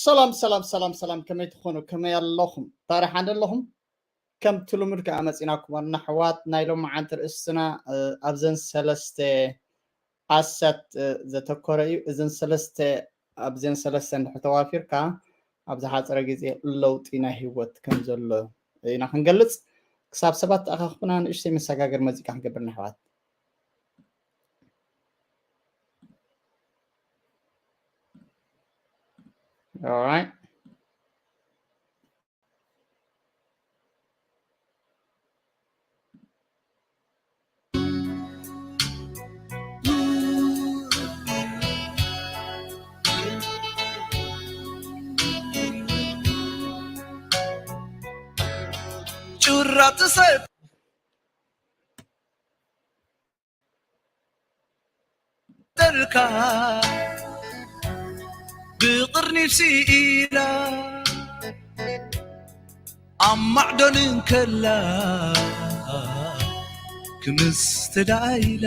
ሰላም ሰላም ሰላም ሰላም፣ ከመይ ትኾኑ? ከመይ ኣለኹም? ታሪክ ኣንደ ኣለኹም? ከምቲ ልሙድ ከዓ መፂናኩም ኣለና ኣሕዋት። ናይ ሎማዓንቲ ርእስትና ኣብዘን ሰለስተ ኣሰት ዘተኮረ እዩ። እዘን ሰለስተ ኣብዘን ሰለስተ እንድሕር ተዋፊርካ ኣብ ዝሓፀረ ግዜ ለውጢ ናይ ህይወት ከም ዘሎ ኢና ክንገልፅ። ክሳብ ሰባት ተኣኻኽብና ንእሽተይ መሰጋገር መዚቃ ክንገብር ንኣሕዋት። All right. ጩራ ትሰብ ተልካ ብቕርኒፍ ስኢላ ኣብ ማዕዶን እንከላ ክምስ ተዳኢላ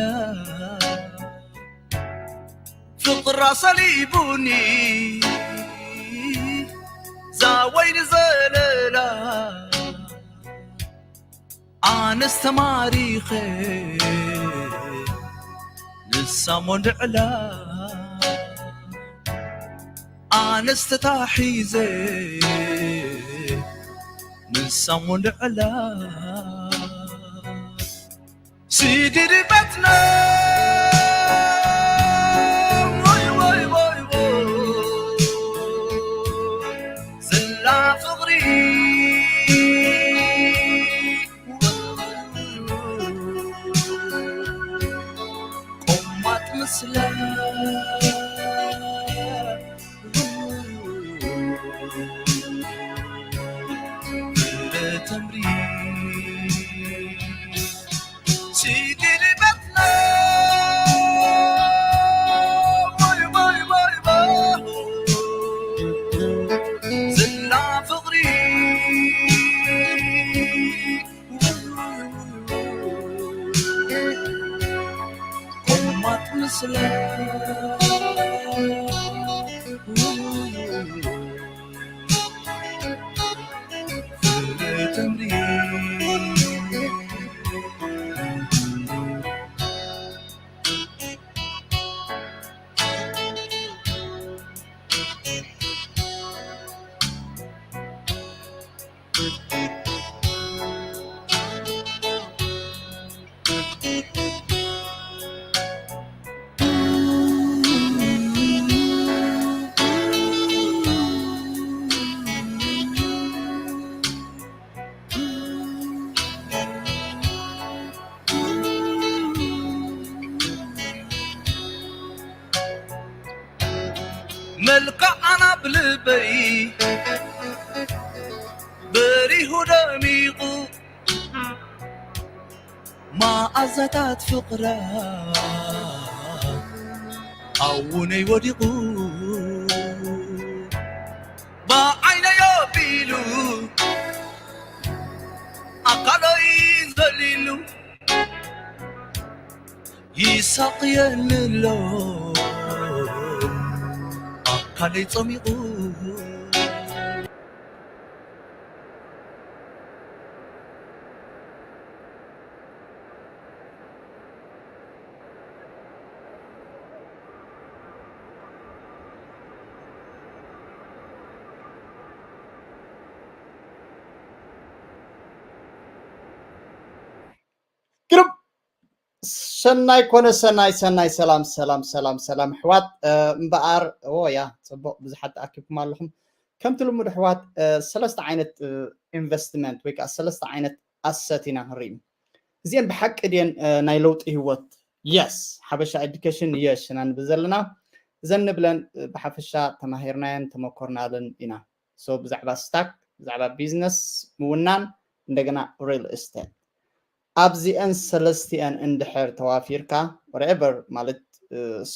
ፍቕራ ሰሊቡኒ ዛወይኒ ዘለላ ኣነስ ተማሪኸ ንሳ ሞንድዕላ ኣነስ ተታሒዘ ንሳ ሞንድዕላ ስግድበትና ወይ ወይ ወይ ወይ ዝላ ፍቕሪ ቆማጥ ምስላ ተምሪ ሲግድበትና ወይ ወይ ወይ ወይ ዝላ ፍቕሪ ቆማጥ ምስላ መልክዓና ብልበይ በሪሁ ደሚቑ መኣዛታት ፍቕራ ኣውነይ ወዲቑ ብዓይነይ ኣቢሉ ኣካለይ ዘሊሉ ይሳቕየኒ ኣሎ ኣካለይ ጸሚቑ። ግሩም ሰናይ ኮነ ሰናይ ሰናይ ሰላም ሰላም ሰላም ሰላም ኣሕዋት። እምበኣር ያ ጽቡቕ ብዙሓት ተኣኪብኩም ኣለኹም። ከምቲ ልሙድ ኣሕዋት ሰለስተ ዓይነት ኢንቨስትመንት ወይ ከዓ ሰለስተ ዓይነት ኣሰት ኢና ክንርኢ። እዚአን ብሓቂ ድየን ናይ ለውጢ ህይወት? የስ ሓበሻ ኤዱኬሽን የሽ ኢና ንብል ዘለና። እዘን ንብለን ብሓፈሻ ተማሂርናየን ተመኮርናለን ኢና። ሶ ብዛዕባ ስታክ ብዛዕባ ቢዝነስ ምውናን እንደገና ሪል እስቴት ኣብዚአን ሰለስቲአን እንድሕር ተዋፊርካ ወረቨር ማለት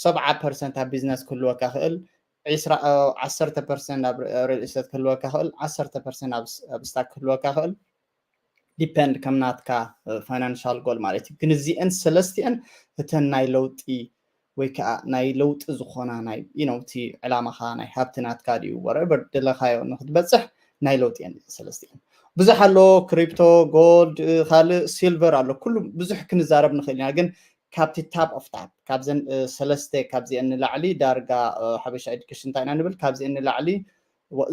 ሰብዓ ፐርሰንት ኣብ ቢዝነስ ክህልወካ ክእል፣ ዓሰርተ ፐርሰንት ኣብ ሪል እስቴት ክህልወካ ክእል፣ ዓሰርተ ፐርሰንት ኣብ ስታክ ክህልወካ ክእል። ዲፐንድ ከም ናትካ ፋይናንሻል ጎል ማለት እዩ። ግን እዚአን ሰለስቲአን እተን ናይ ለውጢ ወይ ከዓ ናይ ለውጢ ዝኾና ናይ you know እቲ ዕላማኻ ናይ ሃብቲ ናትካ ድዩ whatever ደለኻዮ ንክትበፅሕ ናይ ለውጢ እየን ሰለስቲኤን። ብዙሕ ኣሎ፣ ክሪፕቶ፣ ጎልድ፣ ካልእ ሲልቨር ኣሎ፣ ኩሉ ብዙሕ ክንዛረብ ንኽእል ኢና። ግን ካብቲ top of top ካብዘን ሰለስተ ካብዚአን ንላዕሊ ዳርጋ ሓበሻ ኤዱኬሽን እንታይ ኢና ንብል ካብዚአን ንላዕሊ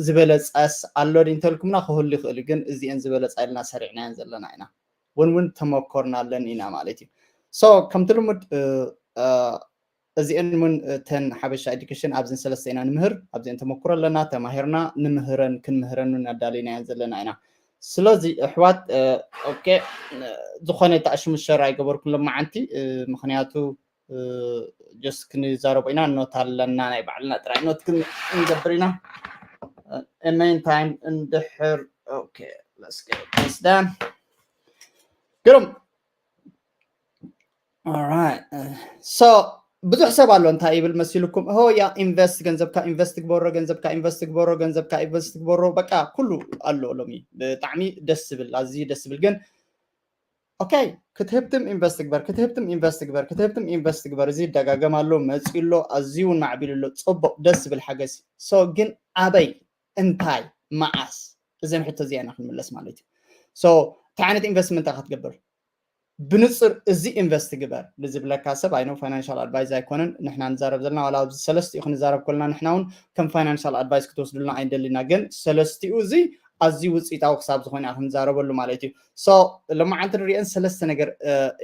ዝበለፀስ ኣሎ እንተልኩምና ክህሉ ይኽእል እዩ። ግን እዚአን ዝበለፃ ኢልና ሰሪዕናየን ዘለና ኢና። እውን እውን ተመኮርናለን ኢና ማለት እዩ። So ከምቲ ልሙድ እዚአን እውን እተን ሓበሻ ኤዱኬሽን ኣብዘን ሰለስተ ኢና ንምህር። ኣብዚአን ተመክሮ ኣለና፣ ተማሂርና ንምህረን ክንምህረን እውን ኣዳሊናየን ዘለና ኢና። ስለዚ ኣሕዋት okay ዝኾነ ተኣሽሙ ሸር ኣይገበርኩን ሎማዓንቲ ምክንያቱ just ክንዛረቦ ኢና። ኖት ኣለና ናይ ባዕልና ጥራይ ኖት ክንገብር ኢና። Meantime እንድሕር okay let's get this done. ግሩም. Alright. So ብዙሕ ሰብ ኣሎ እንታይ ይብል መሲልኩም? ሆ ያ ኢንቨስት ገንዘብካ ኢንቨስት ግበሮ ገንዘብካ ኢንቨስት ግበሮ ገንዘብካ ኢንቨስት ግበሮ በቃ ኩሉ ኣሎ ሎሚ። ብጣዕሚ ደስ ዝብል ኣዝዩ ደስ ዝብል ግን okay ክትህብትም ኢንቨስት ግበር ክትህብትም ኢንቨስት ግበር ክትህብትም ኢንቨስት ግበር እዚ ይደጋገም ኣሎ መፅኡ ኣሎ ኣዝዩ እውን ማዕቢሉ ኣሎ ፅቡቅ ደስ ዝብል ሓገዝ። So ግን ኣበይ እንታይ መዓስ እዘን ሕቶ እዚኣ ኢና ክንምለስ ማለት እዩ። So እንታይ ዓይነት ኢንቨስትመንት ኢኻ ክትገብር ብንፁር እዚ ኢንቨስት ግበር ንዝብለካ ሰብ ኣይኖ ፋይናንሻል ኣድቫይስ ኣይኮነን ንሕና ንዛረብ ዘለና ዋላ ኣብዚ ሰለስቲኡ ክንዛረብ ከለና ንሕና እውን ከም ፋይናንሻል ኣድቫይስ ክትወስዱልና ኣይንደልና ግን ሰለስቲኡ እዚ ኣዝዩ ውፅኢታዊ ክሳብ ዝኾነ ክንዛረበሉ ማለት እዩ። So ሎማዓንቲ ንሪአን ሰለስተ ነገር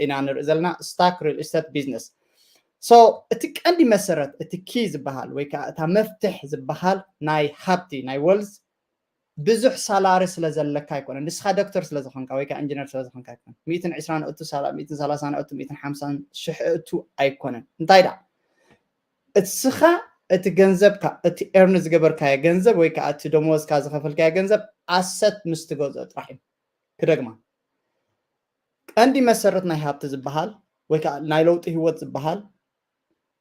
ኢና ንርኢ ዘለና stock real estate business። So እቲ ቀንዲ መሰረት እቲ ኪ ዝበሃል ወይ ከዓ እታ መፍትሕ ዝበሃል ናይ ሃብቲ ናይ wealth ብዙሕ ሳላሪ ስለ ዘለካ ኣይኮነን። ንስኻ ዶክተር ስለ ዝኾንካ ወይ ከዓ ኢንጂነር ስለ ዝኾንካ ኣይኮነን። ሚእትን ዕስራን እቱ ሳላ ሚእትን ሰላሳን እቱ ሚእትን ሓምሳን ሽሕ እቱ ኣይኮነን። እንታይ ደኣ እስኻ እቲ ገንዘብካ እቲ ኤርን ዝገበርካዮ ገንዘብ ወይ ከዓ እቲ ደሞዝካ ዝኸፈልካዮ ገንዘብ ኣሰት ምስ ትገዝኦ ጥራሕ እዩ። ክደግማ ቀንዲ መሰረት ናይ ሃብቲ ዝበሃል ወይ ከዓ ናይ ለውጢ ህይወት ዝበሃል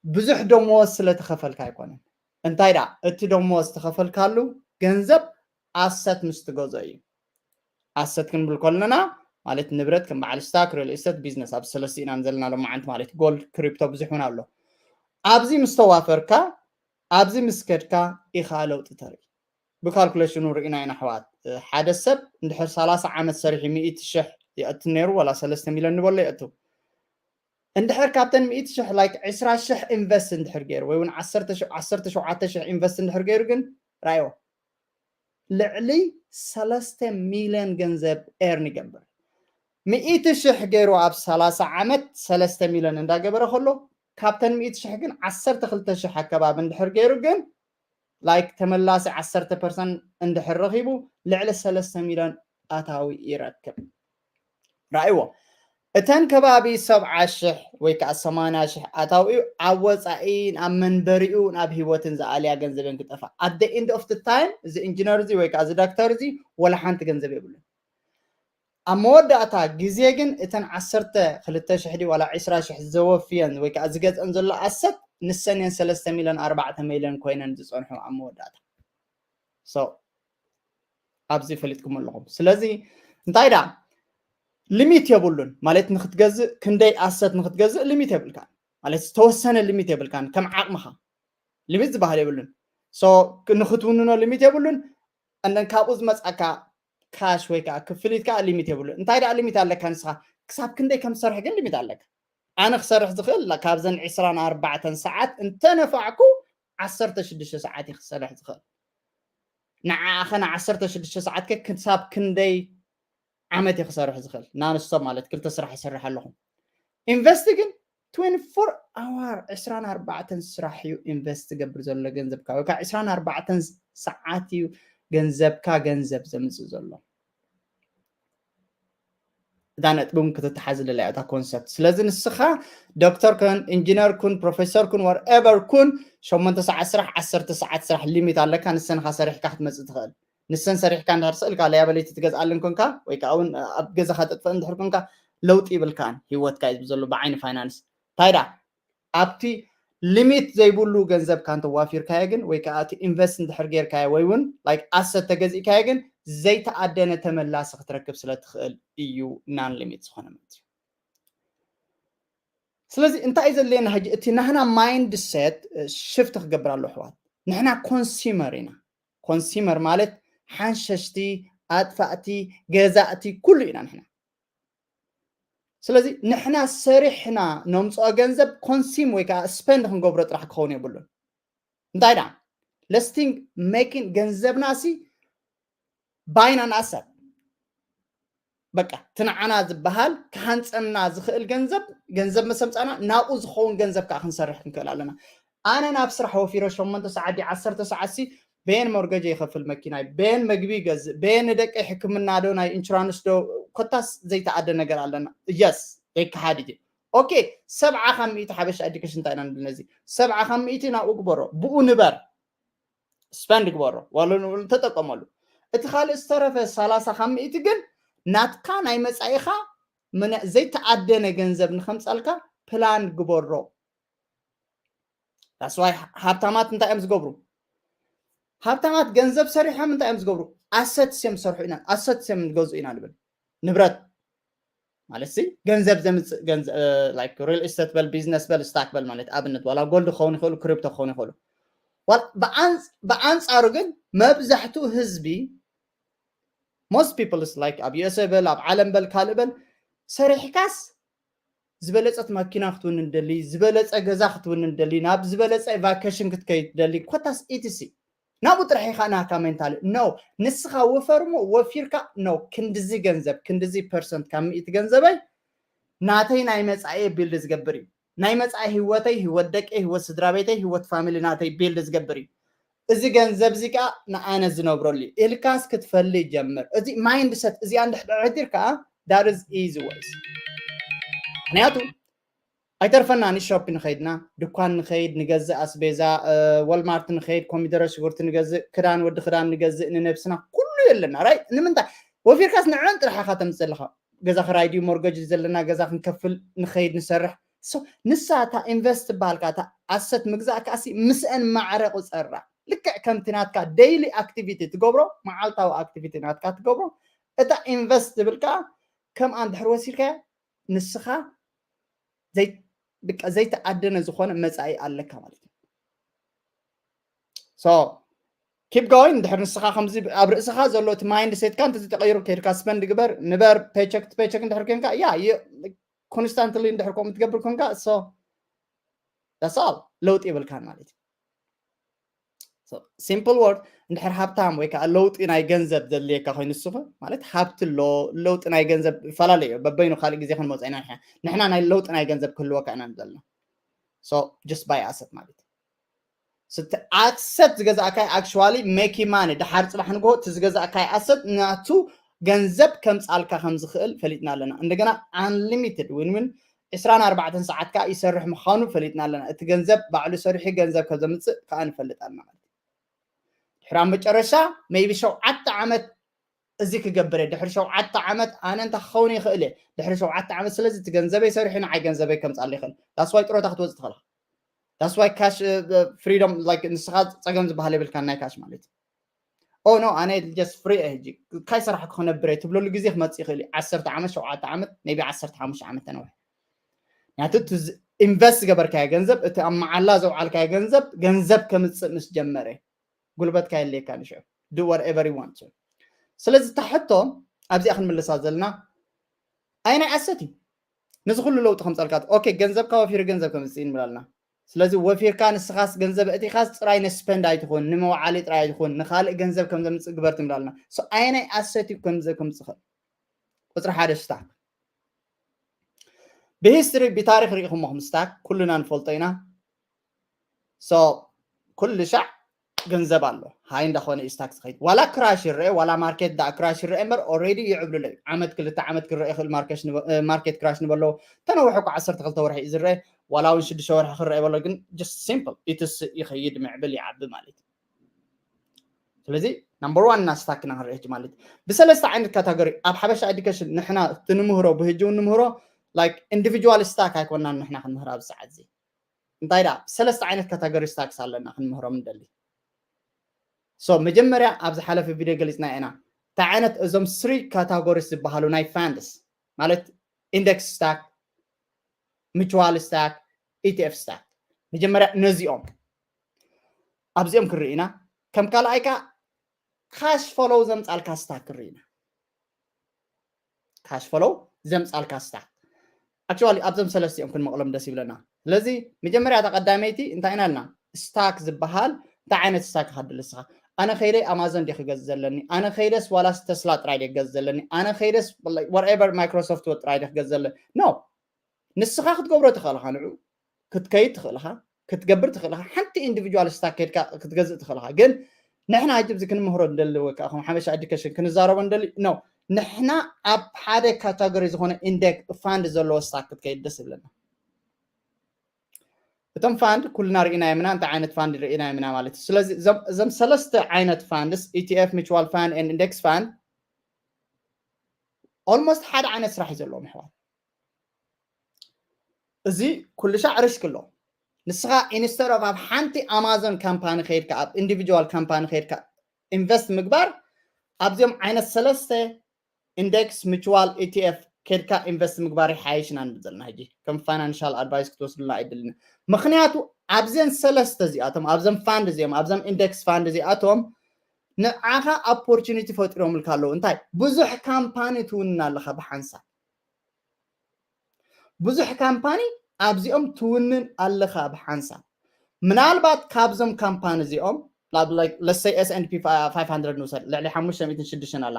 ብዙሕ ደሞዝ ስለ ትኸፈልካ ኣይኮነን። እንታይ ደኣ እቲ ደሞዝ ትኸፈልካሉ ገንዘብ ኣሰት ምስ ትገዝኦ እዩ። ኣሰት ክንብል ከለና ማለት ንብረት ከም በዓል ስታክ ሪል ስቴት ቢዝነስ ኣብ ሰለስተ ኢና ዘለና ሎማዓንቲ ማለት ጎልድ ክሪፕቶ ብዙሕ እውን ኣሎ። ኣብዚ ምስ ተዋፈርካ ኣብዚ ምስ ከድካ ኢኻ ለውጢ ተርኢ። ብካልኩሌሽኑ ርኢና ኢና ኣሕዋት ሓደ ሰብ እንድሕር ሰላሳ ዓመት ሰሪሑ ሚእቲ ሽሕ የእቱ ነይሩ ዋላ ሰለስተ ሚልዮን ንበሎ የእቱ እንድሕር ካብተን ሚእቲ ሽሕ like ዕስራ ሽሕ ኢንቨስት እንድሕር ገይሩ ወይ እውን ዓሰርተ ሸውዓተ ሽሕ ኢንቨስት እንድሕር ገይሩ ግን ራዮ ልዕሊ ሰለስተ ሚልዮን ገንዘብ ኤርን ይገብር። ሚእቲ ሽሕ ገይሩ ኣብ ሰላሳ ዓመት ሰለስተ ሚልዮን እንዳገበረ ከሎ ካብተን ሚእቲ ሽሕ ግን ዓሰርተ ክልተ ሽሕ ኣከባቢ እንድሕር ገይሩ ግን like ተመላሲ ዓሰርተ ፐርሰንት እንድሕር ረኺቡ ልዕሊ ሰለስተ ሚልዮን ኣታዊ ይረክብ። ራእይዎ እተን ከባቢ ሰብዓ ሽሕ ወይ ከዓ ሰማንያ ሽሕ ኣታዊኡ ኣብ ወፃኢን ኣብ መንበሪኡን ኣብ ህይወትን ዝኣልያ ገንዘበን ክጠፋ at the end of the time እዚ ኢንጂነር እዚ ወይ ከዓ እዚ ዳክተር እዚ ወላ ሓንቲ ገንዘብ የብሉን። ኣብ መወዳእታ ግዜ ግን እተን ዓሰርተ ክልተ ሽሕ ድዩ ዋላ ዕስራ ሽሕ ዘወፍየን ወይ ከዓ ዝገዝአን ዘሎ ኣሰት ንሰን እየን ሰለስተ ሚልዮን ኣርባዕተ ሚልዮን ኮይነን ዝፀንሑ ኣብ መወዳእታ። So ኣብዚ ፈሊጥኩም ኣለኹም። ስለዚ እንታይ ደኣ ሊሚት የብሉን ማለት ንክትገዝእ ክንደይ ኣሰት ንክትገዝእ ሊሚት የብልካን ማለት ዝተወሰነ ሊሚት የብልካን ከም ዓቕምኻ ሊሚት ዝበሃል የብሉን። So ንክትውንኖ ሊሚት የብሉን። እንደን ካብኡ ዝመፃካ ካሽ ወይ ከዓ ክፍሊት ከዓ ሊሚት የብሉ እንታይ ደኣ ሊሚት ኣለካ ንስኻ ክሳብ ክንደይ ከም ትሰርሕ ግን ሊሚት ኣለካ። ኣነ ክሰርሕ ዝኽእል ካብዘን ዕስራን ኣርባዕተን ሰዓት እንተነፋዕኩ ዓሰርተ ሽዱሽተ ሰዓት እየ ክሰርሕ ዝኽእል። ንዓኸ ንዓሰርተ ሽዱሽተ ሰዓት ከ ክሳብ ክንደይ ዓመት እየ ክሰርሕ ዝኽእል ናንስቶፕ ማለት ክልተ ስራሕ ይሰርሕ ኣለኹ። ኢንቨስት ግን ትዌንቲ ፎር ኣዋር ዕስራን ኣርባዕተን ስራሕ እዩ ኢንቨስት ትገብር ዘሎ ገንዘብካ ወይ ከዓ ዕስራን ኣርባዕተን ሰዓት እዩ ገንዘብካ ገንዘብ ዘምፅእ ዘሎ። እዛ ነጥቢ እውን ክትተሓዝልላ እያ እታ ኮንሰፕት። ስለዚ ንስኻ ዶክተር ኩን ኢንጂነር ኩን ፕሮፌሰር ኩን whatever ኩን ሸሞንተ ሰዓት ስራሕ ዓሰርተ ሰዓት ስራሕ ሊሚት ኣለካ። ንሰንኻ ሰሪሕካ ክትመፅእ ትኽእል። ንሰን ሰሪሕካ እንድሕር ስእልካ ለያበለይቲ ትገዝኣለን ኮንካ ወይ ከዓ እውን ኣብ ገዛኻ ተጥፍእ እንድሕር ኮንካ ለውጢ ይብልካን ህይወትካ እዩ ዘሎ ብዓይኒ ፋይናንስ እንታይ ዳ ኣብቲ ሊሚት ዘይብሉ ገንዘብካ እንተዋፊርካዮ ግን ወይ ከዓ እቲ ኢንቨስት እንድሕር ጌርካዮ ወይ እውን ላይክ ኣሰት ተገዚእካዮ ግን ዘይተኣደነ ተመላሲ ክትረክብ ስለ ትኽእል እዩ ናን ሊሚት ዝኾነ ማለት እዩ። ስለዚ እንታይ እዩ ዘድልየና ሕጂ? እቲ ናህና ማይንድ ሴት ሽፍት ክገብር ኣሎ ኣሕዋት። ንሕና ኮንሱመር ኢና። ኮንሱመር ማለት ሓንሸሽቲ፣ ኣጥፋእቲ፣ ገዛእቲ ኩሉ ኢና ንሕና። ስለዚ ንሕና ሰሪሕና ነምፅኦ ገንዘብ ኮንሱም ወይ ከዓ ስፐንድ ክንገብሮ ጥራሕ ክኸውን የብሉን። እንታይ ደኣ ለስቲንግ ሜኪን ገንዘብና ሲ ባይና ንኣሰር በቃ እቲ ንዓና ዝበሃል ክሃንፀና ዝኽእል ገንዘብ ገንዘብ መሰምፃና ናብኡ ዝኸውን ገንዘብ ከዓ ክንሰርሕ ክንክእል ኣለና። ኣነ ናብ ስራሕ ወፊረ ሸሞንተ ሰዓት ድዩ ዓሰርተ ሰዓት ሲ በየን ሞርገጅ ይኸፍል መኪናይ፣ በየን መግቢ ይገዝእ፣ በየን ንደቀይ ሕክምና ዶ ናይ ኢንሹራንስ ዶ ኮታስ ዘይተኣደ ነገር ኣለና። የስ ዘይከሓድ እዩ። ኦኬ ሰብዓ ካብ ሚእቲ ሓበሻ ኤዱኬሽን እንታይ ኢና ንብል ነዚ ሰብዓ ካብ ሚእቲ ናብኡ ግበሮ ብኡ ንበር ስፐንድ ግበሮ ዋላ ንብሉ ተጠቀመሉ። እቲ ካልእ ዝተረፈ ሰላሳ ካብ ሚእቲ ግን ናትካ ናይ መጻኢኻ ዘይተኣደነ ገንዘብ ንኸምጻልካ ፕላን ግበሮ። ዳስዋይ ሃብታማት እንታይ እዮም ዝገብሩ? ሃብታማት ገንዘብ ሰሪሖም እንታይ እዮም ዝገብሩ? ኣሰትስ እዮም ዝሰርሑ ኢና ኣሰትስ እዮም ዝገዝኡ ኢና ንብል። ንብረት ማለት ሲ ገንዘብ ዘምፅእ ሪል ስቴት በል ቢዝነስ በል ስታክ በል ማለት ኣብነት ዋላ ጎልድ ክኸውን ይኽእሉ ክሪፕቶ ክኸውን ይኽእሉ። ብኣንፃሩ ግን መብዛሕትኡ ህዝቢ most people like ኣብ ዩኤስኤ በል ኣብ ዓለም በል ካልእ በል ሰሪሕካስ ዝበለፀት ማኪና ክትውንን ደሊ ዝበለፀ ገዛ ክትውንን ደሊ ናብ ዝበለፀ ቫኬሽን ክትከይድ ደሊ ኮታስ ኢቲሲ ናብኡ ጥራሕ ኢኻ ናካ ሜንታሊ ኖ ንስኻ ወፈርሞ ወፊርካ ኖ ክንድዚ ገንዘብ ክንድዚ ፐርሰንት ካብ ሚእቲ ገንዘበይ ናተይ ናይ መፃኤ ቢልድ ዝገብር እዩ ናይ መፃኢ ህይወተይ ህይወት ደቀይ ህይወት ስድራ ቤተይ ህይወት ፋሚሊ ናተይ ቢልድ ዝገብር እዩ እዚ ገንዘብ እዚ ከዓ ንኣነ ዝነብረሉ እዩ ኢልካስ ክትፈሊ ጀምር እዚ ማይንድ ሰት እዚኣ እንድሕድዕድር ከዓ ዳርዝ ኢዚ ወይስ ምክንያቱ ኣይተርፈና ንሾፕ ንኸይድና ድኳን ንኸይድ ንገዝእ ኣስቤዛ ወልማርት ንኸይድ ኮሚደረ ሽጉርቲ ንገዝእ ክዳን ወዲ ክዳን ንገዝእ ንነብስና ኩሉ የለና ራይ ንምንታይ ወፊርካስ ንዕን ጥራሕ ኢኻ ተምፅእ ኣለኻ ገዛ ክራይ ድዩ ሞርገጅ ዘለና ገዛ ክንከፍል ንኸይድ ንሰርሕ ንሳ እታ ኢንቨስት ትበሃልካ እታ ኣሰት ምግዛእ ከኣሲ ምስአን ማዕረ ቁፀራ ልክዕ ከምቲ ናትካ ደይሊ ኣክቲቪቲ ትገብሮ መዓልታዊ ኣክቲቪቲ ናትካ ትገብሮ እታ ኢንቨስት ትብል ከዓ ከምኣ እንድሕር ወሲድካያ ንስኻ ዘይተኣደነ ዝኾነ መፃኢ ኣለካ ማለት እዩ ኪፕ ጎይን እንድሕር ንስኻ ከምዚ ኣብ ርእስኻ ዘሎ እቲ ማይንድ ሴትካ እንተዘይተቐይሩ ከይድካ ስፐንድ ግበር ንበር ፔቸክ ፔቸክ እንድሕር ኮንካ ያ ኮንስታንትሊ እንድሕር ከምኡ ትገብር ኮንካ ሶ ዳሳል ለውጢ የብልካን ማለት እዩ ሲምፕል ወርድ እንድሕር ሃብታም ወይ ከዓ ለውጢ ናይ ገንዘብ ዘድልየካ ኮይኑ ንስኹ ማለት ሃብቲ ኣሎ ለውጢ ናይ ገንዘብ ይፈላለዩ በበይኑ ካልእ ግዜ ክንመፅኦ ኢና ንሕና ናይ ለውጢ ናይ ገንዘብ ክህልወካ ኢና ዘለና just buy asset ማለት እዩ ኣሰት ዝገዛእካይ actually make money ድሓር ፅባሕ ንግሆ እቲ ዝገዛእካይ ኣሰት ናቱ ገንዘብ ከምፃልካ ከም ዝኽእል ፈሊጥና ኣለና እንደገና unlimited win win ዕስራን ኣርባዕተን ሰዓት ከዓ ይሰርሕ ምዃኑ ፈሊጥና ኣለና እቲ ገንዘብ ባዕሉ ሰሪሑ ገንዘብ ከም ዘምፅእ ከዓ ንፈልጥ ኣለና ማለት ድሕሪ ኣብ መጨረሻ maybe ሸውዓተ ዓመት እዚ ክገብር እየ ድሕሪ ሸውዓተ ዓመት ኣነ እንታይ ክኸውን ይኽእል እየ ድሕሪ ሸውዓተ ዓመት ስለዚ እቲ ገንዘበይ ሰሪሑ ንዓይ ገንዘበይ ከምፃሉ ይኽእል that's why ጥሮታ ክትወፅእ ትኽእል that's why cash freedom like ንስኻ ፀገም ዝበሃል የብልካ ናይ ካሽ ማለት ኦ ኖ ኣነ just free እየ ሕጂ ካይ ሰራሕ ክነብር እየ ትብለሉ ግዜ ክመፅእ ይኽእል እዩ ዓሰርተ ዓመት ሸውዓተ ዓመት maybe ዓሰርተ ሓሙሽተ ዓመት ተነውሕ ምክንያቱ ኢንቨስት ዝገበርካዮ ገንዘብ እቲ ኣብ መዓላ ዘውዓልካዮ ገንዘብ ገንዘብ ከምፅእ ምስ ጀመረ ጉልበትካ የድልየካ ንሽዑ do whatever you want to ስለዚ እታ ሕቶ ኣብዚኣ ክንምልሳ ዘለና ኣየናይ ኣሰት እዩ ነዚ ኩሉ ለውጢ ከምፀልካ ኦኬ ገንዘብካ ወፊሩ ገንዘብ ከምፅእ ንብላልና ስለዚ ወፊርካ ንስኻስ ገንዘብ እቲኻስ ጥራይ ንስፐንድ ኣይትኹን ንመውዓሊ ጥራይ ኣይትኹን ንካልእ ገንዘብ ከም ዘምፅእ ግበር ትብላልና ኣየናይ ኣሰት እዩ ገንዘብ ከምፅእ ይኽእል ቁፅሪ ሓደ ስታክ ብሂስትሪ ብታሪክ ርኢኹሞ ስታክ ኩልና ንፈልጦ ኢና ኩሉ ሻዕ ገንዘብ ኣሎ ሃይ እንዳኾነ እዩ ስታክ ዝኸይድ ዋላ ክራሽ ይረአ ዋላ ማርኬት ዳ ክራሽ ይረአ እምበር ኦሬዲ ይዕብልሎ እዩ ዓመት ክልተ ዓመት ክረአ ይኽእል ማርኬት ክራሽ ንበሎ ተነውሑ እኳ ዓሰርተ ክልተ ወርሒ እዩ ዝረአ ዋላ እውን ሽዱሽተ ወርሒ ክረአ በሎ ግን just simple ኢትስ ይኸይድ ምዕብል ይዓቢ ማለት እዩ ስለዚ ናምበር ዋን እና ስታክ ኢና ክንርኢ ማለት ብሰለስተ ዓይነት ካታጎሪ ኣብ ሓበሻ ኤዱኬሽን ንሕና እቲ ንምህሮ ብህጂ እውን ንምህሮ like ኢንዲቪጁዋል ስታክ ኣይኮናን ንሕና ክንምህር ኣብ ሰዓት እዚ እንታይ ደኣ ሰለስተ ዓይነት ካታጎሪ ስታክስ ኣለና ክንምህሮም ንደሊ so መጀመርያ ኣብ ዝሓለፈ ቪድዮ ገሊፅና ኢና እንታይ ዓይነት እዞም ስሪ ካታጎሪስ ዝበሃሉ ናይ ፋንድስ ማለት ኢንደክስ ስታክ mutual stock፣ E T F stock። መጀመርያ ነዚኦም ኣብዚኦም ክንርኢ ኢና። ከም ካልኣይ ከዓ cash flow ዘምፃልካ stock ክንርኢ ኢና። Cash flow ዘምፃልካ stock። Actually ኣብዞም ሰለስቲኦም ክንመቕሎም ደስ ይብለና። ስለዚ መጀመርያ እታ ቀዳመይቲ እንታይ ኢና ኢልና? Stock ዝበሃል እንታይ ዓይነት stock ኢኻ ትደሊ ንስኻ? ኣነ ከይደ ኣማዞን ድየ ክገዝእ ዘለኒ? ኣነ ከይደስ ዋላስ ተስላ ጥራይ ድየ ክገዝእ ዘለኒ? ኣነ ከይደስ whatever Microsoft ጥራይ ድየ ክገዝእ ዘለኒ? No። ንስኻ ክትገብሮ ትኽእል ኢኻ። ንዑ ክትከይድ ትኽእል ኢኻ፣ ክትገብር ትኽእል ኢኻ። ሓንቲ individual stock ከይድካ ክትገዝእ ትኽእል ኢኻ። ግን ንሕና ሕጂ እዚ ክንምህሮ እንደሊ ወይ ከዓ ከም ሓበሻ education ክንዛረቦ እንደሊ፣ no። ንሕና ኣብ ሓደ category ዝኾነ index fund ዘለዎ stock ክትከይድ ደስ ይብለና። እቶም fund ኩልና ርኢናዮም ኢና፣ እንታይ ዓይነት fund ርኢናዮም ኢና ማለት እዩ። ስለዚ እዞም ሰለስተ ዓይነት funds፣ E T F፣ mutual fund and index fund፣ almost ሓደ ዓይነት ስራሕ እዩ ዘለዎም ኣሕዋት። እዚ ኩሉ ሻዕ risk ኣሎ። ንስኻ instead of ኣብ ሓንቲ ኣማዞን ካምፓኒ ከይድካ፣ ኣብ individual ካምፓኒ ከይድካ invest ምግባር፣ ኣብዚኦም ዓይነት ሰለስተ index፣ mutual፣ E T F ከይድካ invest ምግባር ይሓይሽ ኢና ንብል ዘለና። ሕጂ ከም financial advice ክትወስዱልና ኣይደልን። ምኽንያቱ ኣብዘን ሰለስተ እዚኣቶም፣ ኣብዘን fund እዚኦም፣ ኣብዘም index fund እዚኣቶም ንዓኻ opportunity ፈጢሮምልካ ኣለዉ። እንታይ? ብዙሕ ካምፓኒ ትውንን ኣለኻ ብሓንሳብ። ብዙሕ ካምፓኒ ኣብዚኦም ትውንን ኣለኻ ብሓንሳብ። ምናልባት ካብዞም ካምፓኒ እዚኦም፣ let's say S and P five hundred ንውሰድ፣ ልዕሊ ሓሙሽተ ሚእትን ሽዱሽተን ኣላ።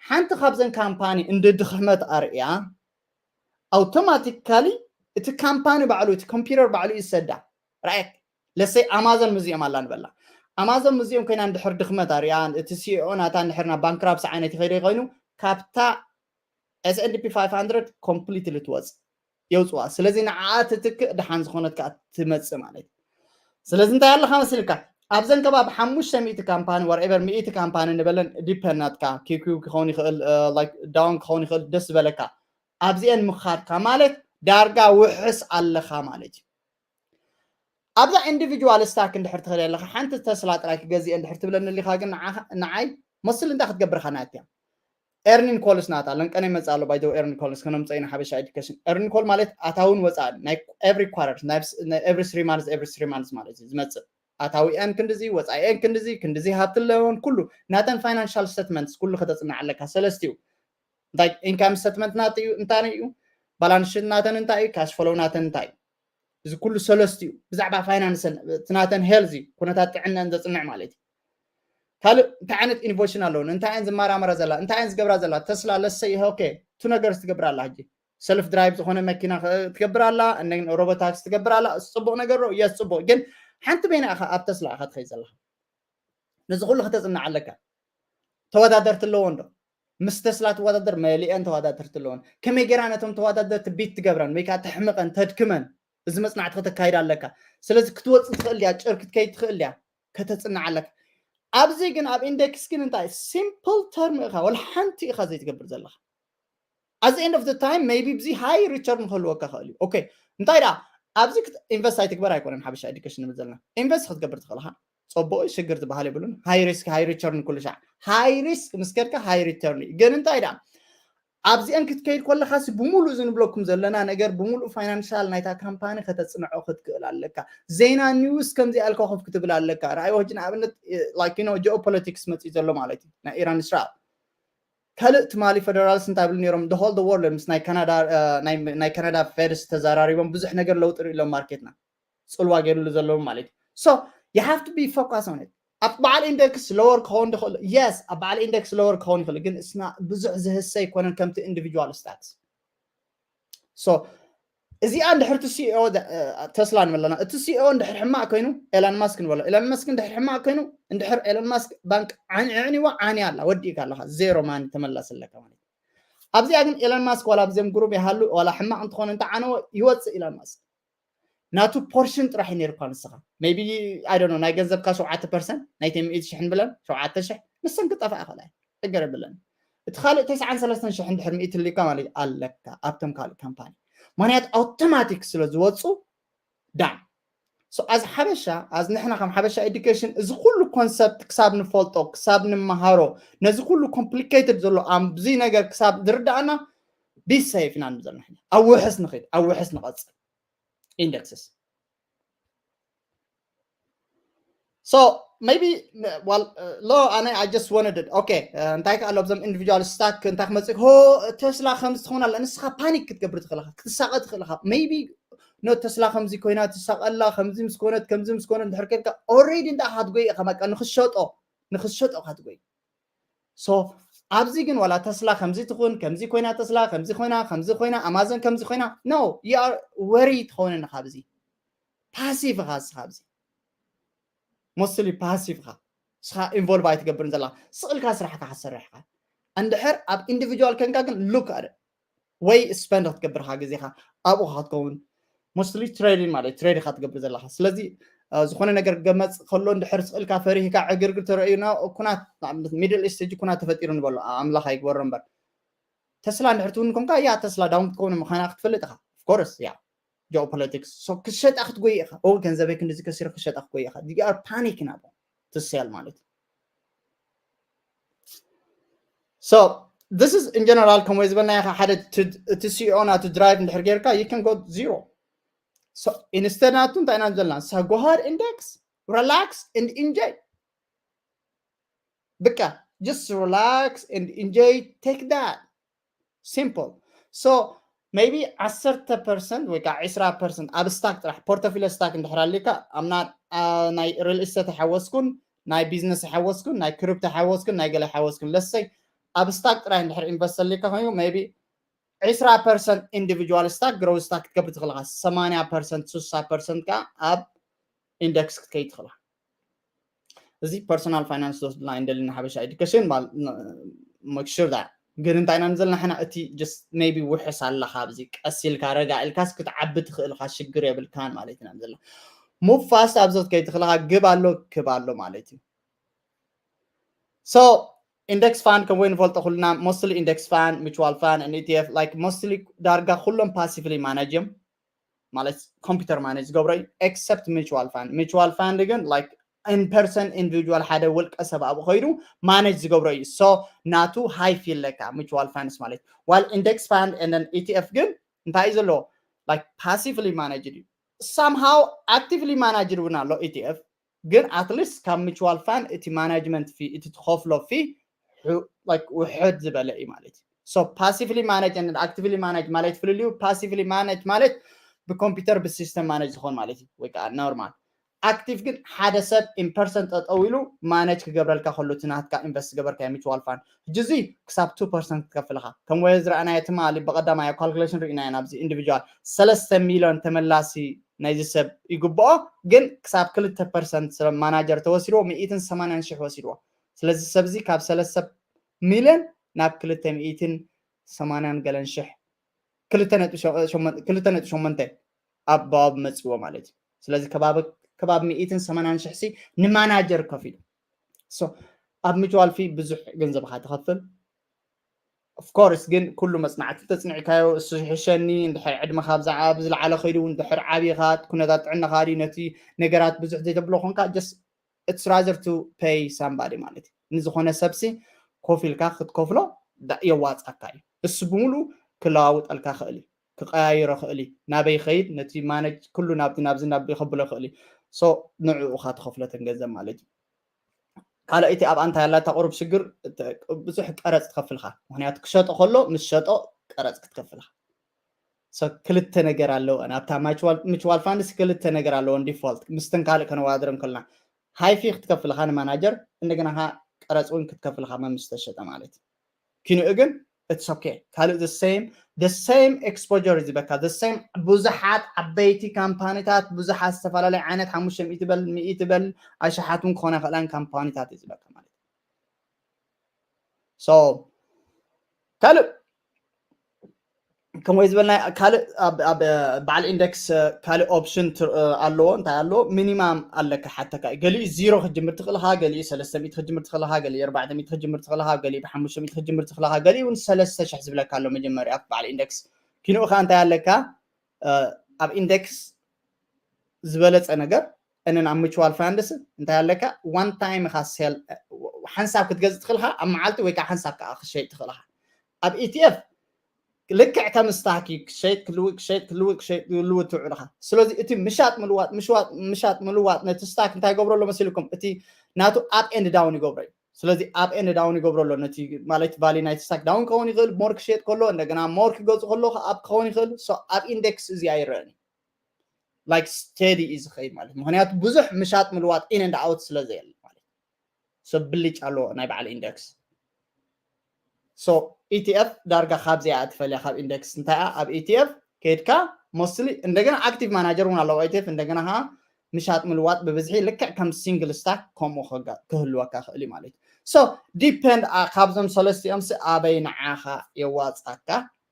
ሓንቲ ካብዘን ካምፓኒ እንድድኽመት ኣርእያ፣ automatically እቲ ካምፓኒ ባዕሉ፣ እቲ ኮምፒውተር ባዕሉ ይሰዳ። ራይት? Let's say ኣማዞን ምዚኦም ኣላ ንበላ። ኣማዞን ምዚኦም ኮይና እንድሕር ድኽመት ኣርእያ፣ እቲ C E O ናታ እንድሕር ናብ ባንክራፕሲ ዓይነት ይኸይደ ኮይኑ፣ ካብታ S and P five hundred completely ትወፅእ፣ የውፅዋ። ስለዚ ንዓኣ ትትክእ፣ ደሓን ዝኾነት ከዓ ትመፅእ ማለት እዩ። ስለዚ እንታይ ኣለካ መሲልካ? ኣብዘን ከባቢ ሓሙሽተ ሚእቲ ካምፓኒ፣ whatever፣ ሚእቲ ካምፓኒ ንበለን፣ ዲፐንድ ናትካ፣ ኪኪ ክኸውን ይኽእል፣ ዳውን ክኸውን ይኽእል፣ ደስ ዝበለካ። ኣብዚአን ምኻድካ ማለት ዳርጋ ውሕስ ኣለኻ ማለት እዩ። ኣብዛ individual stock እንድሕር ትኸደ ኣለኻ፣ ሓንቲ ተስላ ጥራይ ክገዝእ እንድሕር ትብለኒ ኣሊኻ ግን ንዓኻ፣ ንዓይ መስል እንታይ ክትገብርካ ናትያ? Earning calls ናታ ለንቀነ ይመጽእ ኣሎ። By the way, earning calls ከነምጽኦ ኢና ሓበሻ education። Earning call ማለት ኣታውን ወጻእን ናይ every quarter፣ ናይ every three months፣ every three months ማለት እዩ ዝመጽእ። ኣታዊአን ክንድዚ፣ ወጻኢአን ክንድዚ፣ ክንድዚ ሃብቲ ኣለወን፣ ኩሉ ናተን financial statements ኩሉ ከተጽንዕ ኣለካ። ሰለስቲኡ እንታይ፣ income statement ናተን እዩ፣ እንታይ እዩ፣ balance sheet ናተን እንታይ እዩ፣ cash flow ናተን እንታይ እዩ። እዚ ኩሉ ሰለስቲኡ ብዛዕባ ፋይናንሰን፣ እቲ ናተን health እዩ፣ ኩነታት ጥዕናን ዘጽንዕ ማለት እዩ። ካልእ እንታይ ዓይነት ኢኖቬሽን ኣለውን? እንታይ እየን ዝመራመራ ዘላ? እንታይ እየን ዝገብራ ዘላ? ተስላ፣ let's say፣ okay፣ ቱ ነገርስ ትገብር ኣላ ሕጂ። ሰልፍ ድራይቭ ዝኾነ መኪና ኸ-፣ ትገብር ኣላ፣ and then ሮቦታክሲ ትገብር ኣላ። ጽቡቕ ነገር ዶ? የስ፣ ጽቡቕ። ግን ሓንቲ በይና ኢኻ ኣብ ተስላ ኢኻ ትኸይድ ዘለኻ። ነዚ ኩሉ ከተጽንዕ ኣለካ። ተወዳደርቲ ኣለዎ እንዶ? ምስ ተስላ ትወዳደር? መሊአን ተወዳደርቲ ኣለዎን። ከመይ ጌራ ነቶም ተወዳደርቲ ቢት ትገብረን ወይ ከዓ ተሕምቐን፣ ተድክመን? እዚ መጽናዕቲ ከተካይድ ኣለካ። ስለዚ ክትወጽእ ትኽእል ድያ? ጭር ክትከይድ ትኽእል ድያ? ከተጽንዕ ኣለካ። ኣብዚ ግን ኣብ ኢንደክስ ግን እንታይ? ሲምፕል ተርም ኢኻ፣ ወላ ሓንቲ ኢኻ ዘይትገብር ዘለኻ። At the end of the time, maybe ብዚ ሃይ ሪተርን ክህልወካ ክእል እዩ። ኦኬ፣ እንታይ ደኣ ኣብዚ ኢንቨስት ኣይትግበር ኣይኮነን ሓበሻ ኤዱኬሽን ንብል ዘለና። ኢንቨስት ክትገብር ትኽእል ኢኻ። ጽቡቕ እዩ፣ ሽግር ዝበሃል የብሉን። ሃይ ሪስክ ሃይ ሪተርን ኩሉ ሻዕ። ሃይ ሪስክ ምስ ከድካ ሃይ ሪተርን እዩ። ግን እንታይ ደኣ ኣብዚአን ክትከይድ ከለኻሲ ብምሉእ እዚ ንብለኩም ዘለና ነገር ብምሉእ ፋይናንሻል ናይታ ካምፓኒ ከተጽንዖ ክትክእል ኣለካ። ዜና ኒውስ ከምዚ ኣልካ ኮፍ ክትብል ኣለካ። ረኣይዎ ሕጂ ንኣብነት፣ like, you know, ጂኦፖለቲክስ መጽዩ ዘሎ ማለት እዩ። ናይ ኢራን እስራኤል። ካልእ ትማሊ ፌደራልስ እንታይ ብሉ ነይሮም? The whole the world ምስ ናይ ካናዳ፣ እ፣ ናይ፣ ናይ ካናዳ ፌድስ ተዘራሪቦም ብዙሕ ነገር ለውጢ ርእሎም ማርኬትና። ጽልዋ ገይሩሉ ዘለዉ ማለት እዩ። So, you have to be focus on it። ኣብ በዓል ኢንደክስ ሎወር ክኸውን ይኽእል። የስ፣ ኣብ በዓል ኢንደክስ ሎወር ክኸውን ይኽእል፣ ግን እስና ብዙሕ ዝህሰ ኣይኮነን ከምቲ ኢንዲቪጁዋል ስታክስ። So፣ እዚኣ እንድሕር እቲ ሲኢኦ ደ-፣ እ፣ ተስላ ንበለና፣ እቲ ሲኢኦ እንድሕር ሕማቕ ኮይኑ፣ ኤላን ማስክ ንበሎ። ኤላን ማስክ እንድሕር ሕማቕ ኮይኑ፣ እንድሕር ኤላን ማስክ ባንክ ዓን-፣ ኣዕንዋ ዓንያ ኣላ፣ ወዲእካ ኣለኻ፣ ዜሮ ማኒ ተመላሲ ኣለካ ማለት እዩ። ኣብዚኣ ግን ኤላን ማስክ ዋላ ኣብዚኦም ግሩብ ይሃሉ፣ ዋላ ሕማቕ እንተኾነ እንተዓነወ፣ ይወጽእ ኤላን ማስክ። ናቱ ፖርሽን ጥራሕ እዩ ነይርኳ ንስኻ። Maybe, I don't know፣ ናይ ገንዘብካ ሸውዓተ ፐርሰንት፣ ናይተን ሚእቲ ሽሕ ንብለን፣ ሸውዓተ ሽሕ፣ ንሰን ክጠፍኣ ይኽእላ እየን። ችግር የብለን። እቲ ካልእ ተስዓን ሰለስተን ሽሕ እንድሕር ሚእቲ ልካ ማለት ኣለካ ኣብቶም ካልእ ካምፓኒ። ምኽንያቱ ኣውቶማቲክ ስለ ዝወፁ ዳን። So፣ ኣዝ ሓበሻ፣ ኣዝ ንሕና ከም ሓበሻ ኤዱኬሽን፣ እዚ ኩሉ ኮንሰፕት ክሳብ ንፈልጦ፣ ክሳብ ንመሃሮ፣ ነዚ ኩሉ ኮምፕሊኬትድ ዘሎ ኣብዚ ነገር ክሳብ ዝርዳኣና፣ ቢ ሴፍ ኢና ንብል ዘለና። ኣብ ውሕስ ንኸይድ፣ ኣብ ውሕስ ንቐጽል። indexes. So maybe, well, uh, lo ኣነ I just wanted it. Okay, uh, እንታይ ከ ኣሎ ኣብዞም individual stock እንታይ ክመጽእ? ሆ፣ ተስላ ከምዚ ትኸውን ኣላ። ንስኻ ፓኒክ ክትገብር ትኽእል ኢኻ፣ ክትሳቐ ትኽእል ኢኻ። Maybe no፣ ተስላ ከምዚ ኮይና ትሳቐላ፣ ከምዚ ምስ ኮነት፣ ከምዚ ምስ ኮነት እንድሕር ከልካ፣ already እንታይ ክትጎይ ኢኻ፣ በቃ ንኽሸጦ ንኽሸጦ ክትጎይ። So ኣብዚ ግን ዋላ ተስላ ከምዚ ትኹን፣ ከምዚ ኮይና፣ ተስላ ከምዚ ኮይና፣ ከምዚ ኮይና፣ ኣማዞን ከምዚ ኮይና፣ no, you are worry ትኸውን ኢኻ። ኣብዚ ፓሲቭ ኢኻ። እስኻ ኣብዚ mostly ፓሲቭ ኢኻ። እስኻ ኢንቮልቭ ኣይትገብርን ዘለኻ። ስቕ ኢልካ ስራሕካ ክትሰርሕ ኢኻ። እንድሕር ኣብ ኢንዲቪጁዋል ከንካ ግን ሉክ ኣደ ወይ ስፐንድ ክትገብር ኢኻ ግዜኻ ኣብኡ ኢኻ ክትከውን። Mostly ትሬዲንግ ማለት ትሬድ ኢኻ ትገብር ዘለኻ። ስለዚ እ፣ ዝኾነ ነገር ገመጽ ከሎ እንድሕር ስቕ ኢልካ ፈሪህካ ዕግርግር ተረእዩና፣ ኩናት፣ ንኣብነት ሚድል ኢስት ሕጂ ኩናት ተፈጢሩ ንበሎ፣ ኣምላኽ ኣይግበሮ እምበር፣ ተስላ እንድሕር ትውን ኮንካ፣ ያ ተስላ ዳውን ክትከውን ምዃና ክትፈልጥ ኢኻ። Of course, ያ ጂኦፖለቲክስ። So ክሸጣ ክትጎይ ኢኻ። ኦ፣ ገንዘበይ ክንድዚ ከሲረ ክሸጣ ክትጎይ ኢኻ። You are panic ናብኡ ትስያል ማለት እዩ። So this is in general፣ ከም ወይ ዝበልና ኢኻ፣ ሓደ ት-፣ እቲ ሲኦ ናቱ ድራይቭ እንድሕር ጌርካ you can go zero። So ኢንስተድ ናቱ እንታይ ኢና ዘለና? So go ahead, index, relax and enjoy። በቃ just relax and enjoy, take that simple። So maybe ዓሰርተ ፐርሰንት ወይ ከዓ ዕስራ ፐርሰንት ኣብ ስታክ ጥራሕ፣ ፖርቶፊሊዮ ስታክ እንድሕር ኣሊካ፣ ኣምና፣ አ፣ ናይ ሪል ኢስቴት ኣይሓወስኩን፣ ናይ ቢዝነስ ኣይሓወስኩን፣ ናይ ክሪፕቶ ኣይሓወስኩን፣ ናይ ገለ ኣይሓወስኩን፣ ለሰይ ኣብ ስታክ ጥራይ እንድሕር ኢንቨስት ኣሊካ ኮይኑ maybe ዕስራ ፐርሰንት ኢንዲቪጁዋል ስታክ፣ ግሮው ስታክ ክትገብር ትኽእል ኢኻ። ሰማንያ ፐርሰንት፣ ስሳ ፐርሰንት ከዓ ኣብ ኢንደክስ ክትከይድ ትኽእል ኢኻ። እዚ ፐርሶናል ፋይናንስ ዝወስድና እንደልና ሓበሻ ኤዱኬሽን make sure that። ግን እንታይ ኢና ንዘልና ሕና፣ እቲ just maybe ውሕስ ኣለኻ ኣብዚ፣ ቀስ ኢልካ ረጋ ኢልካስ ክትዓቢ ትኽእል ኢኻ፣ ሽግር የብልካን ማለት ኢና ንዘልና። ሙቭ ፋስት ኣብዚ ክትከይድ ትኽእል ኢኻ፣ ግብ ኣሎ ክብ ኣሎ ማለት እዩ። So ኢንደክስ ፋንድ ከም ወይ ንፈልጦ ኩልና፣ mostly ኢንደክስ ፋንድ፣ ሚቹዋል ፋንድ፣ ኢቲኤፍ፣ like mostly ዳርጋ ኩሎም ፓሲቭሊ ማናጅ እዮም፣ ማለት ኮምፒውተር ማናጅ ዝገብሮ እዩ፣ ኤክሰፕት ሚቹዋል ፋንድ። ሚቹዋል ፋንድ ግን like in person ኢንዲቪጁዋል ሓደ ውልቀ ሰብ ኣብኡ ከይዱ ማናጅ ዝገብሮ እዩ። So ናቱ ሃይ ፊ ኣለካ ሚቹዋል ፋንድስ ማለት። While ኢንደክስ ፋንድ and ኢቲኤፍ ግን እንታይ እዩ ዘለዎ? Like ፓሲቭሊ ማናጅድ እዩ። Somehow ኣክቲቭሊ ማናጅድ እውን ኣሎ ኢቲኤፍ፣ ግን ኣትሊስት ካብ ሚቹዋል ፋንድ እቲ ማናጅመንት ፊ፣ እቲ ትኸፍሎ ፊ ውሕድ ዝበለ እዩ ማለት እዩ። So ፓሲቭሊ ማናጅ and ኣክቲቭሊ ማናጅ ማለት ፍልልዩ፣ ፓሲቭሊ ማናጅ ማለት ብኮምፒውተር ብሲስተም ማናጅ ዝኾን ማለት እዩ፣ ወይ ከዓ ኖርማል። ኣክቲቭ ግን ሓደ ሰብ ኢን ፐርሰን ጠጠው ኢሉ ማናጅ ክገብረልካ ከሎ እቲ ናትካ ኢንቨስት ዝገበርካዮ ሚቹዋል ፋንድ። ሕጂ እዚ ክሳብ ቱ ፐርሰንት ክትከፍል ኢኻ። ከም ወይ ዝረኣናዮ ትማሊ ብቐዳማይ ኣብ ካልኩሌሽን ርኢናዮ፣ ናብዚ ኢንዲቪጁዋል ሰለስተ ሚልዮን ተመላሲ ናይዚ ሰብ ይግብኦ፣ ግን ክሳብ ክልተ ፐርሰንት ሰብ ማናጀር ተወሲድዎ፣ ሚእትን ሰማንያን ሽሕ ወሲድዎ። ስለዚ ሰብ እዚ ካብ ሰለስተ ሚልዮን ናብ ክልተ ሚእትን ሰማንያን ገለን ሽሕ፣ ክልተ ነጥቢ ሸ-፣ ሸሞንተ፣ ክልተ ነጥቢ ሸሞንተ ኣባብ መጽዎ ማለት እዩ። ስለዚ ከባቢ፣ ከባቢ ሚእትን ሰማንያን ሽሕ ሲ ንማናጀር ከፊሉ። So ኣብ ሚቹዋል ፊ ብዙሕ ገንዘብ ኢኻ ትኸፍል። ኦፍ ኮርስ ግን ኩሉ መጽናዕቲ ተጽኒዕካዮ፣ እሱ ይሕሸኒ፣ እንድሕር ዕድመኻ ብዛዕባ ብዝለዓለ ከይዱ እውን፣ እንድሕር ዓብኻ፣ ኩነታት ጥዕናኻ ድዩ ነቲ ነገራት ብዙሕ ዘይተብሎ ኮንካ፣ just it's rather to pay somebody ማለት እዩ። ንዝኾነ ሰብሲ ኮፍ ኢልካ ክትከፍሎ ዳ-፣ የዋጻካ እዩ። እሱ ብምሉእ ክለዋውጠልካ ክእል እዩ፣ ክቀያይሮ ክእል እዩ። ናበይ ይኸይድ፣ ነቲ ማነጅ ኩሉ ናብቲ ናብዚ ናብዚ ከብሎ ክእል እዩ። So ንዕኡ ኢኻ ትኸፍለተን ገንዘብ ማለት እዩ። ካልኣይቲ ኣብኣ እንታይ ኣላታ ቁሩብ ሽግር፣ እተ-፣ ብዙሕ ቀረጽ ትኸፍልካ። ምኽንያቱ ክሸጦ ከሎ ምስ ሸጦ ቀረጽ ክትከፍልካ። So ክልተ ነገር ኣለወን ኣብታ ሚቹዋል፣ ሚቹዋል ፋንድስ ክልተ ነገር ኣለወን ዲፎልት፣ ምስተን ካልእ ከነወዳድረን ከለና። ሃይ ፊ ክትከፍልካ ንማናጀር፣ እንደገና ኻ ቀረጽ እውን ክትከፍልካ መምስ ተሸጠ ማለት እዩ። ኪንኡ ግን it's okay። ካልእ the same፣ the same exposure እዩ ዝበካ፣ the same ብዙሓት ዓበይቲ ካምፓኒታት፣ ብዙሓት ዝተፈላለዩ ዓይነት ሓሙሽተ ሚእቲ በል፣ ሚእቲ በል፣ ኣሽሓት እውን ክኾና ይኽእላን ካምፓኒታት እዩ ዝበካ ማለት እዩ። So ካልእ ከምኡ ዝበልና ካልእ ኣብ፣ ኣብ በዓል ኢንደክስ ካልእ ኦፕሽን ትር-፣ ኣለዎ። እንታይ ኣለዎ? ሚኒማም ኣለካ ሓተካ እዩ። ገሊኡ ዚሮ ክትጅምር ትኽእል ኢኻ፣ ገሊኡ ሰለስተ ሚእቲ ክትጅምር ትኽእል ኢኻ፣ ገሊኡ ኣርባዕተ ሚእቲ ክትጅምር ትኽእል ኢኻ፣ ገሊኡ ብሓሙሽተ ሚእቲ ክትጅምር ትኽእል ኢኻ፣ ገሊኡ እውን ሰለስተ ሽሕ ዝብለካ ኣሎ መጀመርያ ኣብ በዓል ኢንደክስ። ኪንኡ ኸኣ እንታይ ኣለካ? እ፣ ኣብ ኢንደክስ ዝበለጸ ነገር እንን ኣብ ሚቹዋል ፋንድስ እንታይ ኣለካ? ዋን ታይም ኢኻ ሴል፣ ሓንሳብ ክትገዝእ ትኽእል ኢኻ ኣብ መዓልቲ ወይ ከዓ ሓንሳብ ከዓ ክትሸይጥ ትኽእል ኢኻ። ኣብ ኢቲኤፍ ልክዕ ከም ስታክ እዩ። ክሸይጥ ክልውጥ ክሸይጥ ክልውጥ ክሸይጥ ክልውጥ ትውዕልኻ። ስለዚ እቲ ምሻጥ ምልዋጥ ምሽዋጥ ምሻጥ ምልዋጥ ነቲ ስታክ እንታይ ይገብረሎ መሲልኩም? እቲ ናቱ up and down ይገብሮ እዩ። ስለዚ up and down ይገብረሎ። ነቲ ማለት ቫሊ ናይቲ ስታክ ዳውን ክኸውን ይኽእል፣ ሞር ክሸጥ ከሎ እንደገና ሞር ክገዙ ከሎ up ክኸውን ይኽእል። So ኣብ ኢንደክስ እዚ ኣይረአን እዩ። Like steady እዩ ዝኸይድ ማለት፣ ምክንያቱ ብዙሕ ምሻጥ ምልዋጥ in and out ስለ ዘየለ ማለት። So ብልጭ ኣለዎ ናይ በዓል ኢንደክስ። So ኢቲኤፍ ዳርጋ ካብዚኣ ትፈልያ ካብ ኢንደክስ። እንታይ እያ? ኣብ ኢቲኤፍ ከይድካ ሞስትሊ እንደገና ኣክቲቭ ማናጀር እውን ኣለዎ ኢቲኤፍ። እንደገና ከዓ ምሻጥ ምልዋጥ ብብዝሒ ልክዕ ከም ሲንግል ስታክ ከምኡ ክህልወካ ክእል እዩ ማለት እዩ። So ዲፐንድ ካብዞም ሰለስቲኦም ሲ ኣበይ ንዓኻ የዋፃካ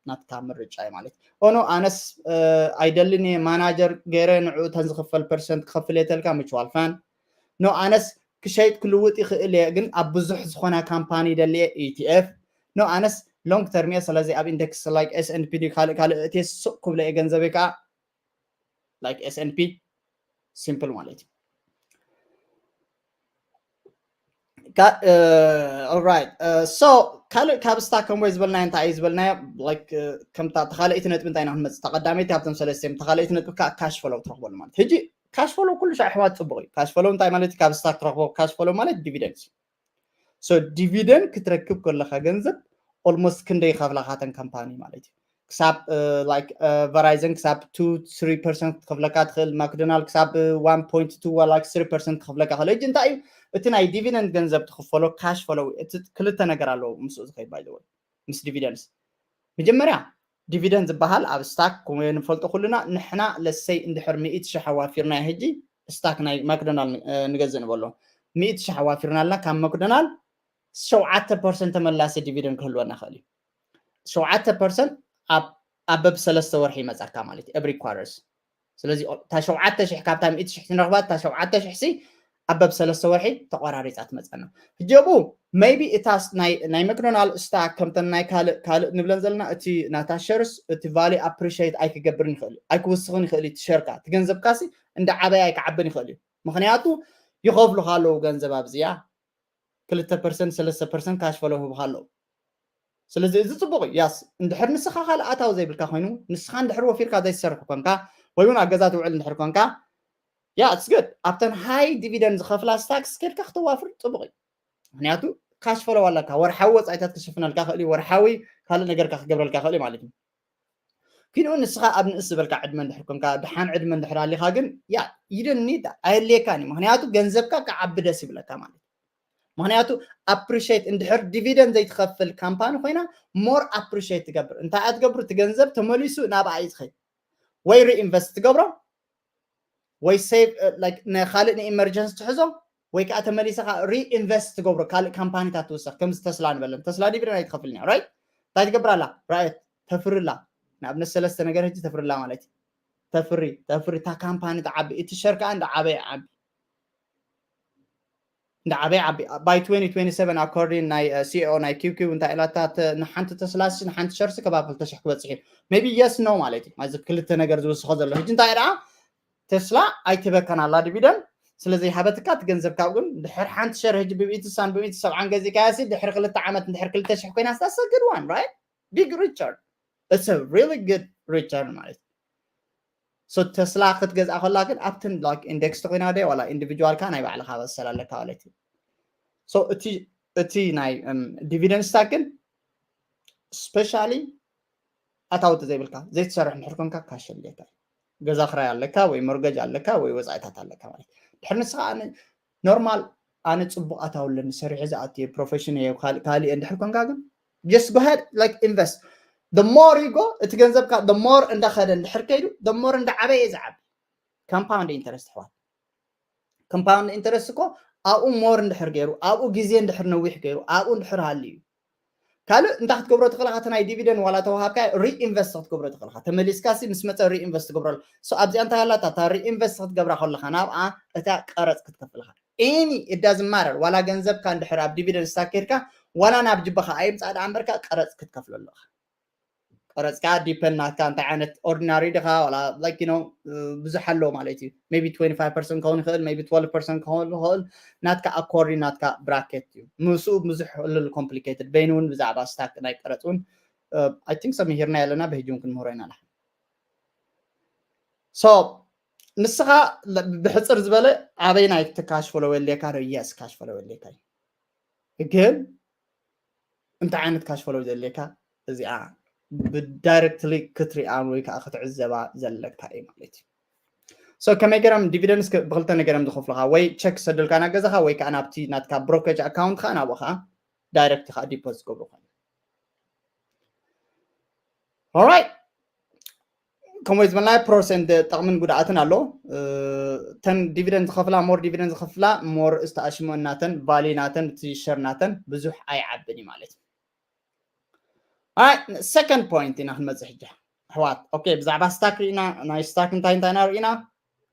ናትካ ምርጫ እዩ ማለት። ኦኖ ኣነስ ኣይደልን እየ ማናጀር ገይረ ንዑ እተን ዝኽፈል ፐርሰንት ክኸፍል እየ ተልካ ምችዋል ፋን ኖ ኣነስ ክሸይጥ ክልውጥ ይኽእል እየ ግን ኣብ ብዙሕ ዝኾነ ካምፓኒ ደልየ ኢቲኤፍ ኖ ኣነስ ሎንግ ተርም እየ። ስለዚ ኣብ ኢንደክስ like S and P ካልእ ካልእ እቲ ሱቅ ክብለ እየ ገንዘበይ ከዓ like S and P simple ማለት እዩ። Right. So ካልእ ካብ ስታክ ከምወይ ዝበልናዮ እንታይ እዩ ዝበልናዮ? Like ከምታ ተኻልእቲ ነጥቢ እንታይ ኢና ክንመፅእ? ተቐዳመይቲ ካብቶም ሰለስተ እዮም። ተኻልእቲ ነጥቢ ከዓ ካሽ ፈለው ትረኽበሉ ማለት። ሕጂ ካሽ ፈለው ኩሉ ሻዕ ኣሕዋት ፅቡቕ እዩ። ካሽ ፈለው እንታይ ማለት እዩ? ካብ ስታክ ትረኽቦ ካሽ ፈለው ማለት ዲቪደንድ። So ዲቪደንድ ክትረክብ ከለካ ገንዘብ ኦልሞስት ክንደይ ይኸፍላካተን ካምፓኒ ማለት እዩ። ክሳብ ላይክ ቨራይዘን ክሳብ ቱ ትሪ ፐርሰንት ክኸፍለካ ትኽእል፣ ማክዶናልድ ክሳብ ዋን ፖይንት ቱ ዋላ ትሪ ፐርሰንት ክኸፍለካ ክእል። ሕጂ እንታይ እዩ እቲ ናይ ዲቪደንድ ገንዘብ ትኽፈሎ ካሽ ፈለው? እቲ ክልተ ነገር ኣለዎ ምስኡ ዝኸይድ ባይ ዘ ወይ ምስ ዲቪደንድስ። መጀመርያ ዲቪደንድ ዝበሃል ኣብ ስታክ ከምኡ ንፈልጦ ኩልና ንሕና ለሰይ እንድሕር ሚእቲ ሽሕ ኣዋፊርና ሕጂ ስታክ ናይ ማክዶናልድ ንገዝእ ንበሎ ሚእቲ ሽሕ ኣዋፊርና ኣለና ካብ ማክዶናልድ ሸውዓተ ፐርሰንት ተመላሲ ዲቪደንድ ክህልወና ክእል እዩ። ሸውዓተ ፐርሰንት ኣብ ኣበብ ሰለስተ ወርሒ ይመፃካ ማለት እዩ every quarters። ስለዚ እታ ሸውዓተ ሽሕ ካብታ ሚእቲ ሽሕ ንረኽባ እታ ሸውዓተ ሽሕ ሲ ኣበብ ሰለስተ ወርሒ ተቆራሪፃ ትመፀና። ሕጂ ኣብኡ maybe እታ ናይ ማክዶናልድ ስታክ ከምተን ናይ ካልእ ካልእ ንብለን ዘለና እቲ ናታ ሸርስ እቲ ቫሊ ኣፕሪሽት ኣይክገብርን ይኽእል እዩ ኣይክውስኽን ይኽእል እዩ። እቲ ሸርካ እቲ ገንዘብካ ሲ እንዳ ዓበየ ኣይክዓብን ይኽእል እዩ። ምክንያቱ ይኸፍሉካ ኣለዉ ገንዘብ ኣብዚያ ክልተ ፐርሰንት ሰለስተ ፐርሰንት ካሽ ፈሎ ህብካ ኣለዉ። ስለዚ እዚ ፅቡቅ እዩ ያስ እንድሕር ንስኻ ካልእ ኣታዊ ዘይብልካ ኮይኑ ንስኻ እንድሕር ወፊርካ ዘይትሰርሕ ኮንካ ወይ እውን ኣብ ገዛ ትውዕል እንድሕር ኮንካ ያ it's good ኣብተን ሃይ ዲቪደንድ ዝኸፍላ ስታክስ ከድካ ክተዋፍር ፅቡቅ እዩ። ምክንያቱ ካሽ ፈሎ ኣለካ ወርሓዊ ወፃኢታት ክሽፍነልካ ክእል እዩ ወርሓዊ ካልእ ነገርካ ክገብረልካ ክእል እዩ ማለት እዩ። ኪንኡ ንስኻ ኣብ ንእስ ዝበልካ ዕድመ እንድሕር ኮንካ ድሓን ዕድመ እንድሕር ኣሊኻ ግን ያ you don't need ኣየድልየካን እዩ። ምክንያቱ ገንዘብካ ክዓቢ ደስ ይብለካ ማለት እዩ። ምክንያቱ ኣፕሪሽት እንድሕር ዲቪደንድ ዘይትኸፍል ካምፓኒ ኮይና ሞር ኣፕሪሽት ትገብር እንታይ እያ ትገብር እቲ ገንዘብ ተመሊሱ ናብኣ እዩ ዝኸይድ ወይ ሪኢንቨስት ትገብሮ ወይ ሴቭ ካልእ ንኢመርጀንስ ትሕዞ ወይ ከዓ ተመሊሰኻ ሪኢንቨስት ትገብሮ ካልእ ካምፓኒታት ትውሰኽ ከምዚ ተስላ ንበለን ተስላ ዲቪደንድ ኣይትኸፍልን እያ ራይት እንታይ ትገብር ኣላ ራይት ተፍርላ ንኣብነት ሰለስተ ነገር ሕጂ ተፍርላ ማለት እዩ ተፍሪ ተፍሪ እታ ካምፓኒ ትዓቢ እቲ ሸር ከዓ እንዳዓበየ ዓቢ እንዳዓበየ ዓቢ by twenty twenty-seven according ናይ ሲኦ ናይ ኪውኪው እንታይ ኢላታ ንሓንቲ ተስላሲ ንሓንቲ ሸርሲ ከባቢ ክልተ ሽሕ ክበፅሕ እዩ maybe yes no ማለት እዩ እዚ ክልተ ነገር ዝውስኾ ዘሎ ሕጂ እንታይ ደኣ ተስላ ኣይትበካን ኣላ ዲቪደንድ ስለዘይሃበትካ እቲ ገንዘብ ካብ ግን ድሕር ሓንቲ ሸር ሕጂ ብሚእቲ ሳን ብሚእቲ ሰብዓን ገዚእካያ ሲ ድሕሪ ክልተ ዓመት ድሕር ክልተ ሽሕ ኮይና that's a good one right big return it's a really good return ማለት so ተስላ ክትገዝኣ ከላ ግን ኣብትን like ኢንደክስ ተኮይና ደ ዋላ ኢንዲቪጁዋልካ ናይ ባዕልካ መሰል ኣለካ ማለት እዩ so እቲ እቲ ናይ ዲቪደንድ ስታክ ግን ስፔሻሊ ኣታዊ ዘይብልካ ዘይትሰርሕ እንድሕር ኮንካ ካሽ ኣድልየካ እዩ ገዛ ክራይ ኣለካ ወይ ሞርገጅ ኣለካ ወይ ወፃኢታት ኣለካ ማለት ድሕር ንስኻ ኣነ ኖርማል ኣነ ፅቡቅ ኣታዊ ኣለኒ ሰሪሐ ዝኣትየ ፕሮፌሽን እየ ካልእ እንድሕር ኮንካ ግን just go ahead like invest the more you go እቲ ገንዘብካ the more እንዳኸደ እንድሕር ከይዱ the more እንዳዓበየ እዩ ዝዓቢ compound interest ኣሕዋት compound interest እኮ ኣብኡ more እንድሕር ገይሩ ኣብኡ ግዜ እንድሕር ነዊሕ ገይሩ ኣብኡ እንድሕር ሃልዩ ካልእ እንታይ ክትገብሮ ትኽእል ኢኻ እቲ ናይ ዲቪደንድ ዋላ ተዋሃብካ reinvest ክትገብሮ ትኽእል ኢኻ ተመሊስካ ሲ ምስ መፀ reinvest ትገብረሉ so ኣብዚኣ እንታይ ኣላታ እታ reinvest ክትገብራ ከለኻ ናብኣ እታ ቀረፅ ክትከፍል ኢኻ any it doesn't matter ዋላ ገንዘብካ እንድሕር ኣብ ዲቪደንድ ስታክ ከይድካ ዋላ ናብ ጅባኻ ኣይምፃእ ደኣ እምበርካ ቀረፅ ክትከፍለሉ ኢኻ ቀረፅካ depend ናትካ እንታይ ዓይነት ordinary ድኻ ዋላ like you know ብዙሕ ኣሎ ማለት እዩ maybe twenty five percent ክኸውን ይኽእል maybe twelve percent ክኸውን ይኽእል ናትካ according ናትካ bracket እዩ ምስኡ ብዙሕ ልል complicated በይኑ እውን ብዛዕባ ስታክ ናይ ቀረፅ እውን I think ሰብ ምሂርና ያለና በህጅውን ክንምህሮ ኢና። ላ so ንስኻ ብሕፅር ዝበለ ኣበይ ናይ cash flow የድልየካ ዶ? Yes, cash flow የድልየካ እዩ። ግን እንታይ ዓይነት cash flow ዘድልየካ እዚኣ ብዳይሬክትሊ ክትሪኣን ወይ ከዓ ክትዕዘባ ዘለካ እዩ ማለት እዩ። So ከመይ ገይሮም dividends ብክልተ ነገር እዮም ዝኸፍሉካ፣ ወይ ቸክ ሰደልካ ናብ ገዛኻ ወይ ከዓ ናብቲ ናትካ brokerage account ኻ ናብኡ ከዓ ዳይሬክት ከዓ ዲፖዚት ገብሩ ኮይኑ። Alright, ከምኡ ዝበልና ፕሮሰንት ጠቕምን ጉድኣትን ኣሎ። ተን dividend ዝኸፍላ more dividend ዝኸፍላ more ዝተኣሽመ ናተን ቫሊ ናተን እቲ ሸር ናተን ብዙሕ ኣይዓብን እዩ ማለት እዩ። Alright, second point ኢና ክንመፅእ ሕጂ ኣሕዋት። Okay, ብዛዕባ ስታክ ርኢና፣ ናይ ስታክ እንታይ እንታይ ኢና ርኢና?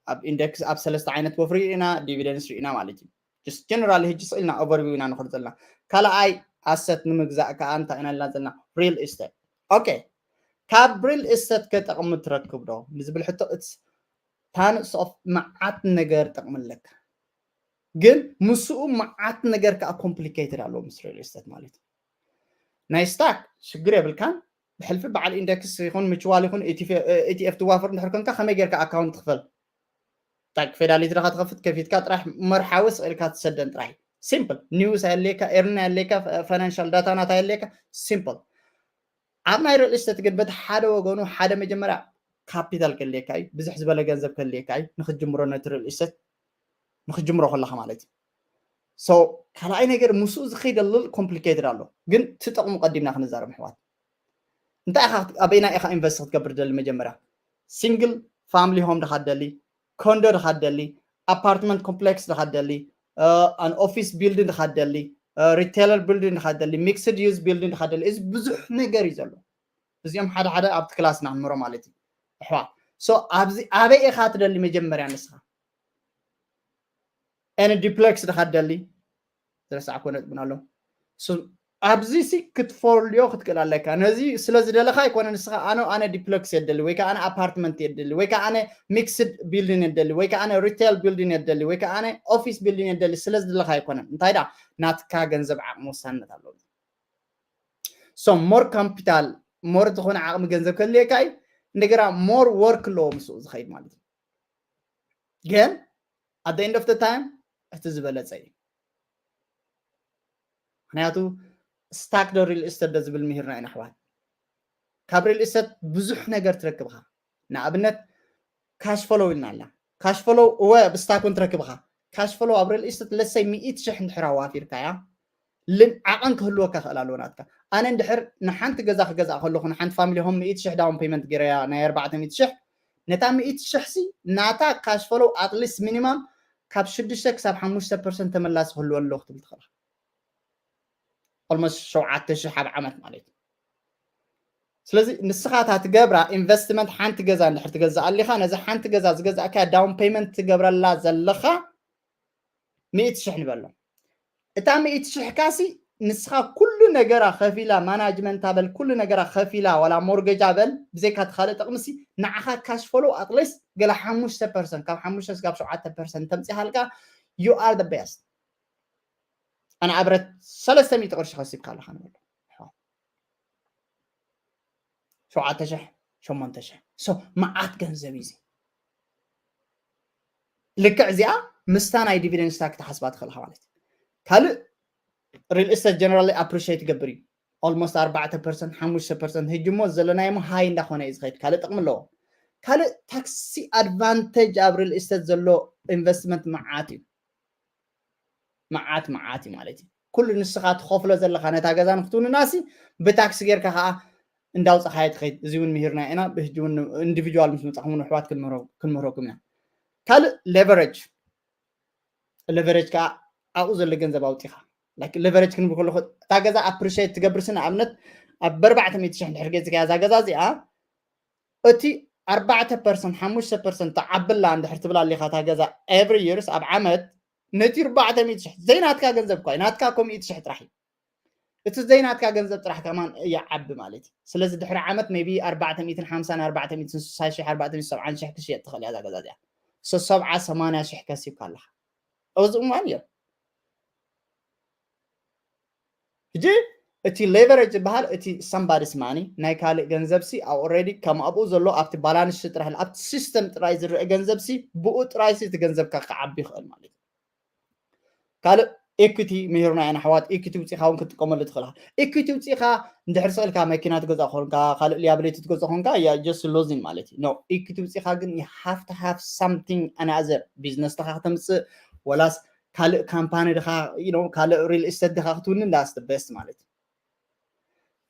ኣብ ኢንደክስ ኣብ ሰለስተ ዓይነት ወፍሪ ርኢና፣ ዲቪደንስ ርኢና ማለት እዩ። Just general ሕጂ ስኢልና overview ኢና ንኸድ ዘለና። ካልኣይ ኣሰት ንምግዛእ ከዓ እንታይ ኢና ኢልና ዘለና? Real estate። Okay, ካብ real estate ከጠቕሚ ትረክብ ዶ ንዝብል ሕቶ it's tons of መዓት ነገር ጠቕሚ ኣለካ። ግን ምስኡ መዓት ነገር ከዓ complicated ኣለዎ ምስ real estate ማለት እዩ። ናይ ስታክ ሽግር የብልካን። ብሕልፊ በዓል ኢንደክስ ይኹን ምችዋል ይኹን ኢቲኤፍ ትዋፍር እንድሕር ኮንካ ከመይ ጌርካ ኣካውንት ትኽፈል? ታክ ፌዳሊቲ ዳኻ ትኸፍት ከፊትካ ጥራሕ መርሓዊ ስቕ ኢልካ ትሰደን ጥራሕ። ሲምፕል ኒውስ ኣየለካ፣ ኤርና ኣየለካ፣ ፋይናንሻል ዳታ ናታ ኣየለካ። ሲምፕል። ኣብ ናይ ሪል ስቴት ግን በቲ ሓደ ወገኑ ሓደ መጀመርያ ካፒታል ከልየካ እዩ፣ ብዝሕ ዝበለ ገንዘብ ከልየካ እዩ ንክትጅምሮ ነቲ ሪል ስቴት ንክትጅምሮ ከለካ ማለት እዩ። So ካልኣይ ነገር ምስኡ ዝኸይደልል ኮምፕሊኬትድ ኣሎ፣ ግን ትጠቕሙ ቀዲምና ክንዛረብ ኣሕዋት። እንታይ ኢኻ ኣበይና ኢኻ ኢንቨስት ክትገብር ደሊ? መጀመርያ ሲንግል ፋሚሊ ሆም ድኻ ደሊ፣ ኮንዶ ድኻ ደሊ፣ ኣፓርትመንት ኮምፕሌክስ ድኻ ደሊ፣ ኣን ኦፊስ ቢልዲንግ ድኻ ደሊ፣ ሪቴለር ቢልዲንግ ድኻ ደሊ፣ ሚክስድ ዩዝ ቢልዲንግ ድኻ ደሊ። እዚ ብዙሕ ነገር እዩ ዘሎ። እዚኦም ሓደ ሓደ ኣብቲ ክላስ ኢና ክንምሮ ማለት እዩ ኣሕዋት። So ኣብዚ ኣበይ ኢኻ ትደሊ መጀመርያ ንስኻ? ኣነ ዲፕሌክስ ድኻ ደሊ ዝረሳዕኮ ነጥብን ኣሎ። ኣብዚ ሲ ክትፎልዮ ክትክእል ኣለካ። ነዚ ስለ ዝደለኻ ኣይኮነ ንስኻ ኣነ ኣነ ዲፕሌክስ የደሊ ወይ ከዓ ኣነ ኣፓርትመንት የደሊ ወይ ከዓ ኣነ ሚክስድ ቢልዲንግ የደሊ ወይ ከዓ ኣነ ሪቴል ቢልዲንግ የደሊ ወይ ከዓ ኣነ ኦፊስ ቢልዲንግ የደሊ ስለ ዝደለኻ ኣይኮነን። እንታይ ዳ ናትካ ገንዘብ ዓቕሚ ወሳንነት ኣለዎ። So ሞር ካፒታል ሞር ዝኾነ ዓቕሚ ገንዘብ ከልየካ እዩ። እንደገና ሞር ወርክ ኣለዎ ምስኡ ዝኸይድ ማለት እዩ። ግን at the end of the time እቲ ዝበለፀ እዩ። ምክንያቱ ስታክ ዶ ሪል ስቴት ዶ ዝብል ምሂርና ኢና ኣሕዋት። ካብ ሪል ስቴት ብዙሕ ነገር ትረክብኻ። ንኣብነት ካሽ ፍሎው ኢልና ኣላ። ካሽ ፍሎው እወ ብስታክ እውን ትረክብኻ። ካሽ ፍሎው ኣብ ሪል ስቴት ለሰይ ሚእቲ ሽሕ እንድሕር ኣዋፊርካያ ዓቐን ክህልወካ ክእል ኣለዎ ናትካ። ኣነ እንድሕር ንሓንቲ ገዛ ክገዛእ ከለኹ ንሓንቲ ፋሚሊ ሆም ሚእቲ ሽሕ ዳውን ፔመንት ገይረያ ናይ ኣርባዕተ ሚእቲ ሽሕ፣ ነታ ሚእቲ ሽሕ ሲ ናታ ካሽ ፍሎው ኣትሊስት ሚኒማም ካብ ሽዱሽተ ክሳብ ሓሙሽተ ፐርሰንት ተመላሲ ክህልወ ኣለዎ ክትብል ትኽእል። ኦልሞስት ሸውዓተ ሽሕ ኣብ ዓመት ማለት እዩ። ስለዚ ንስኻ እታ ትገብራ ኢንቨስትመንት ሓንቲ ገዛ እንድሕር ትገዝእ ኣሊኻ፣ ነዚ ሓንቲ ገዛ ዝገዛእካ ዳውን ፔመንት ትገብረላ ዘለኻ ሚእቲ ሽሕ ንበሎ። እታ ሚእቲ ሽሕ ካሲ ንስኻ ኩሉ ነገራ ከፊላ ማናጅመንታ በል ኩሉ ነገራ ከፊላ ዋላ ሞርገጃ በል ብዘይካ እቲ ካልእ ጥቕሚ ሲ ንዓኻ ካሽ ፍሎው ኣትሊስት ገለ ሓሙሽተ ፐርሰንት ካብ ሓሙሽተ ስጋብ ሸውዓተ ፐርሰንት ተምፂሃልካ you are the best። ኣነ ኣብረት ሰለስተ ሚእቲ ቅርሺ ከሲብካ ኣለኻ ንበሎ። ሸውዓተ ሽሕ ሸሞንተ ሽሕ so መዓት ገንዘብ እዩ። ልክዕ እዚኣ ምስታ ናይ ዲቪደንድ ስታክ ተሓስባ ትኽእልካ ማለት እዩ። ካልእ ሪል ስቴት ጀነራሊ ኣፕሪሽት ይገብር እዩ። ኦልሞስት ኣርባዕተ ፐርሰንት ሓሙሽተ ፐርሰንት ህጂ እሞ ዘለናዮ ሃይ እንዳኾነ እዩ ዝኸይድ። ካልእ ጥቕሚ ኣለዎ። ካልእ ታክሲ ኣድቫንቴጅ ኣብ ሪል ስቴት ዘሎ ኢንቨስትመንት መዓት እዩ። መዓት መዓት እዩ ማለት እዩ። ኩሉ ንስኻ ትኸፍሎ ዘለኻ ነታ ገዛ ንክትውንናሲ ብታክሲ ጌርካ ከዓ እንዳውፃኻዮ ትኸይድ። እዚ እውን ምሂርና ኢና። ብህጂ እውን ኢንዲቪጁዋል ምስ መፃኹም እውን ኣሕዋት ክንምህረኩም ኢና። ካልእ ሌቨሬጅ፣ ሌቨሬጅ ከዓ ኣብኡ ዘሎ ገንዘብ ኣውፂኻ ሌቨሬጅ ክንብል ከለኹ እታ ገዛ ኣፕሪሽት ትገብርሲ ንኣብነት ኣብ ኣርባዕተ ሚእቲ ሽሕ እንድሕር ገዚእካያ እዛ ገዛ እዚኣ እቲ ኣርባዕተ ፐርሰንት ሓሙሽተ ፐርሰንት ትዓብላ እንድሕር ትብላ ኣሊኻ እታ ገዛ ኤቭሪ ይርስ ኣብ ዓመት ነቲ ኣርባዕተ ሚእቲ ሽሕ ዘይናትካ ገንዘብ እኳ እዩ ናትካ እኮ ሚእቲ ሽሕ ጥራሕ እዩ። እቲ ዘይናትካ ገንዘብ ጥራሕ ከማን ይዓቢ ማለት እዩ። ስለዚ ድሕሪ ዓመት ሜቢ ኣርባዕተ ሚእትን ሓምሳን ኣርባዕተ ሚእትን ስሳን ሽሕ ኣርባዕተ ሚእትን ሰብዓን ሽሕ ክሽየጥ ትኽእል እያ እዛ ገዛ እዚኣ። ሰብዓ ሰማንያ ሽሕ ከሲብካ ኣለኻ ኣብዚ እዋን እዮም። ሕጂ እቲ leverage ዝበሃል እቲ somebody's money ናይ ካልእ ገንዘብ ሲ already ከም ኣብኡ ዘሎ ኣብቲ balance ጥራሕ ኣብቲ system ጥራይ ዝረአ ገንዘብ ሲ ብኡ ጥራይ ሲ እቲ ገንዘብካ ክዓቢ ይኽእል ማለት እዩ። ካልእ equity ምሂርና ኢና ኣሕዋት። Equity ውፂኻ እውን ክትጥቀመሉ ትኽእል ኢኻ። Equity ውፂኻ እንድሕር ስእልካ መኪና ትገዛ ኮንካ ካልእ liability ትገዛ ኮንካ just losing ማለት እዩ። No, equity ውፂኻ ግን you have to have something another business ተኻ ክተምፅእ ወላስ ካልእ company ድኻ ካልእ real estate ድኻ ክትውንን that's the best ማለት እዩ።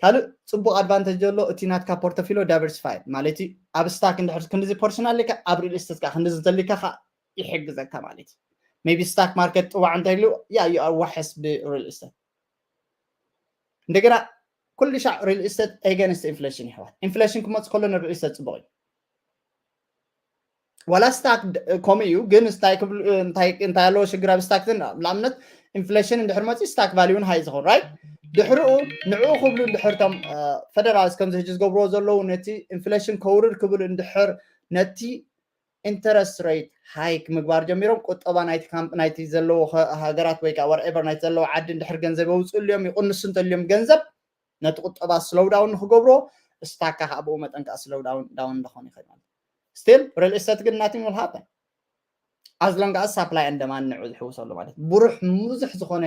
ካልእ ፅቡቅ advantage ዘሎ እቲ ናትካ portfolio diversified ማለት እዩ። ኣብ stock እንድሕር ክንድዚ portion ኣለካ ኣብ real estate ከዓ ክንድዚ እንተሊካ ከዓ ይሕግዘካ ማለት እዩ። Maybe stock market ጥዋዕ እንተይሉ ያ you are ዋሕስ ብ real estate። እንደገና ኩሉ ሻዕ real estate against inflation ይሕዋት። Inflation ክመፅ ከሎ ን real estate ፅቡቅ እዩ። ዋላ stock ከምኡ እዩ ግን እንታይ ክብል እንታይ ኣለዎ ሽግር ኣብ stock ን ንኣብነት inflation እንድሕር መፂ stock value ን high ዝኸውን right። ድሕርኡ ንዕኡ ክብሉ እንድሕር ቶም federals ከምዚ ሕጂ ዝገብርዎ ዘለዉ ነቲ inflation ከውርድ ክብሉ እንድሕር ነቲ interest rate hike ምግባር ጀሚሮም ቁጠባ ናይቲ ዘለዎ ሃገራት ወይ ከዓ whatever ናይቲ ዘለዎ ዓዲ እንድሕር ገንዘብ የውፅእሉ እዮም ይቕንሱ እንተልዮም ገንዘብ ነቲ ቁጠባ slow down ንክገብሮ stock ካ ብኡ መጠን ከዓ slow down down እንደኾነ ይኽእል ማለት still real estate ግን nothing will happen as long as supply and demand ንዑ ዝሕውሰሉ ማለት ብሩሕ ብዙሕ ዝኾነ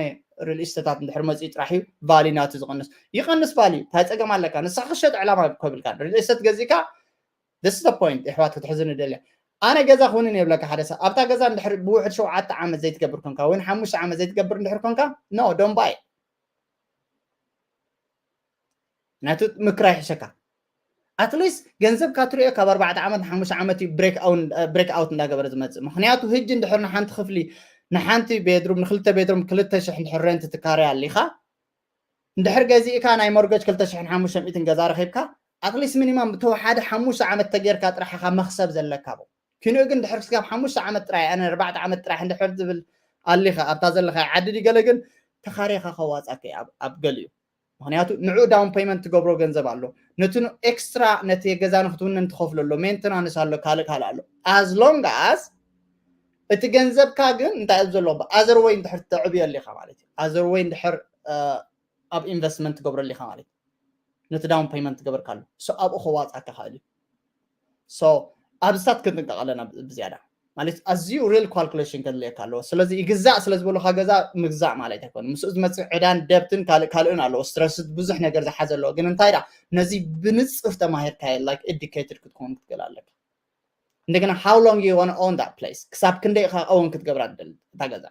real estate ታት እንድሕር መፅኡ ጥራሕ እዩ value ናቱ ዝቕንስ ይቐንስ value እንታይ ፀገም ኣለካ ንስኻ ክሸጥ ዕላማ ከብልካ real estate ገዚእካ this is the point የሕዋት ክትሕዝኒ ደልያ ኣነ ገዛ ክውንን የብለካ ሓደ ሰብ ኣብታ ገዛ እንድሕር ብውሕድ ሸውዓተ ዓመት ዘይትገብር ኮንካ ወይ ሓሙሽተ ዓመት ዘይትገብር እንድሕር ኮንካ no don't buy ናቱ ምክራ ይሕሸካ at least ገንዘብካ ትሪኦ ካብ ኣርባዕተ ዓመት ንሓሙሽተ ዓመት እዩ break out እንዳገበረ ዝመፅእ ምክንያቱ ህጂ እንድሕር ንሓንቲ ክፍሊ ንሓንቲ ቤድሩም ንክልተ ቤድሩም ክልተ ሽሕ እንድሕር rent ትካረይ ኣሊካ እንድሕር ገዚእካ ናይ mortgage ክልተ ሽሕን ሓሙሽተ ሚእትን ገዛ ረኺብካ at least minimum ብተወሓደ ሓሙሽተ ዓመት ተጌርካ ጥራሕ ኢኻ መኽሰብ ዘለካ ብ ክንኡ ግን ድሕር ክስጋብ ሓሙሽተ ዓመት ጥራይ ኣነ ኣርባዕተ ዓመት ጥራሕ እንድሕር ዝብል ኣሊኻ ኣብታ ዘለኻ ዓዲ ድዩ ገለ ግን ተኻሪኻ ከዋፃካ እዩ ኣብ ገሊኡ ምክንያቱ ንዑ down payment ትገብሮ ገንዘብ ኣሎ ነቲ extra ነቲ ገዛ ንክትውንን ትኸፍሎ ኣሎ maintenance ኣሎ ካልእ ካልእ ኣሎ as long as እቲ ገንዘብካ ግን እንታይ ኣብ ዘሎ other way እንድሕር ተዕብዮ ኣሊኻ ማለት እዩ other way እንድሕር ኣብ investment ትገብረሉ ኢኻ ማለት እዩ ነቲ down payment ትገብርካሉ so ኣብኡ ከዋፃካ ክእል እዩ so ኣብዚታት ክንጥንቀቕ ኣለና ብዝያዳ ማለት ኣዝዩ real calculation ከድልየካ ኣለዎ ስለዚ ይግዛእ ስለ ዝበሉካ ገዛ ምግዛእ ማለት ኣይኮነ ምስኡ ዝመፅእ ዕዳን ደብትን ካልእ ካልእን ኣለዎ stress ብዙሕ ነገር ዝሓዘ ኣለዎ ግን እንታይ ዳ ነዚ ብንፅር ተማሂርካዮ like educated ክትከውን ክትክእል ኣለካ እንደገና how long you wanna own that place ክሳብ ክንደይ ኢኻ own ክትገብራ ትደሊ እታ ገዛ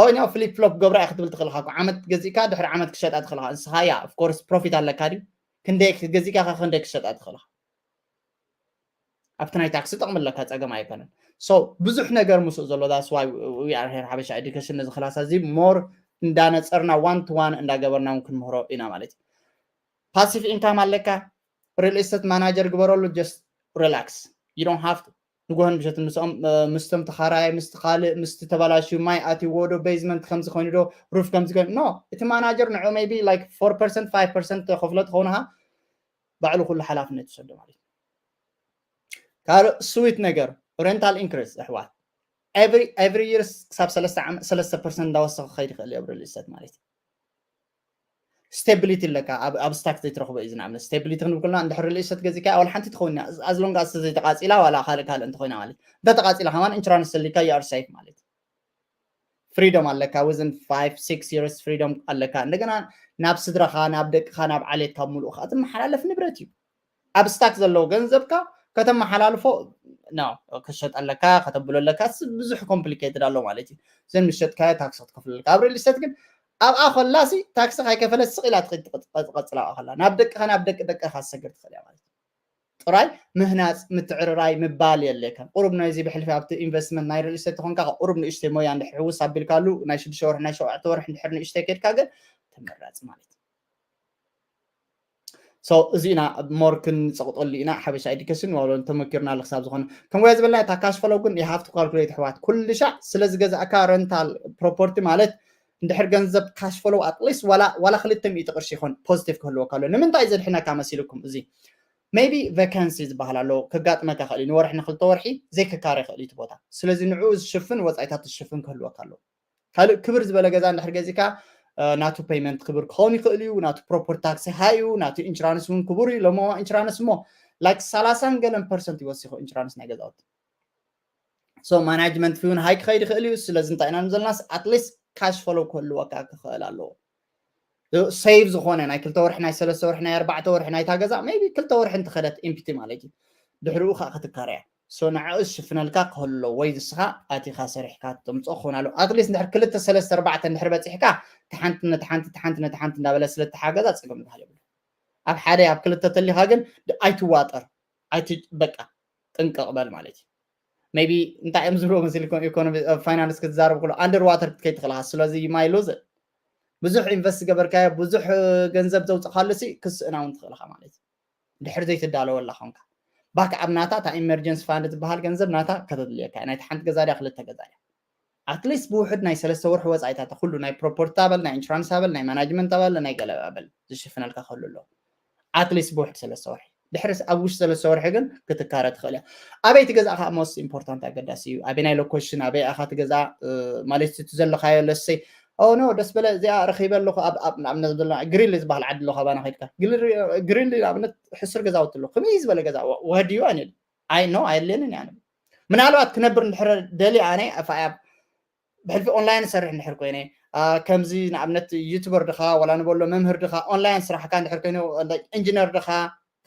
ኦይ no flip flop ገብራ ክትብል ትኽእልካ ዓመት ገዚእካ ድሕሪ ዓመት ክሸጣ ትኽእልካ ንስኻ ያ of course profit ኣለካ ድዩ ክንደይ ገዚእካ ክንደይ ክሸጣ ትኽእልካ ኣብቲ ናይ ታክሲ ጠቕሚ ኣለካ ፀገም ኣይኮነን so ብዙሕ ነገር ምስኡ ዘሎ that's why we are here ሓበሻ education ነዚ ክላስ እዚ more እንዳነፀርና one to one እንዳገበርና እውን ክንምህሮ ኢና ማለት እዩ passive income ኣለካ real estate manager ግበረሉ just relax you don't have to ንጎሆን ምሸትን ምስኦም ምስቶም ተኻራይ ምስቲ ካልእ ምስቲ ተባላሽዩ ማይ ኣትይዎ ዶ basement ከምዚ ኮይኑ ዶ roof ከምዚ ኮይኑ no እቲ manager ንዑ maybe like four percent five percent ተኸፍሎ ትኸውን ኢኻ ባዕሉ ኩሉ ሓላፍነት ይሰዶ ማለት እዩ ካልእ sweet ነገር rental increase ኣሕዋት every every year ክሳብ ሰለስተ ዓመት ሰለስተ percent እንዳወሰኸ ክኸይድ ይኽእል እዩ real estate ማለት እዩ stability ኣለካ ኣብ stock ዘይትረኽቦ እዩ ንኣብነት stability ክንብል ከለና እንድሕር real estate ገዚእካ ወላ ሓንቲ ትኸውን as long as ዘይተቃፂላ ዋላ ካልእ ካልእ እንተኮይና ማለት እንተ ተቃፂላ ከማን insurance ሰሊካ you are safe ማለት freedom ኣለካ within five six years freedom ኣለካ እንደገና ናብ ስድራኻ ናብ ደቅኻ ናብ ዓሌትካ ሙሉእ ከዓ ትመሓላለፍ ንብረት እዩ ኣብ stock ዘለዎ ገንዘብካ ከተመሓላልፎ no ክሸጥ ኣለካ ከተብሎ ኣለካ ብዙሕ complicated ኣሎ ማለት እዩ ዘን ምሸጥካዮ ታክሲ ክትከፍል ኣለካ ኣብ real estate ግን ኣብኣ ከላሲ ታክሲ ካይከፈለት ስቕ ኢላ ትቐፅላ ከላ ናብ ደቅኻ ናብ ደቂ ደቅኻ ትሰግር ትኽእል እያ ማለት እዩ ጥራይ ምህናፅ ምትዕርራይ ምባል የድልየካ ቁሩብ ናይዚ ብሕልፊ ኣብቲ investment ናይ real estate ተኾንካ ቁሩብ ንእሽተይ ሞያ እንድሕር ሕውስ ኣቢልካሉ ናይ ሽዱሽተ ወርሒ ናይ ሸውዓተ ወርሒ እንድሕር ንእሽተይ ከድካ ግን ተመራፂ ማለት እዩ so እዚ ኢና more ክንፀቕጠሉ ኢና ሓበሻ education ዋሎ ተመኪርና ኣሎ ክሳብ ዝኾነ ከም ወያ ዝበልና እታ cash flow ግን you have to calculate ኣሕዋት ኩሉ ሻዕ ስለ ዝገዛእካ rental property ማለት እንድሕር ገንዘብ cash flow at least ዋላ ዋላ ክልተ ሚእቲ ቅርሺ ይኾን positive ክህልወካ ኣሎ ንምንታይ ዘድሕነካ መሲልኩም እዚ maybe vacancy ዝበሃል ኣሎ ከጋጥመካ ክእል እዩ ንወርሒ ንክልተ ወርሒ ዘይክካረ ክእል እዩ እቲ ቦታ ስለዚ ንዕኡ ዝሽፍን ወፃኢታት ዝሽፍን ክህልወካ ኣለዎ ካልእ ክብር ዝበለ ገዛ እንድሕር ገዚእካ ናቱ ፔይመንት ክቡር ክኸውን ይኽእል እዩ፣ ናቱ ፕሮፐርቲ ታክሲ ሃይ እዩ፣ ናቱ ኢንሹራንስ እውን ክቡር እዩ። ሎሚ ኢንሹራንስ እሞ ላይክ ሰላሳን ገለን ፐርሰንት ይወስኹ ኢንሹራንስ ናይ ገዛውቲ። ሶ ማናጅመንት ፊ እውን ሃይ ክኸይድ ይኽእል እዩ። ስለዚ እንታይ ኢና ዘለናስ ኣትሊስት ካሽ ፍሎው ክህልወካ ክኽእል ኣለዎ። ሴቭ ዝኾነ ናይ ክልተ ወርሒ ናይ ሰለስተ ወርሒ ናይ ኣርባዕተ ወርሒ ናይታ ገዛ ሜቢ ክልተ ወርሒ እንትኸደት ኢምፕቲ ማለት እዩ። ድሕሪኡ ከዓ ክትካረያ ሶ ንዕኡ ዝሽፍነልካ ክህሎ ወይ ዝስኻ ኣቲኻ ሰሪሕካ ተምፅኦ ክኸውን ኣለዎ። ኣትሊስት እንድሕር ክልተ ሰለስተ ኣርባዕተ እንድሕር በፂሕካ ተሓንቲ ነቲ ሓንቲ ተሓንቲ ነቲ ሓንቲ እንዳበለ ስለተሓገዛ ፀገም ዝበሃል የብሉ። ኣብ ሓደ ኣብ ክልተ ተሊኻ ግን ኣይትዋጠር ኣይት በቃ ጥንቅቕ በል ማለት እዩ። ሜቢ እንታይ እዮም ዝብልዎ መሲልኩም ኢኮኖሚ ፋይናንስ ክትዛረብ ከሎ ኣንደር ዋተር ክትከይድ ትኽእልካ። ስለዚ ማይ ሉዝ ብዙሕ ኢንቨስት ገበርካዮ ብዙሕ ገንዘብ ዘውፅኻሉ ሲ ክስእና እውን ትኽእልካ ማለት እዩ። ድሕር ዘይትዳለወላ ኮንካ ባክ ኣብ ናታ እታ ኢመርጀንሲ ፋንድ ትበሃል ገንዘብ ናታ ከተድልየካ ናይቲ ሓንቲ ገዛ ድያ ክልተ ገዛ ድያ ኣትሊስት ብውሕድ ናይ ሰለስተ ወርሒ ወፃኢታት ኩሉ ናይ ፕሮፖርቲ ኣበል ናይ ኢንሹራንስ ኣበል ናይ ማናጅመንት ኣበል ናይ ገለ ኣበል ዝሽፍነልካ ክህሉ ኣለዎ። ኣትሊስት ብውሕድ ሰለስተ ወርሒ ድሕሪ ኣብ ውሽጢ ሰለስተ ወርሒ ግን ክትካረ ትኽእል እያ። ኣበይ ትገዛእ ከዓ ሞስት ኢምፖርታንት ኣገዳሲ እዩ። ኣበይ ናይ ሎኬሽን ኣበይ ኣኻ ትገዛ ማለት እቲ ዘለካዮ ለሰይ ኦ ኖ ደስ በለ እዚኣ ረኺበ ኣለኹ ንኣብነት ዘለና ግሪል ዝበሃል ዓዲ ኣለኹ ኣባና ከድካ ግሪል ንኣብነት ሕሱር ገዛውቲ ኣሎ ከመይ ዝበለ ገዛ ወዲዩ ኣነ ኣይ ኖ ኣየድልየንን እያ ምናልባት ክነብር እንድሕረ ደሊ ኣነ ኣፋያ ብሕልፊ ኦንላይን ሰርሕ እንድሕር ኮይነ ከምዚ ንኣብነት ዩቱበር ድኻ ዋላ ንበሎ መምህር ድኻ ኦንላይን ስራሕካ እንድሕር ኮይኑ ኢንጂነር ድኻ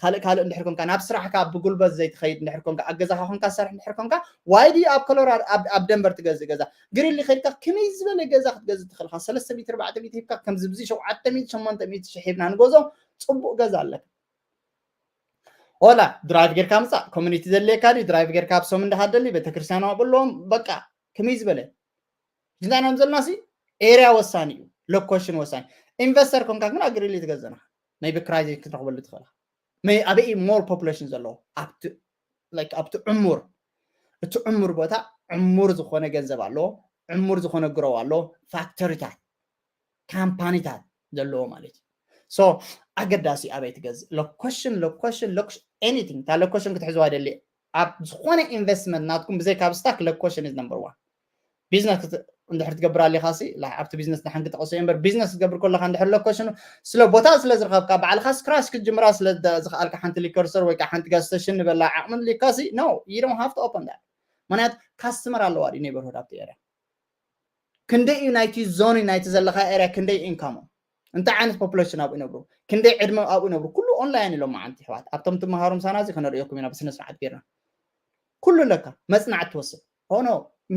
ካልእ ካልእ እንድሕር ኮንካ ናብ ስራሕካ ብጉልበት ዘይትኸይድ እንድሕር ኮንካ ኣብ ገዛኻ ኮንካ ሰርሕ እንድሕር ኮንካ ዋይ ድዩ ኣብ ኮሎራዶ ኣብ ደንበር ትገዝእ ገዛ ግሪሊ ከድካ ከመይ ዝበለ ገዛ ክትገዝእ ትኽእልካ ሰለስተ ሚትር ኣርባዕተ ሚትር ሂብካ ከምዚ ብዚ ሸውዓተ ሚእቲ ሸሞንተ ሚእቲ ሽሕ ሂብና ንገዞ ፅቡቅ ገዛ ኣለካ ኦላ ድራይቭ ጌርካ ምፃእ ኮሚኒቲ ዘድልየካ ድዩ ድራይቭ ጌርካ ኣብ ሶም እንዳሃደሊ ቤተክርስትያን ኣብሎም በቃ ከመይ ዝበለ እንታይ ኢና ዘለና ሲ ኤርያ ወሳኒ እዩ ሎኮሽን ወሳኒ ኢንቨስተር ኮንካ ግን ኣግሪሊ ትገዘና ሜቢ ክራይ ክትረክበሉ ትኽእላ ኣበይ ሞር ፖፑሌሽን ዘለዎ ኣብቲ ዕሙር እቲ ዕሙር ቦታ ዕሙር ዝኾነ ገንዘብ ኣለዎ ዕሙር ዝኾነ ግሮው ኣለዎ ፋክተሪታት ካምፓኒታት ዘለዎ ማለት እዩ ሶ ኣገዳሲ ኣበይ ትገዝእ ሎኮሽን ሎኮሽን ሎኮሽን ኤኒቲንግ እታ ሎኮሽን ክትሕዝዋ ደሊ ኣብ ዝኾነ ኢንቨስትመንት ናትኩም ብዘይካ ኣብ ስታክ ሎኮሽን ኢዝ ነምበር ዋን ቢዝነስ እንድሕር ትገብር ኣሊኻ ሲ ኣብቲ ቢዝነስ ንሓን ክጠቕሶ እምበር ቢዝነስ ክትገብር ከለካ እንድሕር ሎኮሽኑ ስለ ቦታ ስለ ዝረኸብካ ባዕልካ ስክራሽ ክትጅምራ ስለ ዝኽኣልካ ሓንቲ ሊከር ስቶር ወይ ከዓ ሓንቲ ጋዝ ስቴሽን ንበላ ዓቕሚ ኣሊካ ሲ ኖ you don't have to open that ምክንያቱ ካስተመር ኣለዋ ድዩ ኔበርሁድ ኣብቲ ኤርያ ክንደይ እዩ ናይቲ ዞን ናይቲ ዘለካ ኤርያ ክንደይ ኢንካሞም እንታይ ዓይነት ፖፑሌሽን ኣብኡ ይነብሩ ክንደይ ዕድመ ኣብኡ ይነብሩ ኩሉ ኦንላይን ኢሎም መዓንቲ ኣሕዋት ኣብቶም ትመሃሩ ምሳና እዚ ከነርእየኩም ኢና ብስነ ስርዓት ጌርና ኩሉ ኣለካ መፅናዕቲ ትወስድ ሆኖ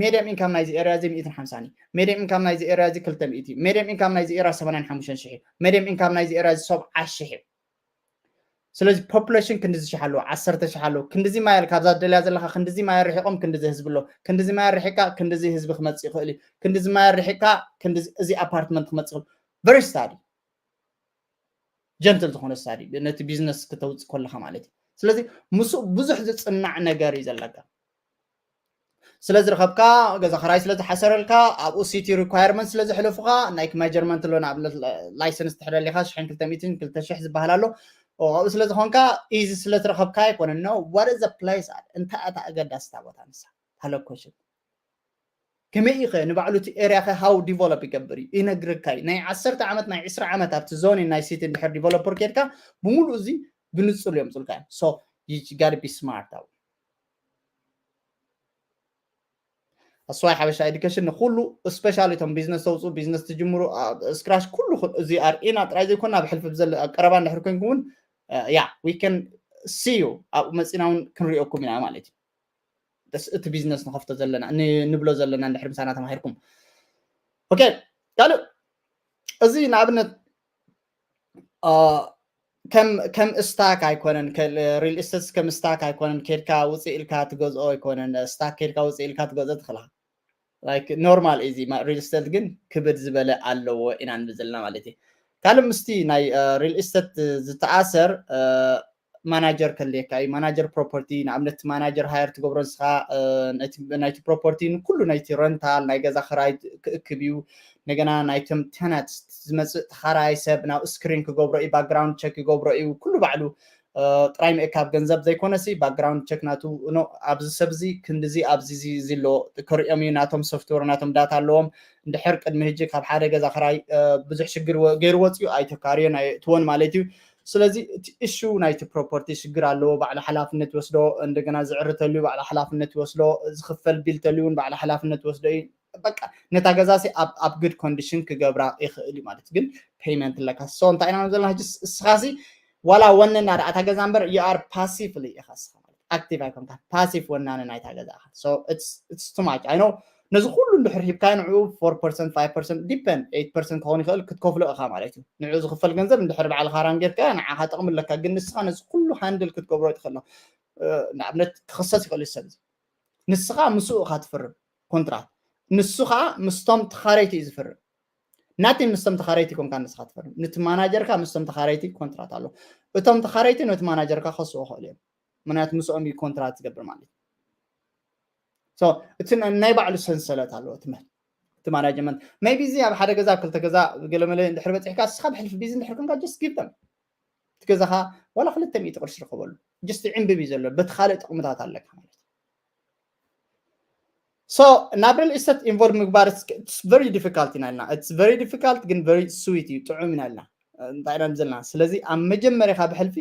ሜድያም ኢንካም ናይዚ ኤርያ እዚ ሚእትን ሓምሳን እዩ ሜድያም ኢንካም ናይዚ ኤርያ እዚ ክልተ ሚእቲ እዩ ሜድያም ኢንካም ናይዚ ኤርያ ሰማንያን ሓሙሽተን ሽሕ እዩ ሜድያም ኢንካም ናይዚ ኤርያ እዚ ሰብዓ ሽሕ እዩ ስለዚ ፖፑሌሽን ክንድዚ ሽሕ ኣለዎ ዓሰርተ ሽሕ ኣለዎ ክንድዚ ማይል ካብዛ ደልያ ዘለካ ክንድዚ ማይል ርሒቆም ክንድዚ ህዝቢ ኣሎ ክንድዚ ማይል ርሒቅካ ክንድዚ ህዝቢ ክመፅእ ይኽእል እዩ ክንድዚ ማይል ርሒቅካ ክንድዚ እዚ ኣፓርትመንት ክመፅእ ይኽእል very study ጀንትል ዝኾነ ስታዲ ነቲ ቢዝነስ ክተውፅእ ከለካ ማለት እዩ ስለዚ ምስኡ ብዙሕ ዝፅናዕ ነገር እዩ ዘለካ ስለ ዝረኸብካ ገዛ ክራይ ስለ ዝሓሰረልካ ኣብኡ ሲቲ ሪኳየርመንት ስለ ዘሕለፉካ ናይ ሜጀርመንት ኣሎ ንኣብነት ላይሰንስ ትሕደሊካ ሽሕን ክልተ ሚእትን ክልተ ሽሕ ዝበሃል ኣሎ ኣብኡ ስለ ዝኾንካ ኢዚ ስለ ዝረኸብካ ኣይኮነን no what is the place እንታይ እታ ኣገዳስታ ቦታ ንሳ ታለኮሽን ከመይ ኢኸ ንባዕሉ እቲ ኤርያ ከ ሃው ዲቨሎፕ ይገብር እዩ ይነግርካ እዩ ናይ ዓሰርተ ዓመት ናይ ዕስራ ዓመት ኣብቲ ዞን ናይ ሲቲ እንድሕር ዲቨሎፐር ኬድካ ብምሉእ እዚ ብንፁር እዮም ፅልካ እዮም so you gotta be smart ኣብኡ ኣስዋይ ሓበሻ ኤዱኬሽን ንኩሉ ስፔሻሊ እቶም ቢዝነስ ተውፅኡ ቢዝነስ ትጅምሩ ስክራሽ ኩሉ እዚ ኣርኢና ጥራይ ዘይኮና ኣብ ሕልፊ ብዘለ ኣብ ቀረባ እንድሕር ኮንኩም እውን ያ we can see you ኣብኡ መፂና እውን ክንሪኦኩም ኢና ማለት እዩ እቲ ቢዝነስ ንኸፍቶ ዘለና ንብሎ ዘለና እንድሕር ምሳና ተማሂርኩም ኦኬ ካልእ እዚ ንኣብነት ከም ከም ስታክ ኣይኮነን ሪል ስቴትስ ከም ስታክ ኣይኮነን ኬድካ ውፅእ ኢልካ ትገዝኦ ኣይኮነን ስታክ ኬድካ ውፅእ ኢልካ ትገዝኦ ትኽእልካ ኖርማል እዚ ሪል ስቴት ግን ክብድ ዝበለ ኣለዎ ኢና ንብል ዘለና ማለት እዩ ካልእ ምስቲ ናይ ሪል ስቴት ዝተኣሰር ማናጀር ከድልየካ እዩ። ማናጀር ፕሮፐርቲ፣ ንኣብነት ማናጀር ሃየር ትገብሮ ንስኻ፣ ናይቲ ፕሮፐርቲ ንኩሉ ናይቲ ረንታል ናይ ገዛ ክራይ ክእክብ እዩ። እንደገና ናይቶም ቴናንት ዝመፅእ ተኻራይ ሰብ ናብ ስክሪን ክገብሮ እዩ፣ ባክግራውንድ ቸክ ክገብሮ እዩ። ኩሉ ባዕሉ ጥራይ ምእካብ ገንዘብ ዘይኮነሲ ባክግራውንድ ቸክ ናቱ፣ ኣብዚ ሰብ እዚ ክንድዚ ኣብዚ እዚ ኣሎ ክሪኦም እዩ። ናቶም ሶፍትወር ናቶም ዳታ ኣለዎም። እንድሕር ቅድሚ ሕጂ ካብ ሓደ ገዛ ክራይ ብዙሕ ሽግር ገይሩ ወፅኡ ኣይተካርዮን ኣይእትዎን ማለት እዩ። ስለዚ እቲ እሹ ናይቲ ፕሮፐርቲ ሽግር ኣለዎ፣ ባዕሉ ሓላፍነት ይወስዶ። እንደገና ዝዕርተሉ ባዕሉ ሓላፍነት ይወስዶ። ዝኽፈል ቢል ተልዩ እውን ባዕሉ ሓላፍነት ይወስዶ እዩ። በቃ ነታ ገዛ ሲ ኣብ ኣብ ግድ ኮንዲሽን ክገብራ ይኽእል እዩ ማለት ግን ፔይመንት ኣለካ። ሶ እንታይ ኢና ዘለና ሕጂ? እስኻ ሲ ዋላ ወነና ደኣ እታ ገዛ እምበር you are passively ኢኻ እስኻ ማለት ኣክቲቭ ኣይኮንካ፣ ፓሲቭ ወናኒ ናይታ ገዛ ኢኻ። So it's it's too much. I know ነዚ ኩሉ እንድሕር ሂብካዮ ንዕኡ four percent five percent depend eight percent ክኸውን ይኽእል ክትከፍሎ ኢኻ ማለት እዩ። ንዕኡ ዝኽፈል ገንዘብ እንድሕር ባዕልኻ ራን ጌርካ ንዓኻ ጥቕሚ ኣለካ፣ ግን ንስኻ ነዚ ኩሉ ሃንድል ክትገብሮ ትኽእል። ንኣብነት ክኽሰስ ይኽእል እዩ ሰብ እዚ። ንስኻ ምስኡ ኢኻ ትፍርም ኮንትራት፣ ንሱ ኸዓ ምስቶም ተኻረይቲ እዩ ዝፍርም። ናቲ ምስቶም ተኻረይቲ ኮንካ ንስኻ ትፈርም፣ ነቲ ማናጀርካ ምስቶም ተኻረይቲ ኮንትራት ኣሎ። እቶም ተኻረይቲ ነቲ ማናጀርካ ከስዎ ይኽእሉ እዮም፣ ምክንያቱ ምስኦም እዩ ኮንትራት ዝገብር ማለት እዩ። So እቲ ናይ ባዕሉ ሰንሰለት ኣለዎ እቲ ማናጅመንት። Maybe እዚ ኣብ ሓደ ገዛ ኣብ ክልተ ገዛ ገለመለ እንድሕር በፂሕካ ንስኻ ብሕልፊ ቢዚ እንድሕር ኮንካ just give them እቲ ገዛኻ ዋላ ክልተ ሚእቲ ቅርሺ ርከበሉ፣ just ዕንብብ እዩ ዘሎ፣ በቲ ካልእ ጥቕምታት ኣለካ ማለት እዩ። So ናብ ሪል ኢስቴት ኢንቮልቭ ምግባር it's very difficult ኢና ኢልና። It's very difficult ግን very sweet እዩ፣ ጥዑም ኢና ኢልና። እንታይ ኢና ዘለና? ስለዚ ኣብ መጀመርያ ካብ ሕልፊ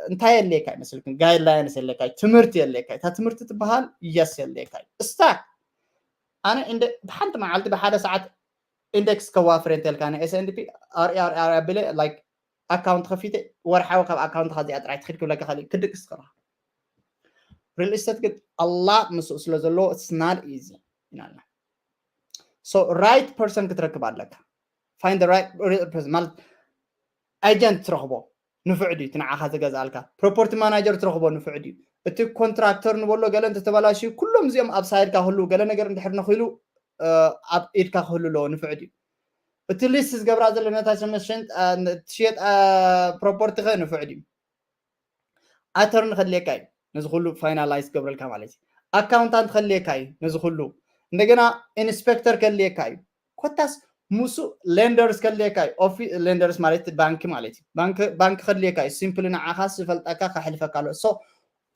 እንታይ የድልየካ ይመስልክን? ጋይድላይንስ የድልየካ፣ ትምህርቲ የድልየካ። እታ ትምህርቲ ትበሃል የስ የድልየካ። ስታክ ኣነ ሓንቲ መዓልቲ ብሓደ ሰዓት ኢንደክስ ከዋፍር እንተልካ ን S and P ኣርያ ኣርያ ኣርያ ኣቢለ ላይክ ኣካውንት ከፊተ ወርሓዊ ካብ ኣካውንትካ እዚኣ ጥራይ ትኽድ ክብለካ ኻሊእ ክድቅስ ትኽእልካ። ሪል ኢስቴት ግን ኣላ ምስኡ ስለ ዘለዎ it's not easy ኢናልና። So right person ክትረክብ ኣለካ። Find the right person ማለት ኤጀንት ትረኽቦ ንፉዕ ድዩ? እቲ ንዓኻ ዝገዝኣልካ ፕሮፐርቲ ማናጀር ትረኽቦ ንፉዕ ድዩ? እቲ ኮንትራክተር ንበሎ ገለ እንተተበላሽዩ ኩሎም እዚኦም ኣብ ሳይድካ ክህልው፣ ገለ ነገር እንድሕር ነኺሉ ኣብ ኢድካ ክህሉ ኣለዎ ንፉዕ ድዩ? እቲ ሊስት ዝገብራ ዘሎ ነታ ትሽየጥ ፕሮፐርቲ ኸ ንፉዕ ድዩ? ኣተርኒ ከድልየካ እዩ ነዚ ኩሉ ፋይናላይዝ ክገብረልካ ማለት እዩ። ኣካውንታንት ከድልየካ እዩ ነዚ ኩሉ። እንደገና ኢንስፔክተር ከድልየካ እዩ። ኮታስ ምስኡ ሌንደርስ ከድልየካ እዩ። ኦፊ ሌንደርስ ማለት ባንኪ ማለት እዩ። ባንኪ ባንኪ ከድልየካ እዩ። ሲምፕሊ ንዓኻ ዝፈልጠካ ከሕልፈካ ኣሎ። So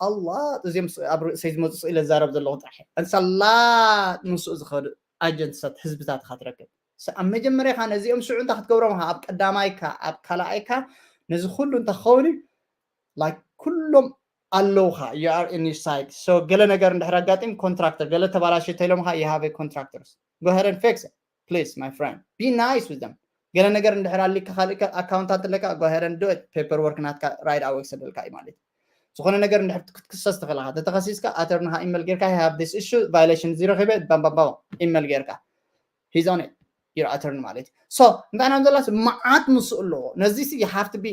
ኣላ እዚኦም ኣብ ርእሰይ ዝመፁ ስኢለ ዝዛረብ ዘለኹ ጥራሕ እንሳላ ምስኡ ዝኸዱ ኣጀንትሳት ህዝብታት ኢኻ ትረክብ። So ኣብ መጀመርያኻ ነዚኦም ሽዑ እንታይ ክትገብሮም ኢኻ? ኣብ ቀዳማይካ ኣብ ካልኣይካ ነዚ ኩሉ እንታይ ክኸውን እዩ? Like ኩሎም ኣለውኻ you are in your side። So ገለ ነገር እንድሕር ኣጋጢም ኮንትራክተር ገለ ተባላሽ ተይሎምኻ you have a contractors go ahead and fix it please my friend be nice with them። ገለ ነገር እንድሕር ኣሊካ ካልእ ኣካውንታንት ኣለካ go ahead and do it paperwork ናትካ right away ክሰደልካ እዩ ማለት እዩ። ዝኾነ ነገር እንድሕር ክትክሰስ ትኽእል ኢኻ። ተተኸሲስካ ኣተርንኻ ኢመል ጌርካ you have this issue violation እዚ ረኺበ ባምባምባም ኢመል ጌርካ he's on it your attorney ማለት እዩ። So እንታይ ኢና ዘላስ መዓት ምስኡ ኣለዎ። ነዚ ሲ you have to be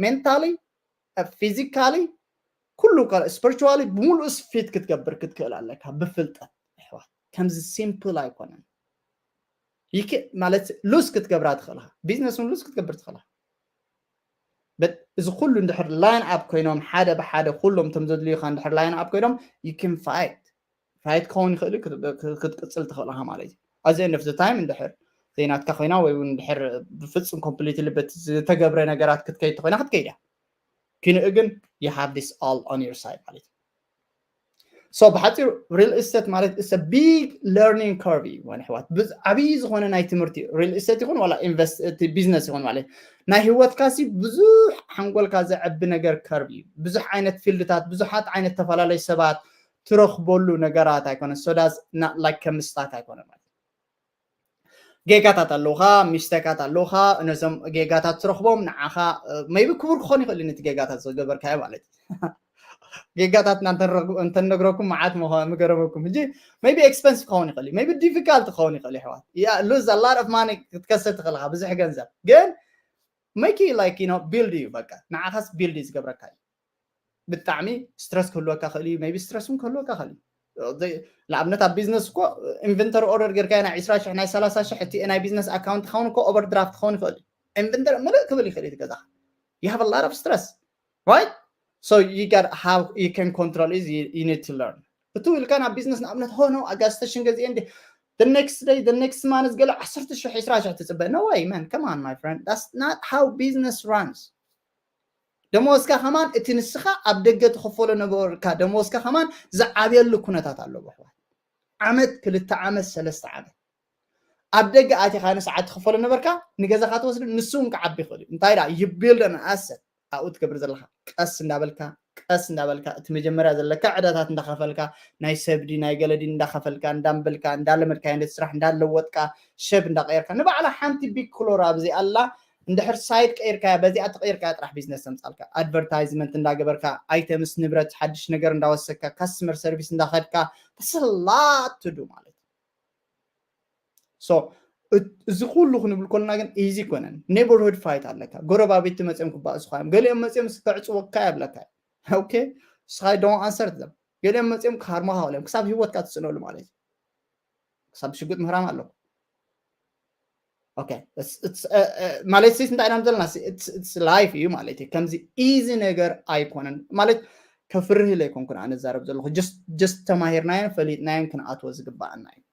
mentally physically ኩሉ spiritually ብምሉእ ፊት ክትገብር ክትክእል ኣለካ ብፍልጠት። ኣሕዋት ከምዚ ሲምፕል ኣይኮነን። ይክ ማለት ሉዝ ክትገብራ ትኽእልኻ፣ ቢዝነስ እውን ሉዝ ክትገብር ትኽእልኻ። But እዚ ኩሉ እንድሕር ላይን ኣፕ ኮይኖም ሓደ ብሓደ ኩሎም እቶም ዘድልዩኻ እንድሕር ላይን ኣፕ ኮይኖም you can fight fight ክኸውን ይኽእል ክትቅፅል ትኽእል ኢኻ ማለት እዩ። At the end of the time እንድሕር ዘይናትካ ኮይና ወይ እውን እንድሕር ብፍፁም ኮምፕሊትሊ በቲ ዝተገብረ ነገራት ክትከይድ ተኮይና ክትከይድ እያ። ኪንኡ ግን you have this all on your side ማለት እዩ። So ብሓፂሩ ሪል ኢስቴት ማለት it's a big learning curve እዩ። ኣሕዋት ዓብዪ ዝኾነ ናይ ትምህርቲ ሪል ኢስቴት ይኹን ዋላ ኢንቨስት ቢዝነስ ይኹን ማለት ናይ ህይወትካ ሲ ብዙሕ ሓንጎልካ ዘዕቢ ነገር ከርቭ እዩ። ብዙሕ ዓይነት ፊልድታት ብዙሓት ዓይነት ተፈላለዩ ሰባት ትረኽበሉ ነገራት ኣይኮነ። So that's not like ከም ስታክ ኣይኮነ ማለት ጌጋታት ኣለውኻ፣ ሚስተካት ኣለውኻ። ነዞም ጌጋታት ትረኽቦም ንዓኻ maybe ክቡር ክኾን ይኽእል ነቲ ጌጋታት ዝገበርካዮ ማለት እዩ። ጌጋታትና እንተነግረኩም መዓት ምገረመኩም። ሕጂ maybe ኤክስፐንስ ክኸውን ይኽእል እዩ፣ maybe ዲፊካልት ክኸውን ይኽእል ይሕዋት። Yeah lose a lot of money ክትከስር ትኽእልኻ ብዙሕ ገንዘብ ግን make like you know build እዩ በቃ ንዓኻስ ቢልድ እዩ ዝገብረካ እዩ። ብጣዕሚ ስትረስ ክህልወካ ክእል እዩ። maybe ስትረስ እውን ክህልወካ ክእል እዩ። ንኣብነት ኣብ ቢዝነስ እኮ ኢንቨንተሪ ኦርደር ጌርካ ናይ ዕስራ ሽሕ ናይ ሰላሳ ሽሕ እቲ ናይ ቢዝነስ ኣካውንት ክኸውን እኮ ኦቨርድራፍት ክኸውን ይኽእል እዩ። ኢንቨንተሪ ምልእ ክብል ይኽእል እዩ ገዛኻ። You have a lot of stress right? So you got how you can control is you, you need to learn. እቱ ኢልካ ናብ ቢዝነስ ንኣብነት ሆኖ ኣጋስተ ሽንገ ዚኤ እንዲ the next day the next month ገለ ዓሰርተ ሽሕ ዕስራ ሽሕ ትፅበ no way man, come on my friend, that's not how business runs. ደመወዝካ ከማን እቲ ንስኻ ኣብ ደገ ትኸፈሎ ነበርካ ደመወዝካ ከማን ዝዓብየሉ ኩነታት ኣሎ ብሕዋት። ዓመት ክልተ ዓመት ሰለስተ ዓመት ኣብ ደገ ኣቲኻ ንሰዓት ትኸፈሎ ነበርካ ንገዛኻ ትወስድ ንሱ እውን ክዓቢ ይኽእል እዩ። እንታይ ዳ you build an asset ኣብኡ ትገብር ዘለኻ ቀስ እንዳበልካ ቀስ እንዳበልካ እቲ መጀመርያ ዘለካ ዕዳታት እንዳኸፈልካ ናይ ሰብዲ ናይ ገለዲ እንዳኸፈልካ እንዳንበልካ እንዳለመድካ ዓይነት ስራሕ እንዳለወጥካ ሸብ እንዳቀየርካ ንባዕላ ሓንቲ ቢግ ክሎር ኣብዚ ኣላ እንድሕር ሳይድ ቀይርካያ በዚኣ ተቀይርካያ ጥራሕ ቢዝነስ ተምፃልካ ኣድቨርታይዝመንት እንዳገበርካ ኣይተምስ ንብረት ሓድሽ ነገር እንዳወሰካ ካስተመር ሰርቪስ እንዳኸድካ ተሰላት ትዱ ማለት so እዚ ኩሉ ክንብል ኮልና ግን ኢዚ ኮነን ኔበርሁድ ፋይት ኣለካ ጎረባቤት መፅኦም ክባእሱካ እዮም ገሊኦም መፅኦም ከዕፅወካ የብለካ ኦኬ ስኻይ ዶን ኣንሰር ዘም ገሊኦም መፅኦም ክሃርሞካ እዮም ክሳብ ህይወትካ ትፅነሉ ማለት እዩ ክሳብ ሽጉጥ ምህራም ኣለኩ ማለት ሲ እንታይ ኢና ዘለና ላይፍ እዩ ማለት እዩ ከምዚ ኢዚ ነገር ኣይኮነን ማለት ከፍርህ ኢለ ኣይኮንኩን ኣነ ዛረብ ዘለኹ ጀስት ተማሂርናዮን ፈሊጥናዮን ክንኣትዎ ዝግባኣና እዩ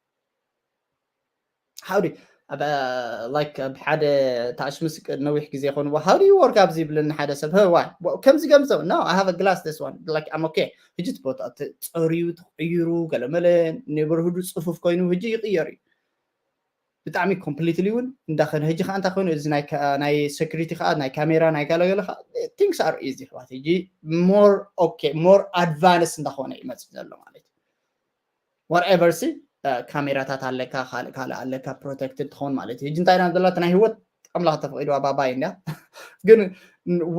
how do like ኣብ ሓደ ታሽምስ ነዊሕ ግዜ ይኾን how do you work ኣብዚ ይብለኒ ሓደ ሰብ ዋይ ከምዚ ገምዘው no I have a glass this one like I'm okay ሕጂ ቦታ ፀርዩ ተቀይሩ ገለመለ ኔበርሁዱ ፅፉፍ ኮይኑ ሕጂ ይቅየር እዩ ብጣዕሚ ኮምፕሊትሊ እውን እንዳኸነ ሕጂ ከዓ እንታይ ኮይኑ እዚ ናይ ሴኩሪቲ ከዓ ናይ ካሜራ ናይ ጋለገለ ከዓ things are easy ሕዋት ሕጂ more okay more advance እንዳኾነ ይመፅእ ዘሎ ማለት እዩ whatever ሲ ካሜራታት ኣለካ ካልእ ካልእ ኣለካ ፕሮቴክትድ ትኸውን ማለት እዩ ሕጂ እንታይ ኢና ዘለና ናይ ህይወት ኣምላኽ ተፈቂድዋ ባባይ እንድያ ግን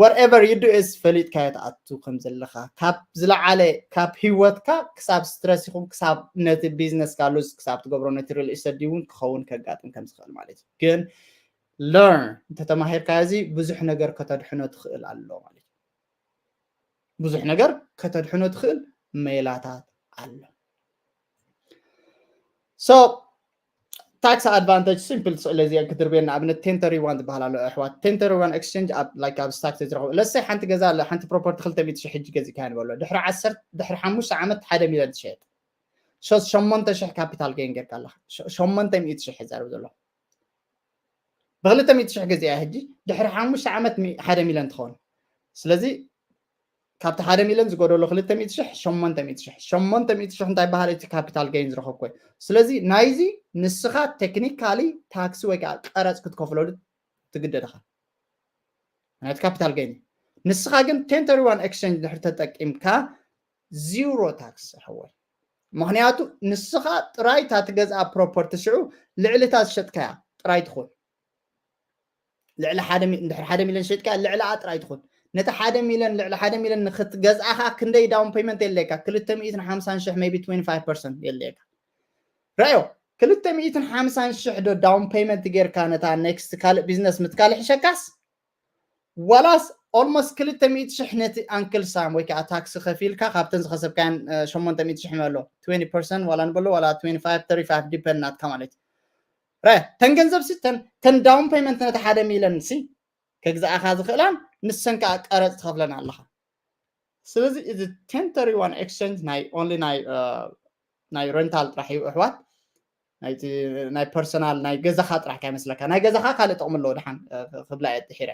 whatever you do is ፈሊጥካዮ ትኣቱ ከም ዘለካ ካብ ዝለዓለ ካብ ህይወትካ ክሳብ ስትረስ ይኹን ክሳብ ነቲ ቢዝነስ ካሉስ ክሳብ ትገብሮ ነቲ ሪል ኢስተት እውን ክኸውን ከጋጥም ከም ዝኽእል ማለት እዩ ግን learn እንተተማሂርካ እዚ ብዙሕ ነገር ከተድሕኖ ትኽእል ኣሎ ማለት እዩ ብዙሕ ነገር ከተድሕኖ ትኽእል ሜላታት ኣሎ so tax advantage simple ስእለ እዚኣ ክትርብየ ንኣብነት ten thirty one ዝበሃል ኣሎ ኣሕዋት ten thirty one exchange ኣብ like ኣብ ስታክ ተዝረኸቡ ለሰይ ሓንቲ ገዛ ኣለ ሓንቲ ፕሮፐርቲ ክልተ ሚእቲ ሽሕ ሕጂ ገዚእካ ንበሎ ድሕሪ ዓሰርተ ድሕሪ ሓሙሽተ ዓመት ሓደ ሚልዮን ትሸየጥ ሸሞንተ ሽሕ ካፒታል ገይን ጌርካ ኣለካ ሸሞንተ ሚእቲ ሽሕ ይዛረብ ዘሎ ብክልተ ሚእቲ ሽሕ ገዚኣ ሕጂ ድሕሪ ሓሙሽተ ዓመት ሓደ ሚልዮን ትኸውን ስለዚ ካብቲ ሓደ ሚልዮን ዝጎደሎ ክልተ ሚእቲ ሽሕ ሸሞንተ ሚእቲ ሽሕ ሸሞንተ ሚእቲ ሽሕ እንታይ በሃል እቲ ካፒታል ገይን ዝረኸብኮ እዩ ስለዚ ናይዚ ንስኻ ቴክኒካሊ ታክሲ ወይ ከዓ ቀረፅ ክትከፍለሉ ትግደድኻ ናይቲ ካፒታል ገይን ንስኻ ግን ten thirty one exchange ድሕር ተጠቂምካ ዚሮ ታክስ ሕወይ ምክንያቱ ንስኻ ጥራይ እታ ትገዝኣ ፕሮፐርቲ ሽዑ ልዕሊ እታ ዝሸጥካያ ጥራይ ትኹን ልዕሊ ሓደ እንድሕር ሓደ ሚልዮን ሸጥካ ልዕሊ ጥራይ ትኹን ነቲ ሓደ ሚልዮን ልዕሊ ሓደ ሚልዮን ንክትገዝኣኻ ክንደይ down payment የድልየካ ክልተ ሚእትን ሓምሳን ሽሕ maybe twenty five percent የድልየካ ረዮ ክልተ ሚእትን ሓምሳን ሽሕ ዶ down payment ጌርካ ነታ next ካልእ ቢዝነስ ምትካል ይሕሸካስ ዋላስ almost ክልተ ሚእቲ ሽሕ ነቲ ኣንክል ሳም ወይ ከዓ ታክሲ ከፊልካ ካብተን ዝኸሰብካያን ሸሞንተ ሚእቲ ሽሕ መሎ twenty percent ዋላ ንበሎ ዋላ twenty five thirty five depend ናትካ ማለት እዩ ረ ተን ገንዘብ ሲ ተን down payment ነቲ ሓደ ሚልዮን ሲ ከግዛኣኻ ዝኽእላን ንሰን ከዓ ቀረፅ ትኸፍለን ኣለኻ ስለዚ እዚ ten thirty one exchange ናይ only ናይ ናይ rental ጥራሕ እዩ ኣሕዋት ናይ personal ናይ ገዛኻ ጥራሕ ከይመስለካ ናይ ገዛኻ ካልእ ጥቕሚ ኣለዎ ድሓን ክብላ እየ ጥሒረ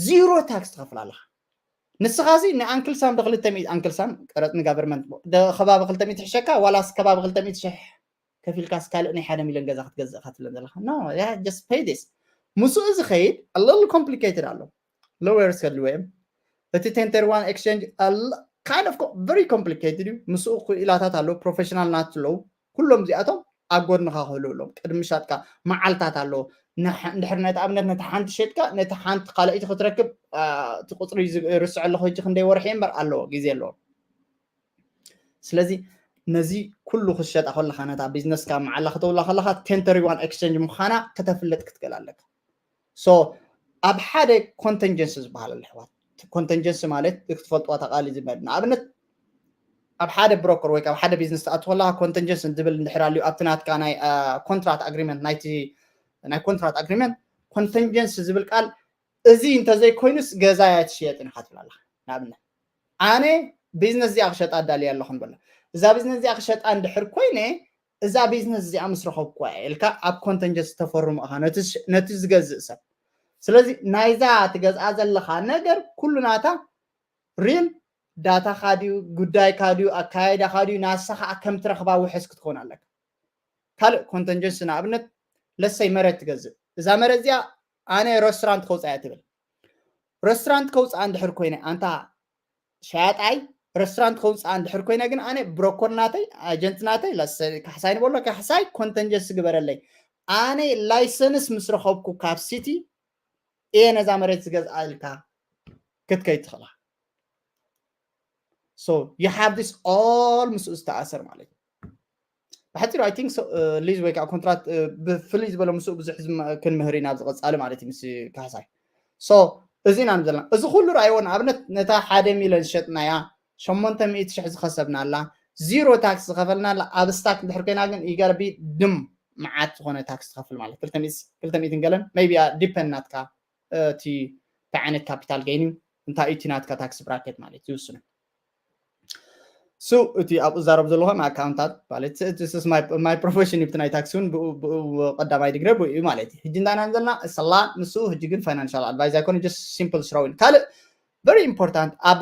ዚሮ ታክስ ትኸፍል ኣለኻ ንስኻ ሲ ንኣንክል ሳም ብክልተ ሚእቲ ኣንክል ሳም ቀረፅ ንጋቨርመንት ከባቢ ክልተ ሚእቲ ትሕሸካ ዋላስ ከባቢ ክልተ ሚእቲ ሽሕ ከፊልካስ ካልእ ናይ ሓደ ሚልዮን ገዛ ክትገዝእ ኢኻ ትብለን ዘለኻ no just pay this ምስኡ ዝኸይድ a little complicated ኣሎ lawyers ከድልዎ እዮም እቲ ten thirty one exchange kind of very complicated እዩ ምስኡ ክኢላታት ኣለዎ professional ናት ኣለዉ ኩሎም እዚኣቶም ኣብ ጎድንኻ ክህልዉ ኣለዎም ቅድሚ ሻጥካ መዓልታት ኣለዎ እንድሕር ነቲ ኣብነት ነቲ ሓንቲ ሸጥካ ነቲ ሓንቲ ካልኣይቲ ክትረክብ እቲ ቁፅሪ ርስዕ ኣለኹ ሕጂ ክንደይ ወርሒ እምበር ኣለዎ ግዜ ኣለዎ ስለዚ ነዚ ኩሉ ክትሸጣ ከለካ ነታ ቢዝነስካ መዓላ ክተውላ ከለካ ten thirty one exchange ምዃና ከተፍልጥ ክትክእል ኣለካ so ኣብ ሓደ contingency ዝበሃል ኣሎ ኣሕዋት contingency ማለት ክትፈልጥዋ ተቃሊ ዝበል ንኣብነት ኣብ ሓደ ብሮከር ወይ ኣብ ሓደ ቢዝነስ ትኣትወላ contingency ዝብል እንድሕር ኣልዩ ኣብቲ ናትካ ናይ contract agreement ናይቲ ናይ contract agreement contingency ዝብል ቃል እዚ እንተዘይኮይኑስ ገዛ እያ ትሽየጥን ኢኻ ትብል ኣለካ ንኣብነት ኣነ ቢዝነስ እዚኣ ክሸጣ ኣዳልያ ኣለኹ ንበላ። እዛ ቢዝነስ እዚኣ ክሸጣ እንድሕር ኮይነ እዛ ቢዝነስ እዚኣ ምስ ረኸብኩዋ እየ ኢልካ ኣብ ኮንተንጀንሲ ተፈርሞ ኢኻ ነቲ ዝገዝእ ሰብ። ስለዚ ናይዛ ትገዝኣ ዘለኻ ነገር ኩሉ ናታ ሪል ዳታኻ ድዩ፣ ጉዳይካ ድዩ፣ ኣካያይዳኻ ድዩ፣ ናሳ ከዓ ከም ትረኽባ ውሕስ ክትኮን ኣለካ። ካልእ ኮንተንጀንሲ ንኣብነት ለሰይ መሬት ትገዝእ። እዛ መሬት እዚኣ ኣነ ሬስቶራንት ከውፅኣ እየ ትብል። ሬስቶራንት ከውፅኣ እንድሕር ኮይነ ኣንታ ሸያጣይ ሬስቶራንት ከውፅኣ እንድሕር ኮይነ ግን ኣነ ብሮኮር ናተይ ኣጀንት ናተይ ለሰይ ካሕሳይ ንበሎ ካሕሳይ ኮንተንጀንሲ ግበረለይ። ኣነ ላይሰንስ ምስ ረኸብኩ ካብ ሲቲ እየ ነዛ መሬት ዝገዝኣ ኢልካ ክትከይድ ትኽእላ። So you have this all ምስኡ ዝተኣሰር ማለት እዩ። ብሓፂሩ I think so, ሊዝ ወይ ከዓ ኮንትራት ብፍልይ ዝበለ ምስኡ ብዙሕ ክንምህር ኢና ኣብዚ ቀፃሊ ማለት እዩ ምስ ካሕሳይ። So እዚ ኢና ንዘለና እዚ ኩሉ ረኣይዎ ንኣብነት ነታ ሓደ ሚሊዮን ዝሸጥናያ ሸሞንተ ሚእቲ ሽሕ ዝኸሰብናላ ዚሮ ታክስ ዝኸፈልናላ ኣብ ስታክ እንድሕር ኮይና ግን ይገርቢ ድም መዓት ዝኾነ ታክስ ትኸፍል ማለት ክልተ ሚእቲ ገለን maybe depend ናትካ እቲ እንታይ ዓይነት ካፒታል ገይን እዩ እንታይ እቲ ናትካ ታክስ ብራኬት ማለት ይውስኑ። ሱ እቲ ኣብኡ ዛረብ ዘለኹ ኣካውንታት ማለት my profession ይብቲ ናይ ታክሲ እውን ብኡ ቀዳማይ ዲግሪ ብኡ እዩ ማለት እዩ። ሕጂ እንታይ ኢና ዘለና ሰላ ንሱ ሕጂ ግን ፋይናንሻል ኣድቫይዝ ኣይኮነ just simple ስራው ካልእ very important ኣብ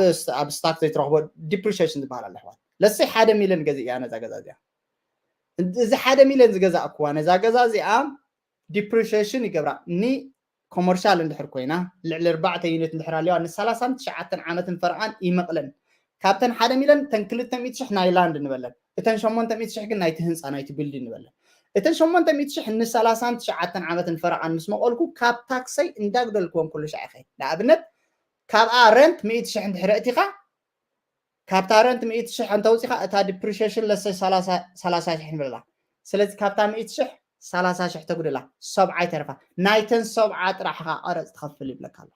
ስታክ ዘይትረኽቦ ዲፕሪሽን ዝበሃል ኣሎ ኣሕዋት። ለሰይ ሓደ ሚሊዮን ገዚእ እያ ነዛ ገዛ እዚኣ። እዚ ሓደ ሚሊዮን ዝገዛእኩዋ ነዛ ገዛ እዚኣ ዲፕሪሽን ይገብራ ኒ ኮመርሻል እንድሕር ኮይና ልዕሊ ኣርባዕተ ዩኒት እንድሕር ኣለዋ ንሰላሳን ትሽዓተን ዓመትን ፈረቓን ይመቕለን። ካብተን ሓደ ሚሊዮን እተን ክልተ ሚእቲ ሽሕ ናይ ላንድ ንበለን እተን ሸሞንተ ሚእቲ ሽሕ ግን ናይቲ ህንፃ ናይቲ ቢልዲንግ ንበለን። እተን ሸሞንተ ሚእቲ ሽሕ ንሰላሳን ትሽዓተን ዓመትን ፈረቓን ምስ መቐልኩ ካብ ታክሰይ እንዳግደልክወን ኩሉ ሻዕ ይኸይድ። ንኣብነት ካብኣ ረንት ሚእቲ ሽሕ እንድሕር እቲኻ ካብታ ረንት ሚእቲ ሽሕ እንተውፂኻ እታ ዲፕሪሽን ለሰይ ሰላሳ ሽሕ ንብለላ። ስለዚ ካብታ ሚእቲ ሽሕ ሰላሳ ሽሕ ተጉድላ ሰብዓ ይተርፋ። ናይተን ሰብዓ ጥራሕ ኻ ቀረፅ ትኸፍል ይብለካ ኣሎ።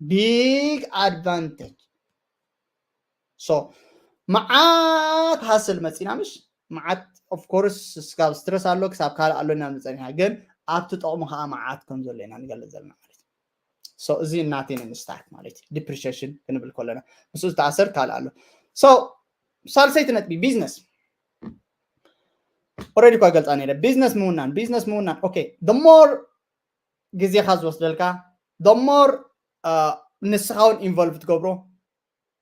ቢግ ኣድቫንቴጅ። ሶ መዓት ሃስል መፂና ምሽ መዓት ኦፍኮርስ ስጋብ ስትረስ ኣሎ ክሳብ ካልእ ኣሎ ኢና ንፀኒሓ ግን ኣብቲ ጠቕሙ ከዓ መዓት ከም ዘሎ ኢና ንገልፅ ዘለና ማለት እዩ። እዚ እናቴን ንስታት ማለት እዩ ዲፕሪሽን ክንብል ከለና ምስኡ ዝተኣሰር ካልእ ኣሎ። ሳልሰይቲ ነጥቢ ቢዝነስ ኦረዲ እኳ ገልፃ ነረ ቢዝነስ ምውናን ቢዝነስ ምውናን okay the more ግዜኻ ዝወስደልካ the more ንስኻ እውን ኢንቮልቭ ትገብሮ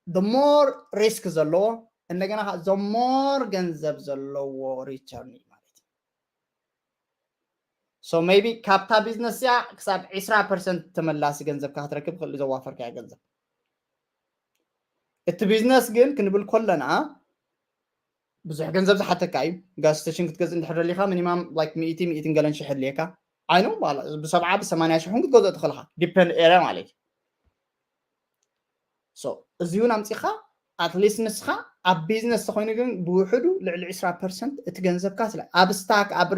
the more ሪስክ ዘለዎ እንደገና the more ገንዘብ ዘለዎ ሪተርን እዩ ማለት እዩ። So maybe ካብታ ቢዝነስ እዚኣ ክሳብ ዕስራ ፐርሰንት ተመላሲ ገንዘብካ ክትረክብ ክእል ዘዋፈርካዮ ገንዘብ። እቲ ቢዝነስ ግን ክንብል ከለና ብዙሕ ገንዘብ ዝሓተካ እዩ። ጋዝ ስቴሽን ክትገዝእ እንድሕር ደሊካ ሚኒማም ላይክ ሚእቲ ሚእትን ገለን ሽሕ ኣድልየካ ዓይኑ ብሰብዓ ብሰማንያ ሽሕ ክትገዝኦ ትኽእልካ ዲፐንድ ኤሪያ ማለት እዩ። እዚ እውን ኣምፂኻ ኣትሊስት ንስኻ ኣብ ቢዝነስ ተኮይኑ ግን ብውሕዱ ልዕሊ ዕስራ ፐርሰንት እቲ ገንዘብካ ስለ ኣብ ስታክ ኣብ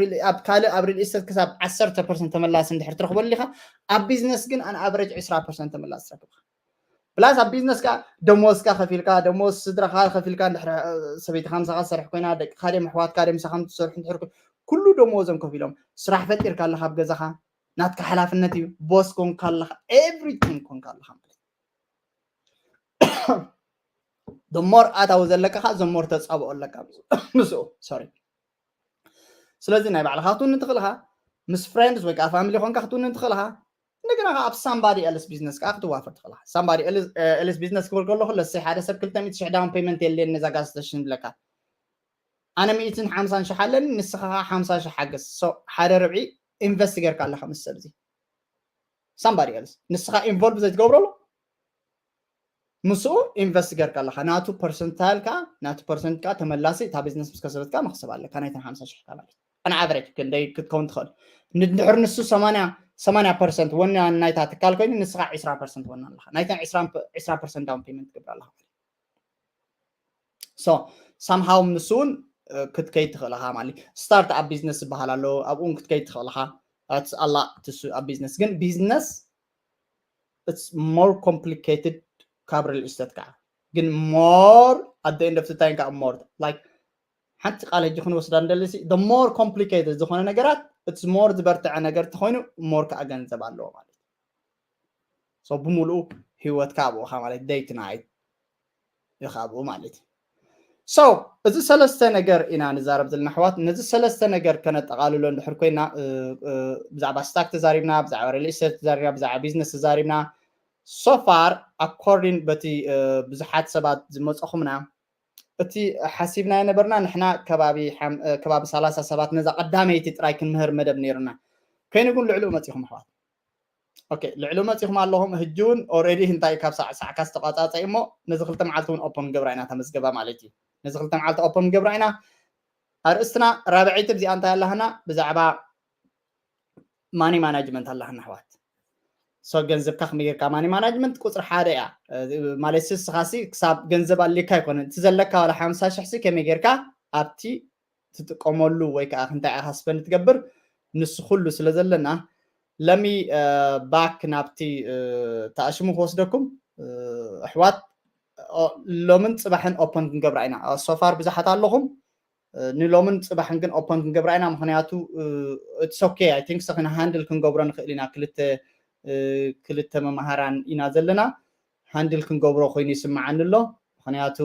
ካልእ ኣብ ሪል ስቴት ክሳብ ዓሰርተ ፐርሰንት ተመላሲ እንድሕር ትረክበሉ ኢኻ። ኣብ ቢዝነስ ግን ኣን ኣቨሬጅ ዕስራ ፐርሰንት ተመላሲ ትረክብካ። ፕላስ ኣብ ቢዝነስ ከዓ ደሞዝካ ከፊልካ ደሞዝ ስድራካ ከፊልካ እንድሕር ሰበይትካ ምሳካ ትሰርሕ ኮይና ደቅካ ደም ኣሕዋትካ ደም ምሳካ ትሰርሑ እንድሕር ኩሉ ደሞዞም ከፊሎም ስራሕ ፈጢርካ ኣለካ ኣብ ገዛካ ናትካ ሓላፍነት እዩ። ቦስ ኮንካ ኣለካ ኤቭሪቲንግ ኮንካ ኣለካ ማለት the more ኣታዊ ዘለካ ከ the more ተጻብኦ ኣለካ ምስኡ። ሶሪ ስለዚ ናይ ባዕልካ ክትውንን ትኽእል ኢኻ ምስ ፍሬንድስ ወይ ከዓ ፋሚሊ ኮንካ ክትውንን ትኽእል ኢኻ። እንደገና ከዓ ኣብ ሳምባዲ ኤልስ ቢዝነስ ከዓ ክትዋፈር ትኽእል ኢኻ። ሳምባዲ ኤልስ ቢዝነስ ክብል ከለኹ ለሰይ ሓደ ሰብ ክልተ ሚእቲ ሽሕ ዳውን ፔመንት የለን ነዛ ጋዝ ስቴሽን ይብለካ። ኣነ ሚእትን ሓምሳን ሽሕ ኣለኒ ንስኻ ከዓ ሓምሳ ሽሕ ሓገዝ። ሓደ ርብዒ ኢንቨስት ጌርካ ኣለኻ ምስ ሰብ እዚ ሳምባዲ ኤልስ ንስኻ ኢንቮልቭ ዘይትገብረሉ ምስኡ ኢንቨስት ጌርካ ኣለኻ ናቱ ፐርሰንታይል ከዓ ናቱ ፐርሰንት ከዓ ተመላሲ እታ ቢዝነስ ምስ ከሰበት ከዓ መክሰብ ኣለካ ናይተን ሓምሳ ሽሕ ማለት ኣን ኣቨሬጅ ክንደይ ክትከውን ትኽእል እንድሕር ንሱ ሰማንያ ሰማንያ ፐርሰንት ወና ናይታ ትካል ኮይኑ ንስኻ ዕስራ ፐርሰንት ወና ኣለኻ ናይተን ዕስራ ፐርሰንት ዳውን ፔመንት ትገብር ኣለኻ። ሶ ሳምሃው ንሱ እውን ክትከይድ ትኽእል ኢኻ ማለት ስታርት ኣብ ቢዝነስ ዝበሃል ኣሎ ኣብኡ እውን ክትከይድ ትኽእል ኢኻ ኣላ ትሱ ኣብ ቢዝነስ ግን ቢዝነስ it's more complicated ካብ ሪል ኢስተት ከዓ ግን more at the end of the time ከዓ more like ሓንቲ ቃል ሕጂ ክንወስዳ እንደለሲ the more complicated ዝኾነ ነገራት it's more ዝበርትዐ ነገር ተኮይኑ more ከዓ ገንዘብ ኣለዎ ማለት እዩ። ብምሉኡ ህይወትካ ኣብኡ ኢኻ ማለት፣ day to night ኢኻ ኣብኡ ማለት እዩ። So እዚ ሰለስተ ነገር ኢና ንዛረብ ዘለና ኣሕዋት። ነዚ ሰለስተ ነገር ከነጠቓልሎ እንድሕር ኮይና፣ ብዛዕባ ስታክ ተዛሪብና፣ ብዛዕባ ሪል ስቴት ተዛሪብና፣ ብዛዕባ ቢዝነስ ተዛሪብና። So far according በቲ ብዙሓት ሰባት ዝመፀኹምና፣ እቲ ሓሲብና የነበርና ንሕና ከባቢ ሰላሳ ሰባት ነዛ ቀዳመይቲ ጥራይ ክንምህር መደብ ነይሩና። ኮይኑ ግን ልዕሉ መፂኹም ኣሕዋት። ኦኬ፣ ልዕሉ መፂኹም ኣለኹም። ሕጂ እውን ኦልሬዲ እንታይ ካብ ሳዕ ሳዕካ ዝተቋፃፀ እሞ ነዚ ክልተ መዓልቲ እውን ኦፖን ገብራ ኢና ተመዝገባ ማለት እዩ። ነዚ ክልተ መዓልቲ ኦፖን ገብራ ኢና። ኣርእስትና ራብዐይቲ ብዚኣ እንታይ ኣለሃና? ብዛዕባ ማኒ ማናጅመንት ኣለሃና ኣሕዋት። ሶ ገንዘብካ ከመይ ጌርካ ማኒ ማናጅመንት ቁፅሪ ሓደ እያ። ማለት ስስኻሲ ክሳብ ገንዘብ ኣልካ ኣይኮነን፣ እቲ ዘለካ ዋላ ሓምሳ ሽሕ ሲ ከመይ ጌርካ ኣብቲ ትጥቀመሉ ወይ ከዓ ክንታይ ኢኻ ስፐንድ ትገብር፣ ንሱ ኩሉ ስለ ዘለና ለሚ ባክ ናብቲ ተኣሽሙ ክወስደኩም ኣሕዋት። ሎምን ፅባሕን ኦፐን ክንገብራ ኢና። ሶፋር ብዙሓት ኣለኹም። ንሎምን ፅባሕን ግን ኦፐን ክንገብራ ኢና። ምክንያቱ it's okay, I think so፣ ሃንድል ክንገብሮ ንኽእል ኢና። ክልተ ክልተ መምሃራን ኢና ዘለና። ሃንድል ክንገብሮ ኮይኑ ይስምዓኒ ኣሎ። ምክንያቱ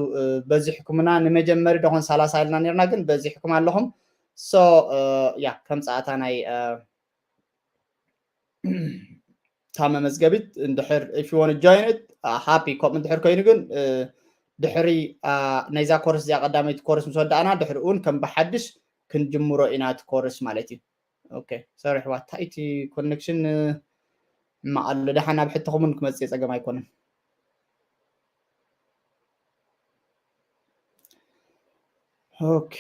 በዚሕኩምና፣ ንመጀመሪ ደኾን ሰላሳ ኢልና ነርና፣ ግን በዚሕኩም ኣለኹም። So ያ ከም ፀኣታ ናይ እታ መመዝገቢት እንድሕር if you want to join it, happy። ከምኡ እንድሕር ኮይኑ ግን ድሕሪ ናይዛ ኮርስ እዚኣ ቀዳመይቲ ኮርስ ምስ ወዳእና ድሕሪ እውን ከም ብሓድሽ ክንጅምሮ ኢና እቲ ኮርስ ማለት እዩ። ኦኬ፣ ሶሪ ኣሕዋት፣ እንታይ እቲ ኮኔክሽን ሕማቕ ኣሎ። ደሓን ናብ ሕቶኹም እውን ክመፅእ ጸገም ኣይኮነን። ኦኬ።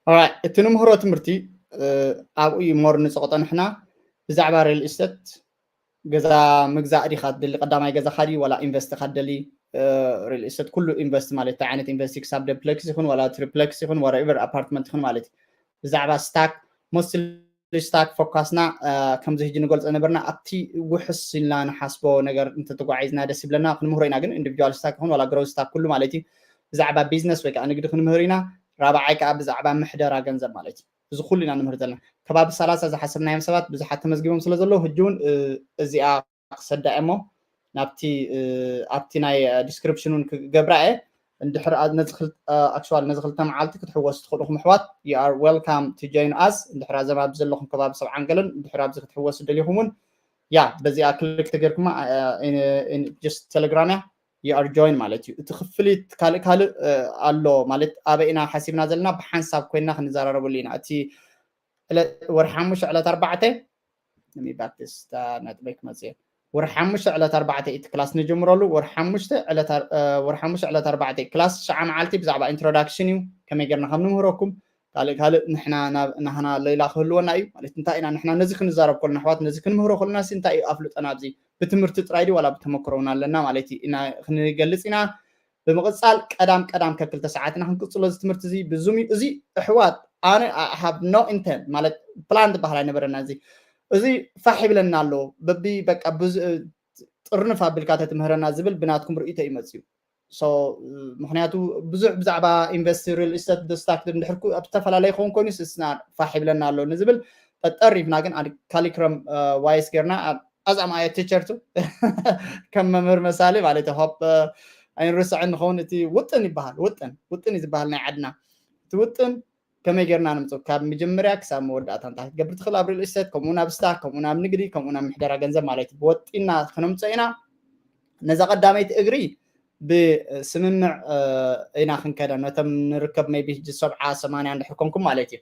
Alright፣ እቲ ንምህሮ ትምህርቲ ኣብኡ እዩ ሞር ንፅቕጦ። ንሕና ብዛዕባ ሪል ኢስቴት፣ ገዛ ምግዛእ ዲኻ ትደሊ? ቀዳማይ ገዛኻ ድዩ ዋላ ኢንቨስት ኢኻ ትደሊ? ሪል ኢስቴት ኩሉ ኢንቨስት ማለት እንታይ ዓይነት ኢንቨስት? ክሳብ ደፕሌክስ ይኹን ዋላ ትሪፕሌክስ ይኹን፣ ወረኤቨር ኣፓርትመንት ይኹን ማለት እዩ። ብዛዕባ ስታክ ሞስትሊ ስታክ ፎካስና፣ ከምዚ ሕጂ ንገልጾ ነበርና፣ ኣብቲ ውሕስ ኢልና ንሓስቦ ነገር እንተተጓዒዝና ደስ ይብለና። ክንምህሮ ኢና ግን ኢንዲቪጁዋል ስታክ ይኹን ዋላ ግሮዝ ስታክ ኩሉ ማለት እዩ። ብዛዕባ ቢዝነስ ወይ ከዓ ንግዲ ክንምህር ኢና። ራብዓይ ከዓ ብዛዕባ ምሕደራ ገንዘብ ማለት እዩ። እዚ ኩሉ ኢና ንምህር ዘለና። ከባቢ ሰላሳ ዝሓሰብናዮም ሰባት ብዙሓት ተመዝጊቦም ስለ ዘለዉ፣ ሕጂ እውን እዚኣ ክሰዳ እሞ ናብቲ ኣብቲ ናይ ዲስክሪፕሽን እውን ክገብራ እየ። እንድሕር ነዚ ኣክቹዋል ነዚ ክልተ መዓልቲ ክትሕወሱ ትኽእሉ ኢኹም ኣሕዋት። You are welcome to join us። እንድሕር ኣዘም ኣብዚ ዘለኹም ከባቢ ሰብዓን ገለን እንድሕር ኣብዚ ክትሕወሱ ደሊኹም እውን፣ ያ፣ በዚኣ ክሊክ ተገርኩማ፣ just ቴሌግራም እያ፣ you are join ማለት እዩ። እቲ ክፍሊት ካልእ ካልእ ኣሎ ማለት ኣበይ ኢና ሓሲብና ዘለና ብሓንሳብ ኮይና ክንዘራረበሉ ኢና። እቲ ወርሒ ሓሙሽተ ዕለት ኣርባዕተ let me back this ነጥበይ ክመፅእ። ወርሒ ሓሙሽተ ዕለት ኣርባዕተ እቲ ክላስ ንጅምረሉ። ወርሒ ሓሙሽተ ዕለት ኣርባዕተ ክላስ ሸዓ መዓልቲ ብዛዕባ ኢንትሮዳክሽን እዩ፣ ከመይ ጌርና ከም ንምህረኩም። ካልእ ካልእ ንሕና ናህና ሌላ ክህልወና እዩ ማለት እንታይ ኢና ንሕና ነዚ ክንዛረብ ከለና ኣሕዋት፣ ነዚ ክንምህሮ ከለና ሲ እንታይ እዩ ኣፍልጠና ኣብዚ ብትምህርቲ ጥራይ ድዩ ዋላ ብተመክሮ እውን ኣለና ማለት እዩ ኢና ክንገልፅ ኢና። ብምቕፃል ቀዳም ቀዳም ከክልተ ሰዓት ኢና ክንቅፅሎ እዚ ትምህርቲ እዚ ብዙም እዩ። እዚ ኣሕዋት ኣነ have no intent ማለት ፕላን ዝበሃል ኣይነበረና። እዚ እዚ ፋሕ ይብለና ኣሎ በቢ በቃ ጥርንፍ ኣቢልካ ተትምህረና ዝብል ብናትኩም ርእይቶ ይመፅእ እዩ። ምክንያቱ ብዙሕ ብዛዕባ ኢንቨስት ሪል ኢስቴት ስታክ እንድሕር ኣብ ዝተፈላለየ ክኸውን ኮይኑ ስስና ፋሕ ይብለና ኣሎ ንዝብል ጠጠሪፍና ግን ካሊክረም ዋይስ ጌርና ኣዛም ኣየ ቲቸር ቱ ከም መምህር መሳሊ ማለት ሆፕ ኣይንርስዕን ንኸውን። እቲ ውጥን ይበሃል፣ ውጥን ውጥን እዩ ዝበሃል ናይ ዓድና። እቲ ውጥን ከመይ ጌርና ንምፅእ ካብ መጀመርያ ክሳብ መወዳእታ እንታይ ክትገብር ትኽእል ኣብ ሪል ኢስቴት ከምኡ ናብ ስታክ ከምኡ ናብ ንግዲ ከምኡ ናብ ምሕደራ ገንዘብ ማለት እዩ ብወጢና ክነምፅኦ ኢና። ነዛ ቀዳመይቲ እግሪ ብስምምዕ ኢና ክንከዳ ነቶም ንርከብ ሜቢ ሕጂ ሰብዓ ሰማንያ እንድሕር ኮንኩም ማለት እዩ።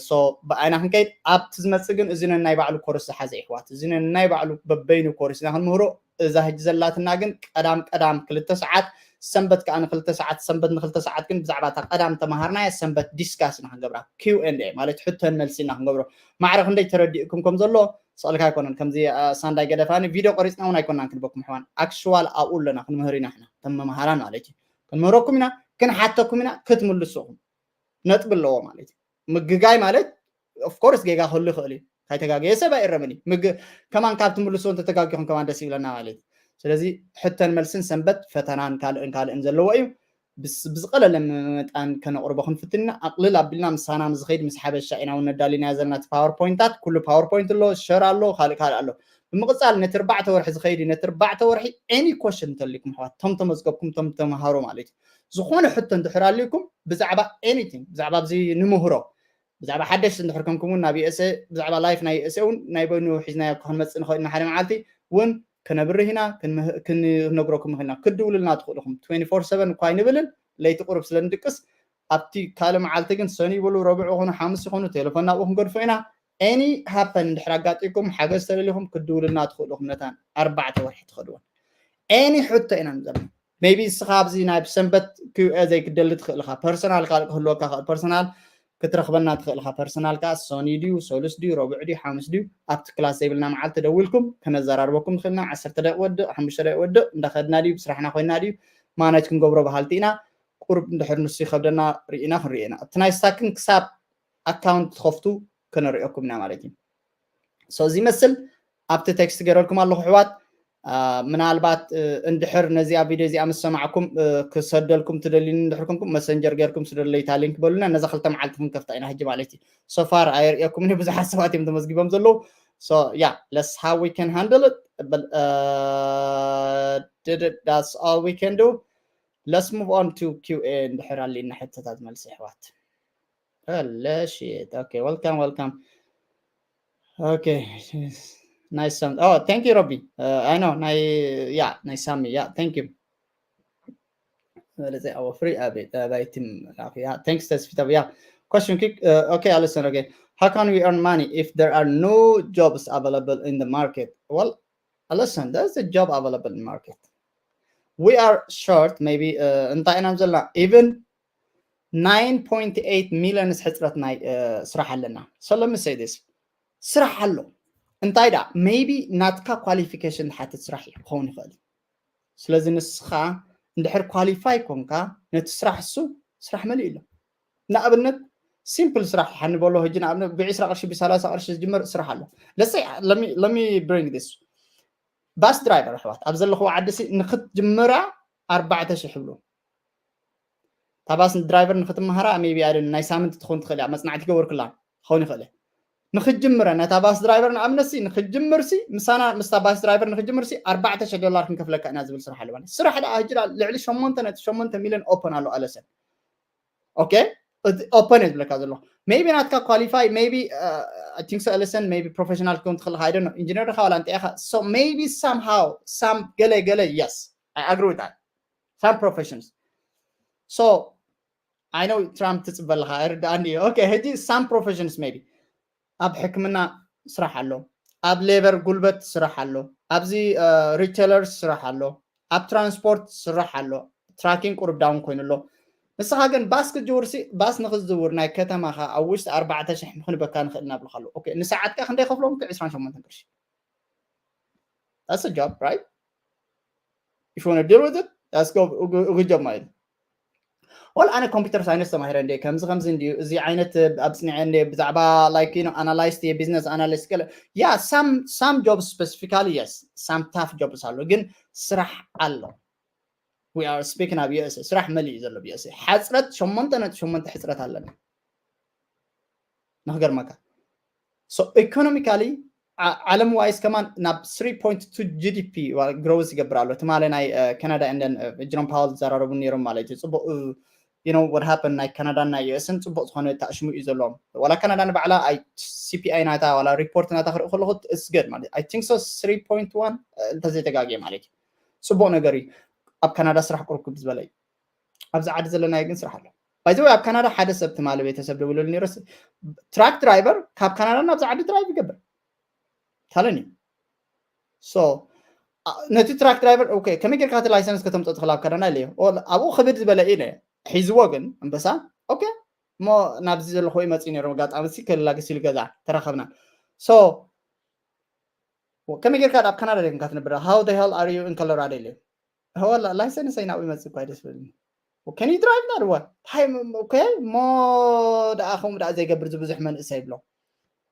ሶ ብኣይና ክንከይድ ኣብቲ ዝመፅእ ግን እዚ ነናይ ባዕሉ ኮርስ ዝሓዘ ይሕዋት እዚ ነናይ ባዕሉ በበይኑ ኮርስ ኢና ክንምህሮ። እዛ ሕጂ ዘላትና ግን ቀዳም ቀዳም ክልተ ሰዓት ሰንበት ከዓ ንክልተ ሰዓት ሰንበት ንክልተ ሰዓት ግን ብዛዕባ እታ ቀዳም ተምሃርናያ ሰንበት ዲስካስ ኢና ክንገብራ። Q and A ማለት ሕቶን መልሲ ኢና ክንገብሮ። ማዕረ ክንደይ ተረዲእኩም ከም ዘሎ ስቕልካ ኣይኮነን። ከምዚ ሳንዳይ ገደፋኒ ቪድዮ ቆሪፅና እውን ኣይኮናን ክንበኩም ሕዋን ኣክሽዋል ኣብኡ ኣለና ክንምህር ኢና ሕና ከም መምሃራን ማለት እዩ። ክንምህረኩም ኢና፣ ክንሓተኩም ኢና ክትምልሱ ኢኹም። ነጥቢ ኣለዎ ማለት እዩ። ምግጋይ ማለት of course ጌጋ ክህሉ ይኽእል እዩ። ካይተጋገየ ሰብ ኣይእረምን እዩ። ከማን ካብ ትምልስዎ እንተተጋጊኹም ከማን ደስ ይብለና ማለት እዩ። ስለዚ ሕቶን መልስን ሰንበት ፈተናን ካልእን ካልእን ዘለዎ እዩ። ብዝቀለለ መጣን ከነቕርቦ ክንፍትን ኢና። ኣቕልል ኣቢልና ምሳና ዝኸይድ ምስ ሓበሻ ኢና እውን ነዳሊና ዘለና። እቲ ፓወርፖይንታት ኩሉ ፓወርፖይንት ኣሎ፣ ሸር ኣሎ፣ ካልእ ካልእ ኣሎ። ብምቕፃል ነቲ ኣርባዕተ ወርሒ ዝኸይድ እዩ። ነቲ ኣርባዕተ ወርሒ any question እንተልኩም ኣሕዋት፣ ቶም ተመዝገብኩም፣ ቶም ተምሃሩ ማለት እዩ። ዝኾነ ሕቶ እንድሕር ኣልዩኩም ብዛዕባ anything፣ ብዛዕባ ኣብዚ ንምህሮ ብዛዕባ ሓደሽ እንድሕር ከምኩም እውን ናብ USA ብዛዕባ ላይፍ ናይ USA እውን ናይ በይኑ ሒዝናዮ ክንመፅእ ንኽእል ኢና። ሓደ መዓልቲ እውን ክነብርህ ኢና፣ ክንነግረኩም ንኽእል ኢና። ክድውሉልና ትኽእሉ ኢኹም። ትዌንቲ ፎር ሰቨን እኳ ኣይንብልን፣ ለይቲ ቁሩብ ስለ ንድቅስ ኣብቲ ካልእ መዓልቲ ግን ሰኑ ይበሉ ረብዑ ይኹኑ ሓሙስ ይኹኑ ቴሌፎን ናብኡ ክንገድፎ ኢና። Any happen እንድሕር ኣጋጢኩም ሓገዝ ተደሊኹም ክድውሉልና ትኽእሉ ኢኹም። ነታን ኣርባዕተ ወርሒ ትኸድወን any ሕቶ ኢና ንዘም maybe ንስኻ ኣብዚ ናይ ሰንበት ኪውኤ ዘይክደሊ ትኽእል ኢኻ። ፐርሰናል ካልእ ክህልወካ ይኽእል። ፐርሰናል ክትረኽበና ትኽእል ኢኻ። ፐርሰናል ከኣ ሰኑ ድዩ፣ ሰሉስ ድዩ፣ ረቡዕ ድዩ፣ ሓሙስ ድዩ፣ ኣብቲ ክላስ ዘይብልና መዓልቲ ደዊልኩም ከነዘራርበኩም ንኽእል ኢና። ዓሰርተ ደቂቕ ወድቕ፣ ሓሙሽተ ደቂቕ ወድቕ፣ እንዳኸድና ድዩ፣ ብስራሕና ኮይና ድዩ፣ ማናጅ ክንገብሮ በሃልቲ ኢና። ቁሩብ እንድሕር ንሱ ይኸብደና ርኢና ክንርኢ ኢና። እቲ ናይ ስታኪንግ ክሳብ ኣካውንት ትኸፍቱ ከነርእየኩም ኢና ማለት እዩ። So እዚ መስል ኣብቲ ቴክስት ገይረልኩም ኣለኹ ኣሕዋት። ምናልባት እንድሕር ነዚኣ ቪድዮ እዚኣ ምስ ሰማዕኩም ክሰደልኩም ትደልዩኒ እንድሕር ኮንኩም መሰንጀር ገይርኩም ስደለይ እታ ሊንክ በሉና። ነዛ ክልተ መዓልቲ ክንከፍታ ኢና ሕጂ ማለት እዩ። So far ኣየርእየኩምን ብዙሓት ሰባት እዮም ተመዝጊቦም ዘለዉ። So yeah, let's how we can handle it. But uh, did it, that's all we can do. Let's move on to Q A እንድሕር ኣሊና ሕቶታት መልሲ ኣሕዋት። Hello, shit. Okay, welcome, welcome. Okay, nice sound. Oh, thank you, Robbie. Uh, I know, ናይ yeah, ናይ ሳሚ. Yeah, thank you. Let's say our free habit. Uh, by team. Yeah, thanks, Tesfita. Yeah. Question quick. Uh, okay, Alison. Okay, how can we earn money if there are no jobs available in the market? Well, Alison, there's a job available in market. We are short, maybe. Uh, እንታይ ኢና ዘለና? Even nine point eight million ሕፅረት ናይ ስራሕ ኣለና። So let me say this, ስራሕ ኣሎ። እንታይ ደኣ maybe ናትካ ኳሊፊኬሽን ዝሓትት ስራሕ እዩ ክኸውን ይኽእል። ስለዚ ንስኻ እንድሕር ኳሊፋይ ኮንካ ነቲ ስራሕ እሱ ስራሕ መሊኡ ኣሎ። ንኣብነት ሲምፕል ስራሕ ሓኒ በሎ ሕጂ ንኣብነት ብ20 ቅርሺ ብ30 ቅርሺ ዝጅምር ስራሕ ኣሎ። Let's say, let me bring this. ባስ ድራይቨር ኣሕዋት ኣብ ዘለኽዎ ዓዲ ሲ ንክትጅምራ ኣርባዕተ ሽሕ ይብሉ። እታ ባስ ድራይቨር ንክትመሃራ maybe ኣደ ናይ ሳምንት ትኾን ትኽእል እያ፣ መፅናዕቲ ገበርክላ ክኸውን ይኽእል እየ። ንክትጅምረ ነታ ባስ ድራይቨር ንኣብነት ሲ ንክትጅምር ሲ ምሳና ምስታ ባስ ድራይቨር ንክትጅምር ሲ ኣርባዕተ ሽሕ ዶላር ክንከፍለካ ኢና ዝብል ስራሕ ኣለዋኒ። ስራሕ ደኣ ሕጂ ደኣ ልዕሊ ሸሞንተ ነጥቢ ሸሞንተ ሚሊዮን ኦፐን ኣሎ ኣለሰን። Okay, ኦፐን እየ ዝብለካ ዘለኹ። Maybe ናትካ ኳሊፋይ maybe I think so ኣለሰን maybe ፕሮፌሽናል ክኸውን ትኽእል ኢኻ። I don't know ኢንጂነር ዲኻ ዋላ እንታይ ኢኻ። So maybe somehow some ገለ ገለ yes, I agree with that. Some professions. So I know ትራምፕ ትፅበ ኣለኻ ኣይርዳእን እዩ። Okay, ሕጂ some professions maybe ኣብ ሕክምና ስራሕ ኣሎ፣ ኣብ ሌበር ጉልበት ስራሕ ኣሎ፣ ኣብዚ ሪቴለርስ ስራሕ ኣሎ፣ ኣብ ትራንስፖርት ስራሕ ኣሎ። ትራኪንግ ቁሩብ ዳውን ኮይኑ ኣሎ። ንስኻ ግን ባስ ክትዝውር ሲ ባስ ንክትዝውር ናይ ከተማኻ ኣብ ውሽጢ ኣርባዕተ ሽሕ ክንበካ ንኽእል ኢና ብልካ ኣሎ። Okay, ንሰዓትካ ክንደይ ከፍሎም? ዕስራን ሸሞንተን ቅርሺ። That's a job, right? If you want to deal with it, that's go, good job ማለት እዩ። Well, ኣነ ኮምፒውተር ሳይንስ ተማሂረ እንደ ከምዚ ከምዚ እንድዩ እዚ ዓይነት ኣብ ፅኒዐ እንደ ብዛዕባ like you know analyst የ business analyst ገለ yeah, some some jobs specifically yes, some tough jobs ኣሎ ግን ስራሕ ኣሎ። We are speaking of USA. ስራሕ መሊኡ ዘሎ USA። ሓፅረት ሸሞንተ ነጥቢ ሸሞንተ ሕፅረት ኣለና። ንክገርመካ so economically ዓለም ዋይስ ከማን ናብ three point two GDP growth ይገብር ኣሎ። ትማሊ ናይ ካናዳ and ጀሮም ፓወል ዝዘራረቡ ነይሮም ማለት እዩ። ፅቡቅ you know what happened ናይ ካናዳን ናይ ዩኤስን ፅቡቅ ዝኾነ ተኣሽሙ እዩ ዘለዎም። ዋላ ካናዳ ንባዕላ CPI ናታ ዋላ ሪፖርት ናታ ክርኢ ከለኹ it's good ማለት I think so three point one እንተዘይተጋግየ ማለት እዩ። ፅቡቅ ነገር እዩ። ኣብ ካናዳ ስራሕ ቁርብ ክብ ዝበለ እዩ። ኣብዚ ዓዲ ዘለናዮ ግን ስራሕ ኣሎ። By the way ኣብ ካናዳ ሓደ ሰብ ትማሊ ቤተሰብ ደውለሉ ነይሩ። ትራክ ድራይቨር ካብ ካናዳ ናብዚ ዓዲ ድራይቭ ይገብር ታለኒ። So ነቲ ትራክ ድራይቨር okay ከመይ ጌርካ እቲ ላይሰንስ ከተምፀ ትኽእል ኣብ ካናዳ ኢለዮ። ኣብኡ ክብድ ዝበለ እዩ ነ ሒዝዎ ግን ኣንበሳ okay እሞ ናብዚ ዘለኹ ይመፅእ ነይሮም ኣጋጣሚ ሲ ከላግስ ኢሉ ገዛ ተራኸብና። So ከመይ ጌርካ ኣብ ካናዳ ደይኮንካ ትነብር? How the hell are you in Colorado ኢለዮ። ላይሰንስ ኣይናብኡ ይመፅእ እኳ ደስ ብልኒ። Can you drive that one? Okay, ሞ ደኣ ከምኡ ደኣ ዘይገብር ዝብዙሕ መንእሰይ ይብሎ።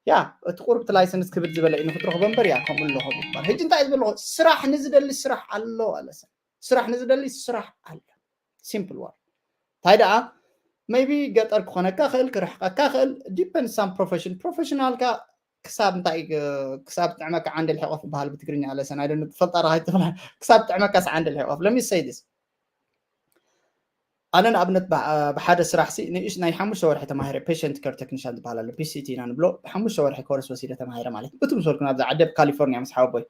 ያ እቲ ቁርብቲ ላይሰንስ ክብድ ዝበለ እዩ ንክትረኽቦ እምበር ያ ከምኡ ኣለኹ ይባል። ሕጂ እንታይ ዝበለኹ? ስራሕ ንዝደሊ ስራሕ ኣሎ ኣለሰ። ስራሕ ንዝደሊ ስራሕ ኣሎ። ሲምፕል ዋር። እንታይ ደኣ maybe ገጠር ክኾነካ ክእል፣ ክርሕቀካ ክእል፣ ዲፐንድስ ሳም ፕሮፌሽን። ፕሮፌሽናልካ ክሳብ እንታይ ክሳብ ጥዕመካ ዓንደ ልሕቆፍ ይበሃል ብትግርኛ ኣለሰ ናይ ደነ ትፈልጣ ራሃይ ትብላ። ክሳብ ጥዕመካ ዓንደ ልሕቆፍ። Let me say this. ኣነ ንኣብነት ብሓደ ስራሕ ሲ ንእሽ ናይ ሓሙሽተ ወርሒ ተማሂረ፣ ፔሸንት ከር ቴክኒሻን ዝበሃል ኣሎ፣ ፒሲቲ ኢና ንብሎ። ሓሙሽተ ወርሒ ኮርስ ወሲደ ተማሂረ ማለት እዩ። እቱ ምስ በልኩ ናብዛ ዓዲ ኣብ ካሊፎርኒያ ምስ ሓወቦይ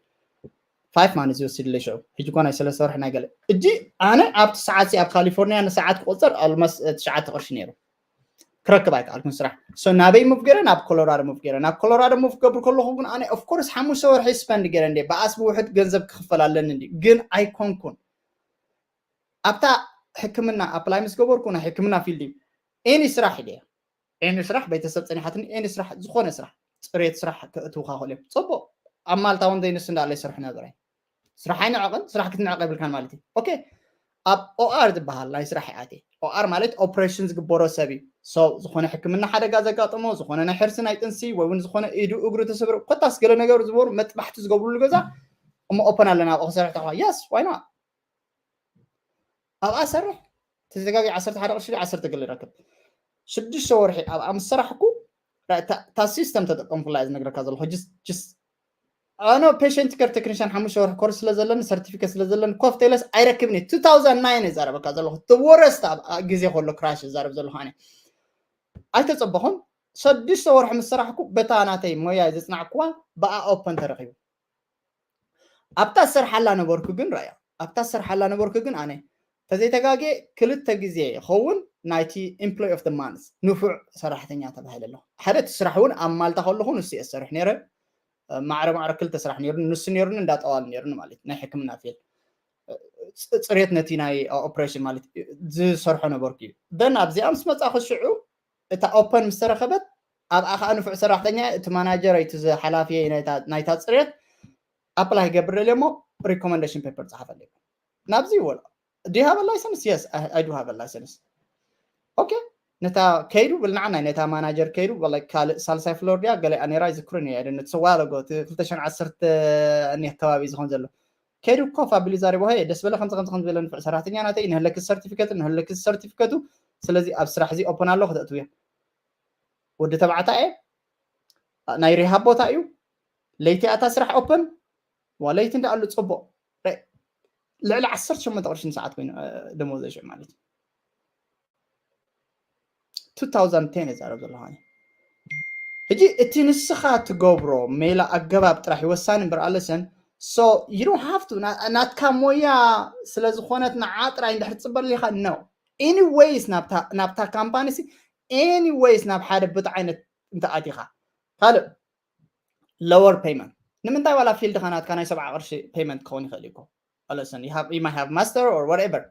ፋይፍ ማን እዚ ወሲድለይ ሽዑ። ሕጂ እኳ ናይ ሰለስተ ወርሒ ናይ ገለ። እጂ ኣነ ኣብቲ ሰዓት ሲ ኣብ ካሊፎርኒያ ንሰዓት ክቆፀር ኣልሞስት ትሽዓተ ቅርሺ ነይሩ። ክረክብ ኣይከኣልኩን ስራሕ። ሶ ናበይ ሙቭ ገይረ? ናብ ኮሎራዶ ሙቭ ገይረ። ናብ ኮሎራዶ ሙቭ ክገብር ከለኹ ግን ኣነ ኦፍኮርስ ሓሙሽተ ወርሒ ስፐንድ ገይረ እንዴ ብኣስ ብውሕድ ገንዘብ ክኽፈል ኣለኒ እንዲ ግን ኣይኮንኩን። ኣብታ ሕክምና ኣፕላይ ምስ ገበርኩ ናይ ሕክምና ፊልድ እዩ። ኤኒ ስራሕ ኢለ ኤኒ ስራሕ ቤተሰብ ፀኒሓትኒ ኤኒ ስራሕ ዝኾነ ስራሕ ፅሬት ስራሕ ክእትውካ ክእል እዮም። ፅቡቅ ኣብ ማልታ እውን ዘይንስ እንዳለ ይሰርሑ ነበረ። ስራሕ ኣይንዕቕን ስራሕ ክትንዕቕ የብልካን ማለት እዩ። ኦኬ ኣብ ኦኣር ዝበሃል ናይ ስራሕ ይኣት ኦኣር ማለት ኦፕሬሽን ዝግበሮ ሰብ እዩ። ሰው ዝኾነ ሕክምና ሓደጋ ዘጋጠሞ ዝኾነ ናይ ሕርሲ ናይ ጥንሲ ወይ እውን ዝኾነ ኢዱ እግሩ ተሰብረ ኮታስ ገለ ነገሩ ዝበሩ መጥባሕቲ ዝገብሩሉ ገዛ እሞ ኦፐን ኣለና ኣብኡ ክሰርሕ ተኸ የስ ዋይና ኣብኣ ሰርሕ ተዘጋጊ ዓሰርተ ሓደ ቅርሺ ዓሰርተ ገለ ረክብ ሽዱሽተ ወርሒ ኣብኣ ምስ ሰራሕኩ እታ ሲስተም ተጠቀምኩላ ዝነግረካ ዘለኹ ኣነ ፔሽንት ከር ቴክኒሽን ሓሙሽተ ወርሒ ኮርስ ስለ ዘለኒ ሰርቲፊኬት ስለ ዘለኒ ኮፍ ቴለስ ኣይረክብን እዩ two thousand nine እዛረበካ ዘለኹ ተወረስት ኣብ ግዜ ከሎ ክራሽ እዛረብ ዘለኹ ኣነ ኣይተፀበኹም ሰዱሽተ ወርሒ ምስ ሰራሕኩ በታ ናተይ ሞያ ዘፅናዕኩዋ ብኣ ኦፐን ተረኪቡ ኣብታ ዝሰርሓላ ነበርኩ ግን ራያ ኣብታ ዝሰርሓላ ነበርኩ ግን ኣነ ተዘይተጋጌ ክልተ ግዜ ይኸውን ናይቲ employee of the month ንፉዕ ሰራሕተኛ ተባሂለ ኣለኹ ሓደ እቲ ስራሕ እውን ኣብ ማልታ ከለኹ ንሱ እየ ዝሰርሕ ነይረ ማዕረ ማዕረ ክልተ ስራሕ ነይሩኒ ንሱ ነይሩኒ እንዳጠዋሉ ነይሩኒ ማለት ናይ ሕክምና ፊል ፅሬት ነቲ ናይ ኦፕሬሽን ማለት ዝሰርሖ ነበርኩ እዩ ደን ኣብዚኣ ምስ መፃ ክሽዑ እታ ኦፐን ምስ ተረኸበት ኣብኣ ከዓ ንፉዕ ሰራሕተኛ እቲ ማናጀር እቲ ሓላፊ ናይታ ፅሬት ኣፕላይ ገብረል እሞ ሪኮመንዴሽን ፔፐር ፀሓፈለይ ናብዚ ይወል do you have a license yes I, I do have a license okay ነታ ከይዱ ብልናዓናይ ነታ ማናጀር ከይዱ ካልእ ሳልሳይ ፍሎር ድያ ገለ ኣኔራ ይዝክሩን እየ ደነ ትሰዋለጎ ክልተ ሽሕን ዓሰርተ እኒ ኣከባቢ ዝኸውን ዘሎ ከይዱ ኮፍ ኣቢሉ ዛሪቦ ሀይ ደስ በለ ከምዚ ከምዚ ከምዚ በለ ንፍዕ ሰራሕተኛ ናተይ ንህለክ ሰርቲፊኬት ንህለክ ሰርቲፊኬቱ ስለዚ ኣብ ስራሕ እዚ ኦፕን ኣሎ ክተእትውዮ ወዲ ተባዕታ እየ ናይ ሪሃብ ቦታ እዩ ለይቲ ኣታ ስራሕ ኦፕን ዋ ለይቲ እንዳኣሉ ፅቡቅ ልዕሊ ዓሰርተ ሸሞንተ ቅርሺ ንሰዓት ኮይኑ ደሞዘ ሽዑ ማለት እዩ two thousand ten እዛረብ ዘለኹ ሕጂ እቲ ንስኻ ትገብሮ ሜላ ኣገባብ ጥራሕ ይወሳኒ እምበር ኣለሰን so you don't have to ናትካ ሞያ ስለ ዝኾነት ንዓ ጥራይ እንድሕር ትፅበል ኢኻ no anyways ናብታ ካምፓኒ anyways ናብ ሓደ ብት ዓይነት እንተኣቲኻ ካልእ lower payment ንምንታይ ዋላ ፊልድኻ ናትካ ናይ ሰብዓ ቅርሺ payment ክኸውን ይኽእል እዩ ኣለሰን you might have master or whatever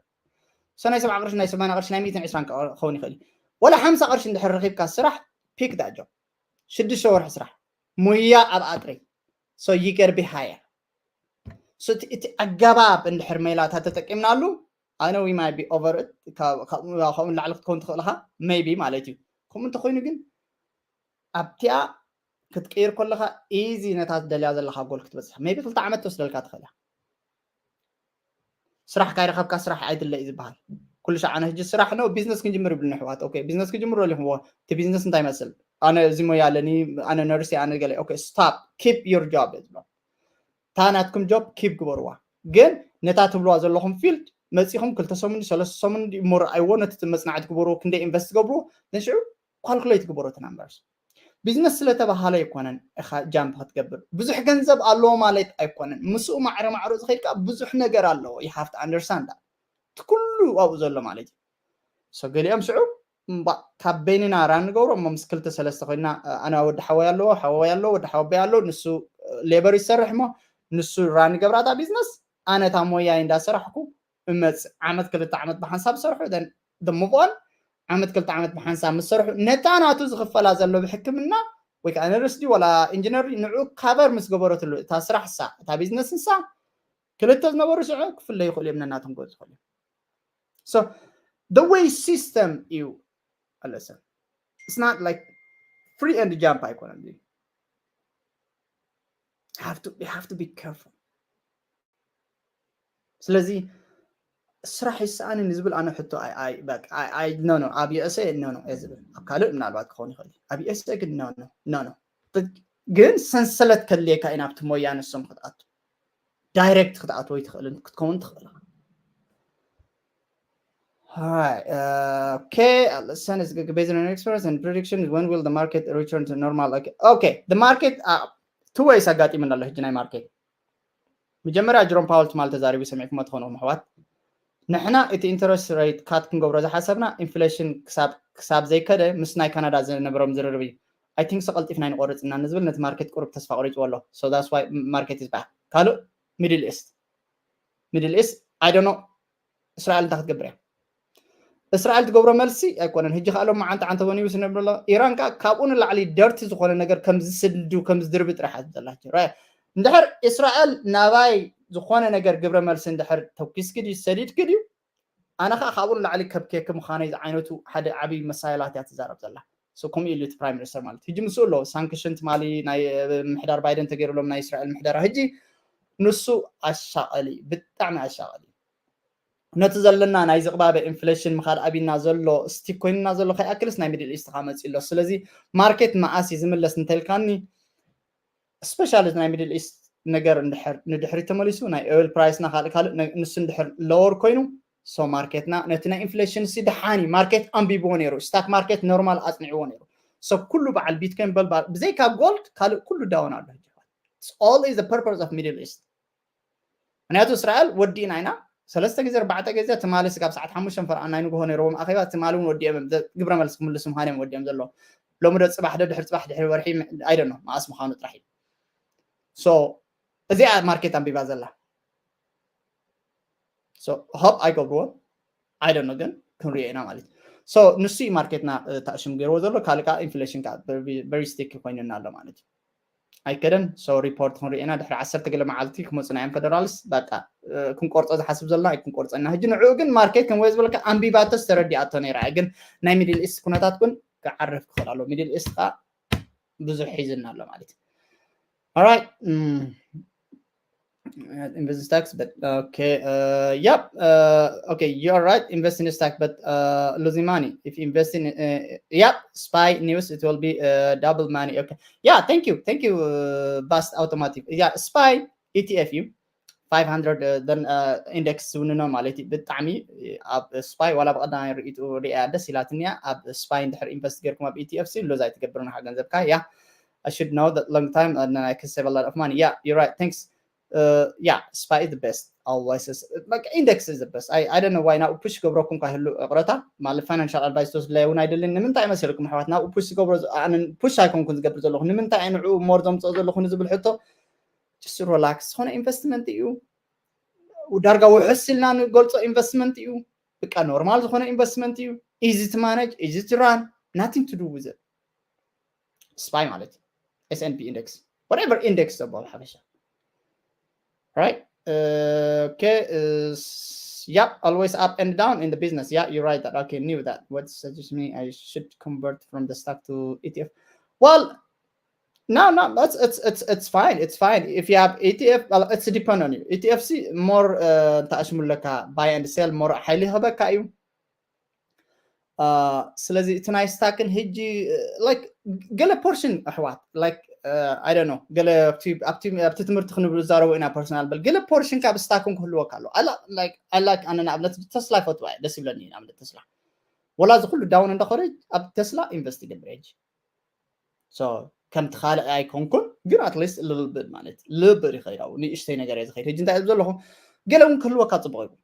so ናይ ሰብዓ ቅርሺ ናይ ሰማንያ ቅርሺ ናይ ሚእትን ዕስራን ክኸውን ይኽእል እዩ ወላ ሓምሳ ቅርሺ እንድሕር ረኺብካ ስራሕ pick that job ሽዱሽተ ወርሒ ስራሕ ሙያ ኣብ ኣጥሪ so you gotta be higher so እቲ ኣገባብ እንድሕር ሜላታት ተጠቂምናሉ ኣነ we might be over it ካብኡ ንላዕሊ ክትከውን ትኽእል ኢኻ maybe ማለት እዩ ከምኡ እንተኮይኑ ግን ኣብቲኣ ክትቅይር ከለኻ easy ነታ ትደልያ ዘለኻ ጎል ክትበፅሕ maybe ክልተ ዓመት ትወስደልካ ትኽእል እያ ስራሕ ካይረኸብካ ስራሕ ኣይድለ እዩ ዝበሃል ኩሉ ሻዕ ኣነ ሕጂ ስራሕ ነው ቢዝነስ ክንጅምር ይብሉኒ ኣሕዋት okay ቢዝነስ ክጅምሩ ኣለኹዎ እቲ ቢዝነስ እንታይ ይመስል ኣነ እዚ ሞያ ኣለኒ ኣነ ነርሲ ኣነ ገለ okay stop keep your job እየ ዝብሎ እታ ናትኩም job keep ግበርዋ ግን ነታ ትብልዋ ዘለኹም field መፂኹም ክልተ ሰሙን ሰለስተ ሰሙን እሞ ረኣይዎ ነቲ መፅናዕቲ ግበርዎ ክንደይ invest ትገብርዎ ንሽዑ calculate ግበሮ እቲ numbers ቢዝነስ ስለተባሃለ ኣይኮነን ኢኻ jump ክትገብር ብዙሕ ገንዘብ ኣለዎ ማለት ኣይኮነን ምስኡ ማዕረ ማዕሮ ዝኸይድ ከዓ ብዙሕ ነገር ኣለዎ you have to understand that እቲ ኩሉ ኣብኡ ዘሎ ማለት እዩ so ገሊኦም ሽዑ ካብ በይንና run ንገብሮ እሞ ምስ ክልተ ሰለስተ ኮይና ኣነ ወዲ ሓወይ ኣለዎ ሓወይ ኣለዎ ወዲ ሓወበይ ኣለዎ ንሱ labor ይሰርሕ እሞ ንሱ run ገብራ እታ ቢዝነስ ኣነ እታ ሞያይ እንዳሰራሕኩ እመፅእ ዓመት ክልተ ዓመት ብሓንሳብ ዝሰርሑ move on ዓመት ክልተ ዓመት ብሓንሳብ ምስ ሰርሑ ነታ ናቱ ዝኽፈላ ዘሎ ብሕክምና ወይ ከዓ ነርስ ድዩ ዋላ ኢንጂነር ድዩ ንዑ cover ምስ ገበረትሉ እታ ስራሕ ንሳ እታ ቢዝነስ ንሳ ክልተ ዝነበሩ ሽዑ ክፍለዩ ይኽእሉ እዮም ነናቶም ክወፁ ይኽእሉ እዮም so the way system እዩ ኣለሰ it's not like free and jump ኣይኮነን you have to you have to be careful ስለዚ ስራሕ ይሰኣንን ዝብል ኣነ ሕቶ ኣይ ኣይ በቃ ኣይ ኣይ no no ኣብ USA no no እየ ዝብል ኣብ ካልእ ምናልባት ክኸውን ይኽእል እዩ ኣብ USA ግን no no no no ግን ሰንሰለት ከድልየካ እዩ ናብቲ ሞያ ንሶም ክትኣቱ direct ክትኣትዎ ይትኽእልን ክትከውን ትኽእል Hi, uh, okay, uh, let's send is based on experience and prediction. When will the market return to normal? Okay, okay. The market, uh, two ways ኣጋጢሙና ኣሎ ሕጂ ናይ market መጀመርያ ጀሮም ፓወል ትማል ተዛሪቡ ሰሚዕኩሞ ትኾኑ ኣሕዋት ንሕና እቲ interest rate cut ክንገብሮ ዝሓሰብና inflation ክሳብ ክሳብ ዘይከደ ምስ ናይ ካናዳ ዝነበሮም ዝርርብ እዩ I think so ቀልጢፍና ኣይንቆርጽ ኢና ንዝብል ነቲ market ቁሩብ ተስፋ ቆሪጽዎ ኣሎ so that's why market is back ካልእ middle east middle east I don't know እስራኤል እንታይ ክትገብር እያ እስራኤል ትገብሮ መልሲ ኣይኮነን ሕጂ ከዓ ሎም መዓንተ ዓንተ ወኒቡ ስነብሎ ኢራን ከዓ ካብኡ ንላዕሊ ደርቲ ዝኾነ ነገር ከም ዝስድዱ ከም ዝድርቢ ጥራሕ ዘላቸው እንድሕር እስራኤል ናባይ ዝኾነ ነገር ግብረ መልሲ እንድሕር ተኩስኪ ድዩ ሰዲድኪ ድዩ ኣነ ከዓ ካብኡ ንላዕሊ ከብኬክ ምዃነይ ዝዓይነቱ ሓደ ዓብዪ መሳይላት እያ ትዛረብ ዘላ ከምኡ ኢሉ እቲ prime minister ማለት ሕጂ ምስኡ ኣሎ sanction ትማሊ ናይ ምሕዳር ባይደን ተገይሩሎም ናይ እስራኤል ምሕደራ ሕጂ ንሱ ኣሻቐሊ ብጣዕሚ ኣሻቐሊ ነቲ ዘለና ናይ ዝቕባበ inflation ምኻድ ኣብና ዘሎ stick ኮይንና ዘሎ ከይኣክልስ ናይ middle east ካ መፂ ኣሎ ስለዚ market መዓስ እዩ ዝምለስ እንተልካኒ especially ናይ middle east ነገር ንድሕሪት ተመሊሱ ናይ oil price ና ካልእ ካልእ ንሱ እንድሕር lower ኮይኑ so market ና ነቲ ናይ inflation ሲ ደሓን እዩ market ኣንቢብዎ ነይሩ stock market normal ኣፅኒዕዎ ነይሩ so ኩሉ በዓል bitcoin በል ብዘይካ gold ካልእ ኩሉ down ኣሎ all is the purpose of middle east ምክንያቱ እስራኤል ወዲእና ኢና ሰለስተ ግዜ ኣርባዕተ ግዜ ትማሊ ስጋብ ሰዓት ሓሙሽተ ፈርኣና ንግሆ ነይርዎም ኣኼባ ትማሊ እውን ወዲኦም ግብረ መልሲ ክምልሱ ምዃን እዮም ወዲኦም ዘለዉ ሎሚ ዶ ፅባሕ ዶ ድሕሪ ፅባሕ ድሕሪ ወርሒ I don't know መዓስ ምዃኑ ጥራሕ እዩ so እዚኣ ማርኬት ኣንቢባ ዘላ so hope ኣይገብርዎን I don't know ግን ክንሪኦ ኢና ማለት እዩ so ንሱ እዩ ማርኬትና ተኣሽም ገይርዎ ዘሎ ካልእ ከዓ inflation ከዓ very sticky ኮይኑና ኣሎ ማለት እዩ ኣይከደን so report ክንሪኦ ኢና ድሕሪ ዓሰርተ ገለ መዓልቲ ክመፁና እዮም federals በቃ ክንቆርፆ ዝሓስብ ዘለና ኣይክንቆርፆ ኢና ሕጂ ንዕኡ ግን ማርኬት ከም ዝበለካ ኣንቢባቶስ ተረዲኣቶ ነይራ ግን ናይ middle east ኩነታት እውን ክዓርፍ ክኽእል ኣሎ middle east ከዓ ብዙሕ ሒዝና ኣሎ ማለት እዩ alright invest in stocks, but okay, uh, yep, uh, okay, you're right. Invest in stock, but uh, losing money. If you invest in, uh, yep, spy news, it will be uh, double money. Okay, yeah, thank you, thank you, uh, Bust Automotive. Yeah, spy E T F you. five hundred uh, then uh, index ዝውንኖ ማለት እዩ ብጣዕሚ ኣብ ስፓይ ዋላ ብቐዳማይ ርእቱ ሪያ ደስ ኢላትኒያ ኣብ ስፓይ እንድሕር ኢንቨስት ገይርኩም ኣብ ኢቲኤፍ ሲ ሎዝ ኣይትገብር ናኻ ገንዘብካ ያ I should know that long time and I can save a lot of money yeah you're right thanks yeah spy is the best always is like index is the best I, I don't know why ናብኡ ፑሽ ገብረኩም ካይህሉ እቕረታ ማለት ፋይናንሻል ኣድቫይስ ተወስድላይ እውን ኣይደልን ንምንታይ መሰልኩም ኣሕዋት ናብኡ ፑሽ ዝገብሮ ኣነ ፑሽ ኣይኮንኩን ዝገብር ዘለኹ ንምንታይ ንዕኡ ሞር ዘምፅኦ ዘለኹ ንዝብል ሕቶ just relax ዝኾነ ኢንቨስትመንት እዩ ዳርጋ ውሕስ ኢልና ንገልፆ ኢንቨስትመንት እዩ ብቃ ኖርማል ዝኾነ ኢንቨስትመንት እዩ easy to manage easy to run nothing to do with it spy ማለት እዩ S and P index whatever index ዝበሃል ሓፈሻ right uh, okay uh, yep always up and down in the business yeah you're right that okay knew that what suggests me I should convert from the stock to E T F well no no that's it's it's it's fine it's fine if you have E T F well, it's depend on you E T F C more uh, ተኣሽሙለካ buy and sell more ሓይሊ ይህበካ እዩ ስለዚ እቲ ናይ ስታክን ህጂ like ገለ ፖርሽን ኣሕዋት like I don't know ገለ ኣብቲ ትምህርቲ ክንብል ዛረቦ ኢና ፐርሰናል በል ገለ ፖርሽን ካብ ስታክን ክህልወካ ኣሎ I like ኣነ ንኣብነት ተስላ ይፈትዋ ደስ ይብለኒ ንኣብነት ተስላ ወላ እዚ ኩሉ ዳውን እንዳኾነ ኣብ ተስላ ኢንቨስት ይገብር ሕጂ ከምቲ ካልእ ኣይኮንኩን ግን at least ልልብድ ማለት ልልብድ ይኸይድ ኣብኡ ንእሽተይ ነገር እየ ዝኸይድ ሕጂ እንታይ ዘለኹ ገለ እውን ክህልወካ ፅቡቅ እዩ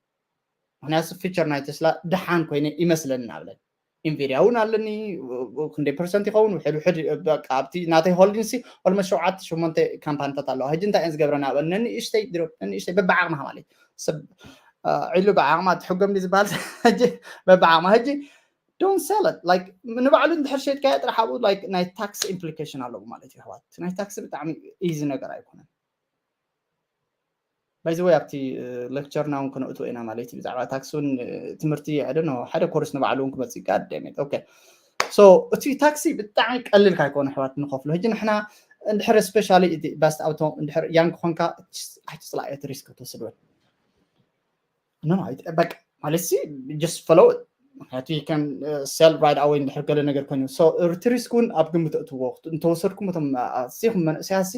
ምክንያቱ ፊቸር ናይ ተስላ ደሓን ኮይነ ይመስለኒ ናብለን ኢንቪድያ እውን ኣለኒ ክንደይ ፐርሰንት ይኸውን ውሕድ ውሕድ ኣብቲ ናተይ ሆልዲንሲ ኦልሞስት ሸውዓተ ሸሞንተ ካምፓኒታት ኣለዋ ሕጂ እንታይ እየን ዝገብረና በል ነንእሽተይ ድሮ ነንእሽተይ በብዓቕምኻ ማለት ሰብ ዒሉ ብዓቕማ ትሕጎም ዝበሃል ሕጂ በብዓቕማ ሕጂ don't sell it like ንባዕሉ እንድሕር ሸይጥካዮ ጥራሕ ኣብኡ like ናይ ታክስ ኢምፕሊኬሽን ኣለዎ ማለት እዩ ኣሕዋት ናይ ታክስ ብጣዕሚ ኢዚ ነገር ኣይኮነን By the way ኣብቲ lecture ና እውን ክነእትዎ ኢና ማለት እዩ። ብዛዕባ ታክሲ እውን ትምህርቲ I don't know ሓደ ኮርስ ንባዕሉ እውን ክመፅእ ይከኣል። Damn it. Okay, so እቲ ታክሲ ብጣዕሚ ቀሊል ካይኮነ ኣሕዋት ንኸፍሎ። ሕጂ ንሕና እንድሕር especially best auto እንድሕር young ኮንካ ኣይትፅላእ እቲ risk ክትወስድ በል። No, no, በቃ ማለት ሲ just follow it. ምክንያቱ you can sell right away እንድሕር ገለ ነገር ኮይኑ። So እቲ risk እውን ኣብ ግምት እትዎ እንተወሰድኩም እቶም ኣሲኹም መንእሰያሲ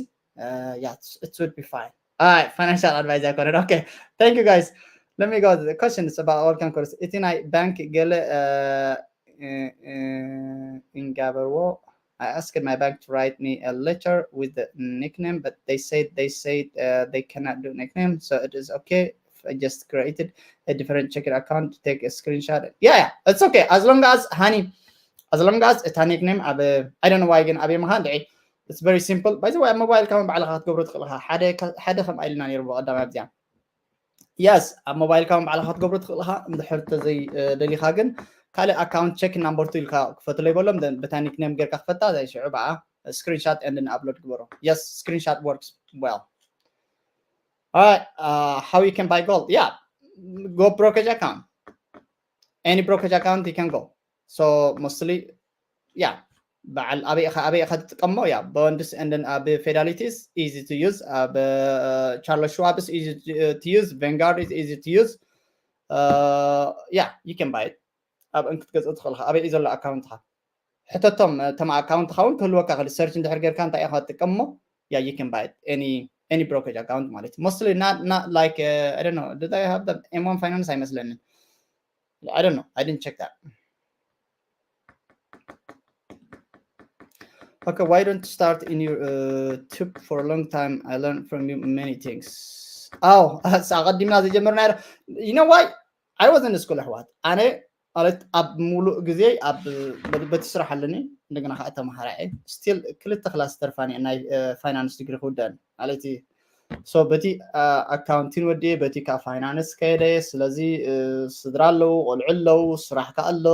yeah, it would be fine. All right, financial advisor corner. Okay, thank you guys. Let me go to the questions about welcome course. እቲ ናይ ባንክ ገለ እንጋበርዎ I asked my bank to write me a letter with the nickname, but they said they said uh, they cannot do nickname, so it is okay if I just created a different checking account to take a screenshot. Yeah, yeah, it's okay as long as honey, as long as it's a nickname. I don't know why again. It's very simple. By the way ኣብ ሞባይልካ እውን ባዕልኻ ክትገብሮ ትኽእል ኢኻ። ሓደ ከም ኢልና ነይሩ ብቐዳም ኣብዚኣ። Yes ኣብ ሞባይልካ እውን ባዕልኻ ክትገብሮ ትኽእል ኢኻ። እንድሕር ተዘይደሊኻ ግን ካልእ ኣካውንት ቸክ ናምበርቱ ኢልካ ክፈትሎ ይበሎም። በታ ኒክኔም ጌርካ ክፈታ እዛ ሽዑ ብኣ screenshot and upload ግበሮ። Yes, screenshot works well. All right, uh, how you can buy gold? Yeah, go brokerage account. Any brokerage account you can go. So mostly yeah በዓል ኣበይ ኢኻ ኣበይ ኢኻ ትጥቀሞ? Yeah, bonds and then ኣብ Fidelity is easy to use, ኣብ Charles Schwab is easy to use, Vanguard is easy to use. Yeah, you can buy it. ኣብ እንክትገዝእ ትኽእል ኢኻ። ኣበይ እዩ ዘሎ ኣካውንትኻ? ሕተቶም። እቶም ኣካውንትኻ እውን ክህልወካ ክእል። Search እንድሕር ጌርካ እንታይ ኢኻ ትጥቀሞ? Yeah, you can buy it any any brokerage account ማለት እዩ። Mostly not not like I don't know, did I have the M one Finance? ኣይመስለንን። I don't know. I didn't check that. Okay, why don't you start in your uh, tube for a long time? I learned from you many things. Oh, ኣቐዲምና ዝጀመርና። You know why? I was in school ኣሕዋት። ኣነ ማለት ኣብ ሙሉእ ግዜ ኣብ በቲ ስራሕ ኣለኒ፣ እንደገና ከዓ ተማሃራይ። Still ክልተ ክላስ ተርፋኒ ናይ ፋይናንስ ዲግሪ ክውደን ማለት እዩ። So በቲ ኣካውንቲን ወዲኤ በቲ ከዓ ፋይናንስ ከየደ። ስለዚ ስድራ ኣለዉ፣ ቆልዑ ኣለዉ፣ ስራሕ ከዓ ኣሎ።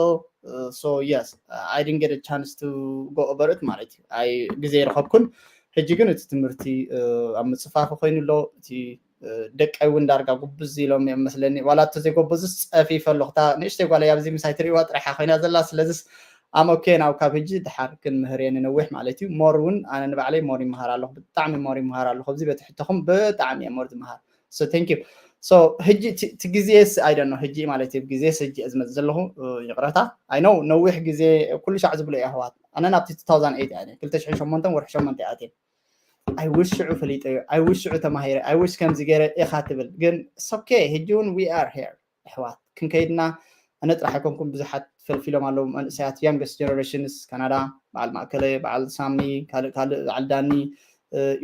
So yes, I didn't get a chance to go over it ማለት እዩ። ኣይ ግዜ ይረኸብኩን። ሕጂ ግን እቲ ትምህርቲ ኣብ ምፅፋፉ ኮይኑ ኣሎ። እቲ ደቀይ እውን ዳርጋ ጉብዝ ኢሎም እዮም መስለኒ። ዋላ እቶ ዘይጎበዙስ ፀፊፈ ኣለኹ። እታ ንእሽተይ ጓለይ ኣብዚ ምሳይ ትሪእዋ ጥራሓ ኮይና ዘላ። ስለዚስ I'm okay now። ካብ ሕጂ ድሓር ክንምህር እየ ንነዊሕ ማለት እዩ። ሞር እውን ኣነ ንባዕለይ ሞር ይመሃር ኣለኹ። ብጣዕሚ ሞር ይመሃር ኣለኹ። ኣብዚ በቲ ሕቶኹም ብጣዕሚ እየ ሞር ዝመሃር። So thank you. So ሕጂ እቲ ግዜስ I don't know ሕጂ ማለት እዩ። ግዜስ ሕጂ እየ ዝመፅእ ዘለኹ። ይቕረታ። I know ነዊሕ ግዜ ኩሉ ሻዕ ዝብሎ እዩ ኣሕዋት። ኣነ ናብቲ two thousand eight እየ ክልተ ሽሕን ሸሞንተን ወርሒ ሸሞንተ እየ ኣትየ። I wish ሽዑ ፈሊጠዮ፣ I wish ሽዑ ተማሂረ፣ I wish ከምዚ ገይረ ኢኻ ትብል። ግን it's okay ሕጂ እውን we are here ኣሕዋት። ክንከይድና ኣነ ጥራሕ ኣይኮንኩም፣ ብዙሓት ፈልፊሎም ኣለዉ መንእሰያት፣ youngest generations ካናዳ፣ በዓል ማእከለ፣ በዓል ሳሚ፣ ካልእ ካልእ፣ በዓል ዳኒ፣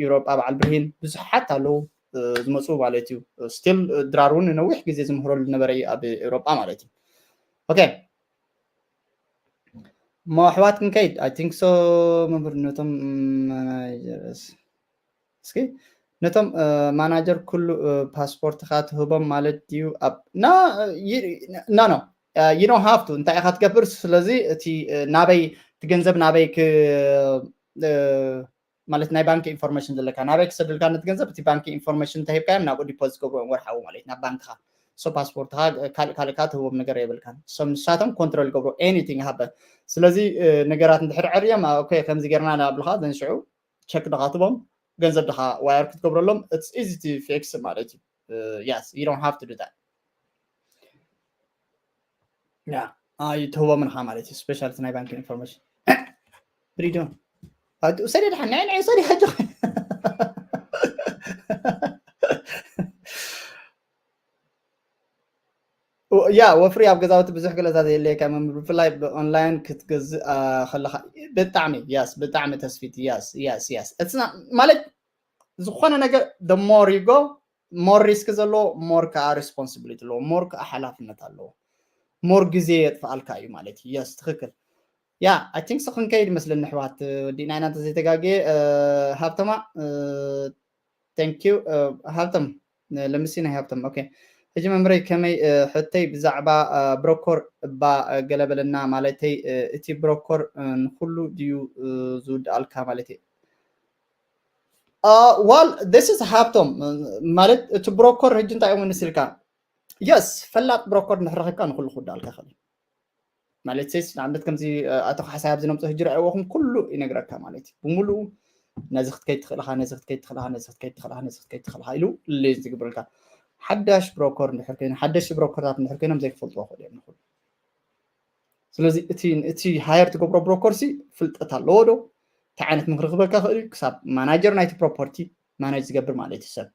ኤውሮጳ፣ በዓል ብርሂን፣ ብዙሓት ኣለዉ ዝመፁ ማለት እዩ። Still ድራር እውን ነዊሕ ግዜ ዝምህረሉ ዝነበረ እዩ ኣብ ኤውሮጳ ማለት እዩ። Okay. እሞ ኣሕዋት ክንከይድ I think so። መምህር ነቶም ማናጀርስ እስኪ ነቶም ማናጀር ኩሉ ፓስፖርትካ ትህቦም ማለት ድዩ? ኣብ no no you don't have to። እንታይ ኢካ ትገብር? ስለዚ እቲ ናበይ እቲ ገንዘብ ናበይ ማለት ናይ ባንክ ኢንፎርሜሽን ዘለካ ናበይ ክሰድልካ ነቲ ገንዘብ እቲ ባንክ ኢንፎርሜሽን እንተሂብካዮም ናብኡ ዲፖዚት ገብርዎም ወርሓዊ ማለት ናብ ባንክካ። So ፓስፖርትካ ካልእ ካልእካ ትህቦም ነገር የብልካን። So ንሳቶም ኮንትሮል ይገብሩ anything happen። ስለዚ ነገራት እንድሕር ዕርዮም okay ከምዚ ጌርና ናብልካ ዘንሽዑ ቸክ ድካ ትቦም ገንዘብ ድካ ዋየር ክትገብረሎም it's easy to fix ማለት እዩ። Yes, you don't have to do that. Yeah, ኣይትህቦምን ኢኻ ማለት እዩ። ስፔሻል ናይ ባንክ ኢንፎርሜሽን ብሪዶ ሰደ ድሓን ናይ ናይ ሰደ ሕጂ ያ ወፍሪ ኣብ ገዛውቲ ብዙሕ ገለታት የለየካ መምህር ብፍላይ ብኦንላይን ክትገዝእ ከለካ ብጣዕሚ ያስ ብጣዕሚ ተስፊት ያስ ያስ ያስ ማለት ዝኾነ ነገር the more you go more risk ዘለዎ more ከዓ responsibility ኣለዎ more ከዓ ሓላፍነት ኣለዎ more ግዜ የጥፍኣልካ እዩ ማለት እዩ። Yes ትክክል። Yeah I think so ክንከይድ ይመስለኒ ኣሕዋት ወዲእና ኢና እንተዘይተጋግየ። ሃብተማ thank you ሃብተም ለምሲ ናይ ሃብተም okay። ሕጂ መምህረይ ከመይ ሕተይ ብዛዕባ ብሮኮር እባ ገለ በለና ማለተይ እቲ ብሮኮር ንኩሉ ድዩ ዝውድኣልካ ማለተይ Uh, well, this is ሃብቶም ማለት እቲ ብሮከር ሕጂ እንታይ እዮም ንስልካ? የስ፣ ፈላጥ ብሮከር ንሕረኽካ ንኩሉ ክዳልካ ይኽእል። ማለት ሴስ ንኣብነት ከምዚ ኣቶ ካሕሳይ ኣብዚ ነምፅኦ ሕጂ ረኣይዎኹም ኩሉ ይነግረካ ማለት እዩ። ብምሉኡ ነዚ ክትከይድ ትኽእልኻ፣ ነዚ ክትከይድ ትኽእልኻ፣ ነዚ ክትከይድ ትኽእልኻ፣ ነዚ ክትከይድ ትኽእልኻ ኢሉ ሌዝ ዝግብርልካ። ሓዳሽ ብሮከር እንድሕር ኮይኑ፣ ሓደሽቲ ብሮከርታት እንድሕር ኮይኖም ዘይክፈልጥዎ ክእሉ እዮም ንኹሉ። ስለዚ እቲ እቲ ሃየር ትገብሮ ብሮከር ሲ ፍልጠት ኣለዎ ዶ? እንታይ ዓይነት ምኽሪ ክበካ ክእል እዩ? ክሳብ ማናጀር ናይቲ ፕሮፐርቲ ማናጅ ዝገብር ማለት እዩ ሰብ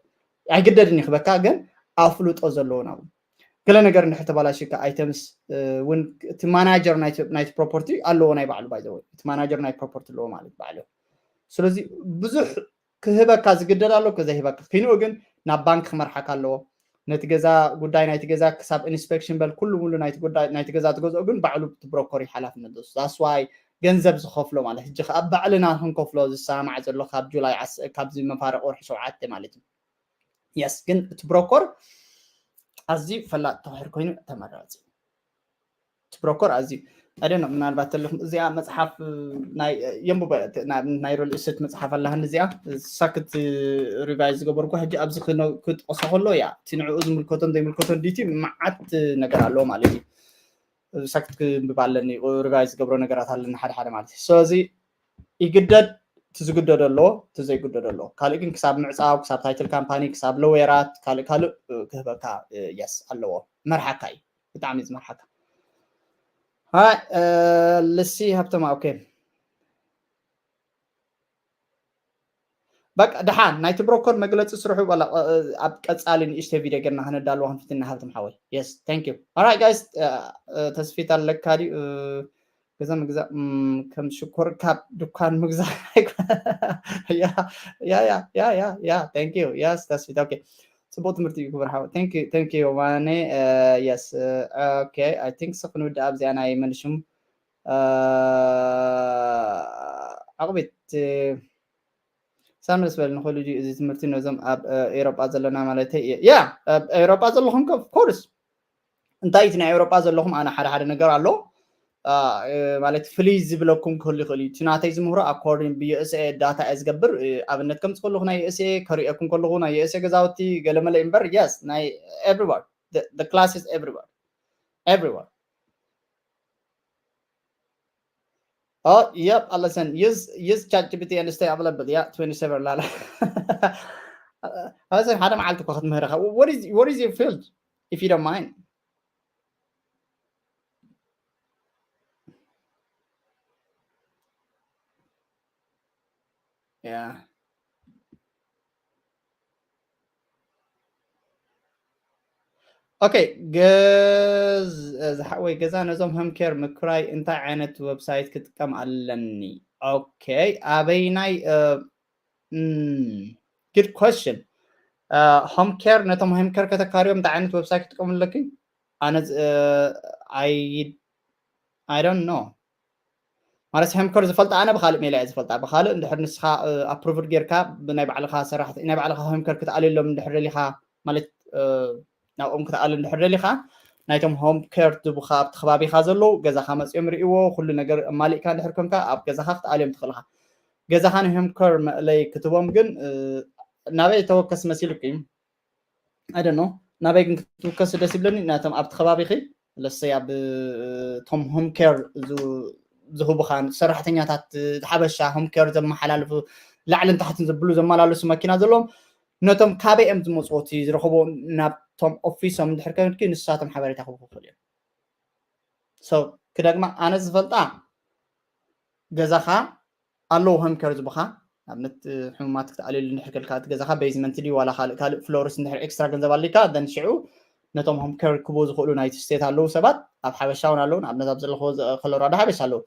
ኣይግደድን እዩ ክበካ፣ ግን ኣፍልጦ ዘለዎ ናብኡ ገለ ነገር እንድሕር ተባላሽካ ኣይተምስ እውን እቲ ማናጀር ናይቲ ፕሮፐርቲ ኣለዎ ናይ ባዕሉ ባይዘወ እቲ ማናጀር ናይ ፕሮፐርቲ ኣለዎ ማለት ባዕሉ። ስለዚ ብዙሕ ክህበካ ዝግደድ ኣሎ ከዘይህበካ ክይንኡ ግን ናብ ባንክ ክመርሓካ ኣለዎ። ነቲ ገዛ ጉዳይ ናይቲ ገዛ ክሳብ ኢንስፔክሽን በል ኩሉ ሙሉ ናይቲ ጉዳይ ናይቲ ገዛ ትገዝኦ ግን ባዕሉ እቲ ብሮከር እዩ ሓላፍነት ዝወስድ። ዛስዋይ ገንዘብ ዝኸፍሎ ማለት ሕጂ ኣብ ባዕልና ክንከፍሎ ዝሰማማዕ ዘሎ ካብ ጁላይ ዓስ- ካብዚ መፋረቂ ወርሒ ሸውዓተ ማለት እዩ። የስ ግን እቲ ብሮከር ኣዝዩ ፈላጥ ተባሂር ኮይኑ ተመራፂ። እቲ ብሮከር ኣዝዩ ኣደነ ምናልባት ተለኹም እዚኣ መፅሓፍ ናይ የንቡበ ናይ ሪል ስቴት መፅሓፍ ኣለሃኒ እዚኣ ሳክት ሪቫይዝ ዝገበርኩ ሕጂ ኣብዚ ክነ- ክጥቀሶ ከሎ እያ እቲ ንዕኡ ዝምልከቶን ዘይምልከቶን ዲቲ መዓት ነገር ኣለዎ ማለት እዩ። ሳክት ክንብብ ኣለኒ ሪቫይዝ ዝገብሮ ነገራት ኣለኒ ሓደ ሓደ ማለት እዩ። ስለዚ ይግደድ እቲ ዝግደዶ ኣለዎ እቲ ዘይግደዶ ኣለዎ። ካልእ ግን ክሳብ ምዕፃው ክሳብ ታይትል ካምፓኒ ክሳብ ለወራት ካልእ ካልእ ክህበካ የስ ኣለዎ። መርሓካ እዩ ብጣዕሚ ዝመርሓካ። ልሲ ሃብተማ ኦኬ በቃ ደሓን ናይቲ ብሮኮድ መግለፂ ስርሑ በላ ኣብ ቀፃሊ ንእሽተ ቪድዮ ገርና ከነዳልዋ ክንፍትና ሃብቶም ሓወይ። Yes, thank you. All right guys, ተስፊት ኣለካ ድዩ? ገዛ ምግዛእ ከም ሽኮር ካብ ድኳን ምግዛእ። ያ ያ ያ ያ thank you. Yes, ተስፊት okay. ፅቡቅ ትምህርቲ እዩ ክቡር ሓወይ። Thank you, thank you ማነ። Yes, okay, I think ስ ክንውድእ ኣብዚኣ ናይ መንሽም ዓቕቤት ሳምርስ በል ንኽእሉ ድዩ እዚ ትምህርቲ ነዞም ኣብ ኤሮጳ ዘለና ማለተይ እየ። ያ ኣብ ኤሮጳ ዘለኹም ኮርስ እንታይ እቲ ናይ ኤሮጳ ዘለኹም ኣነ ሓደ ሓደ ነገር ኣሎ ማለት ፍልይ ዝብለኩም ክህሉ ይኽእል እዩ። እቲ ናተይ ዝምህሮ ኣኮርዲን ብዩኤስኤ ዳታ እየ ዝገብር። ኣብነት ከምፅ ከለኹ ናይ ዩኤስኤ ከርእየኩም ከለኹ ናይ ዩኤስኤ ገዛውቲ ገለመለ እምበር የስ ናይ everywhere the class is everywhere everywhere Oh, yep, Allison, use use ChatGPT and stay available. Yeah, twenty-seven ላለ Allison ሓደ መዓልቲ እኮ ክትምህረኻ what is what is your field if you don't mind? Yeah. ኦኬ ገዝ ዝሓወይ ገዛ ነዞም ሆምኬር ምክራይ እንታይ ዓይነት ዌብሳይት ክጥቀም ኣለኒ? ኦኬ ኣበይናይ good question ሆምኬር ነቶም ሆምኬር ከተካርዮም እንታይ ዓይነት ዌብሳይት ክጥቀሙ ኣለኪ? ኣነ I I don't know ማለት ሄምከር ዝፈልጣ ኣነ ብካልእ ሜላ እየ ዝፈልጣ ብካልእ እንድሕር ንስኻ ኣፕሩቭድ ጌርካ ብናይ ባዕልካ ሰራሕ ናይ ባዕልካ ሄምከር ክትኣልሎም እንድሕር ደሊካ ማለት ናብኦም ክትኣል እንድሕር ደሊካ ናይቶም ሆም ኬር ዝቡካ ኣብቲ ከባቢካ ዘለዉ ገዛካ መፅኦም ርእዎ ኩሉ ነገር ኣማሊእካ እንድሕር ኮንካ ኣብ ገዛካ ክትኣልዮም ትኽእልካ ገዛካ ንሄምከር መእለይ ክትቦም ግን ናበይ ተወከስ መሲሉኪ I don't know ናበይ ግን ክትውከስ ደስ ይብለኒ ናቶም ኣብቲ ከባቢኺ ለሰይ ኣብ ቶም ሆም ኬር ዝህቡኻ ሰራሕተኛታት ሓበሻ ሆም ኬር ዘመሓላልፉ ላዕልን ታሕትን ዘብሉ ዘመላለሱ መኪና ዘለዎም ነቶም ካበይ እዮም ዝመፅዎ እቲ ዝረኽቦ ናብቶም ኦፊሶም እንድሕር ከድኪ ንሳቶም ሓበሬታ ክህቡ ክኽእሉ እዮም ክደግማ ኣነ ዝፈልጣ ገዛኻ ኣለዉ ሆም ኬር ዝቡኻ ኣብነት ሕሙማት ክትኣልየሉ እንድሕር ከልካ እቲ ገዛኻ ቤዝመንት ድዩ ዋላ ካልእ ካልእ ፍሎርስ እንድሕር ኤክስትራ ገንዘብ ኣሊካ ደን ሽዑ ነቶም ሆም ኬር ክቡ ዝኽእሉ ናይቲ ስቴት ኣለዉ ሰባት ኣብ ሓበሻ እውን ኣለዉ ንኣብነት ኣብ ዘለኽዎ ኮሎራዶ ሓበሻ ኣለዉ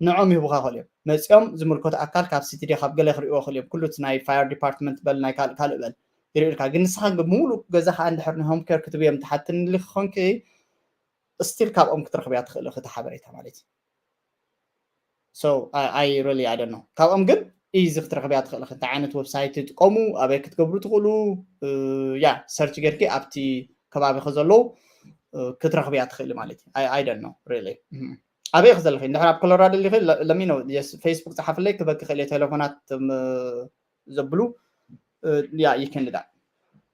ንዖም ይህቡኻ ክእል እዮም መፂኦም ዝምልከቱ ኣካል ካብ ሲቲ ዲ ካብ ገለ ክርእዎ ክእል እዮም ኩሉ እቲ ናይ ፋየር ዲፓርትመንት በል ናይ ካልእ ካልእ በል ይርእልካ ግን ንስኻ ብምሉእ ገዛኻ እንድሕር ንሆም ኬር ክትብዮም ትሓትንሊ ክኾንኪ ስቲል ካብኦም ክትረኽብያ ትኽእል እቲ ሓበሬታ ማለት እዩ so I, I really I don't know ካብኦም ግን ኢዚ ክትረኽብያ ትኽእል እንታይ ዓይነት ዌብሳይት ትጥቀሙ ኣበይ ክትገብሩ ትኽእሉ ያ ሰርች ጌርኪ ኣብቲ ከባቢኺ ዘለዉ ክትረኽብያ ትኽእሊ ማለት እዩ I, I don't know really ኣበይ ኢኺ ዘለኺ እንድሕር ኣብ ኮሎራዶ ኣለኺ ለሚ ነው ፌስቡክ ፀሓፍለይ ክበኪ ክእል ቴሌፎናት ዘብሉ Uh, yeah, you can do that.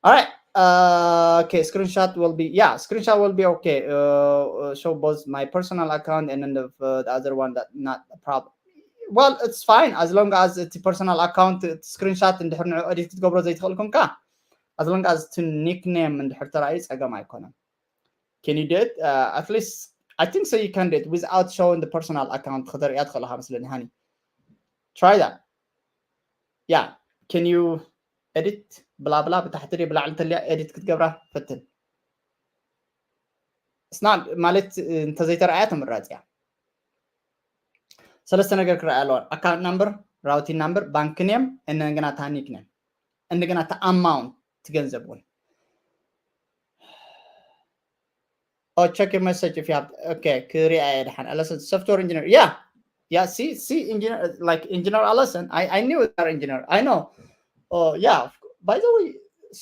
All right. Uh, okay, screenshot will be, yeah, screenshot will be okay. Uh, uh, show both my personal account and then the, uh, the other one, that not a problem. Well, it's fine as long as it's personal account, it's screenshot እንድሕር ንዑ ኤዲት ክትገብሮ ዘይትኽእል ኮንካ, as long as እቲ ኒክኔም እንድሕር ተራእዩ ጸገም ኣይኮነን። Can you do it? Uh, at least I think so you can do it without showing the personal account. ከተርእያ ትኽእል ኢኻ መስለኒ ሃኒ። Try that. Yeah, can you edit ብላ ብላ ብታሕቲ ድየ ብላዕሊ እንተልያ ኤዲት ክትገብራ ፈትን። It's not ማለት እንተዘይተረኣያ ተመራፂ እያ። ሰለስተ ነገር ክረኣያ ኣለዋ። Account number፣ routing number፣ bank name፣ እንደገና እታ ኒክ ኔም፣ እንደገና እታ ኣማውንት እቲ ገንዘብ እውን። Oh, check your message if you have. Okay, ክሪኣ እየ ድሓን። ኣለሰን software engineer. Yeah, yeah. See, see, engineer, like engineer ኣለሰን. I, I knew that engineer. I know. Oh, yeah. By the way,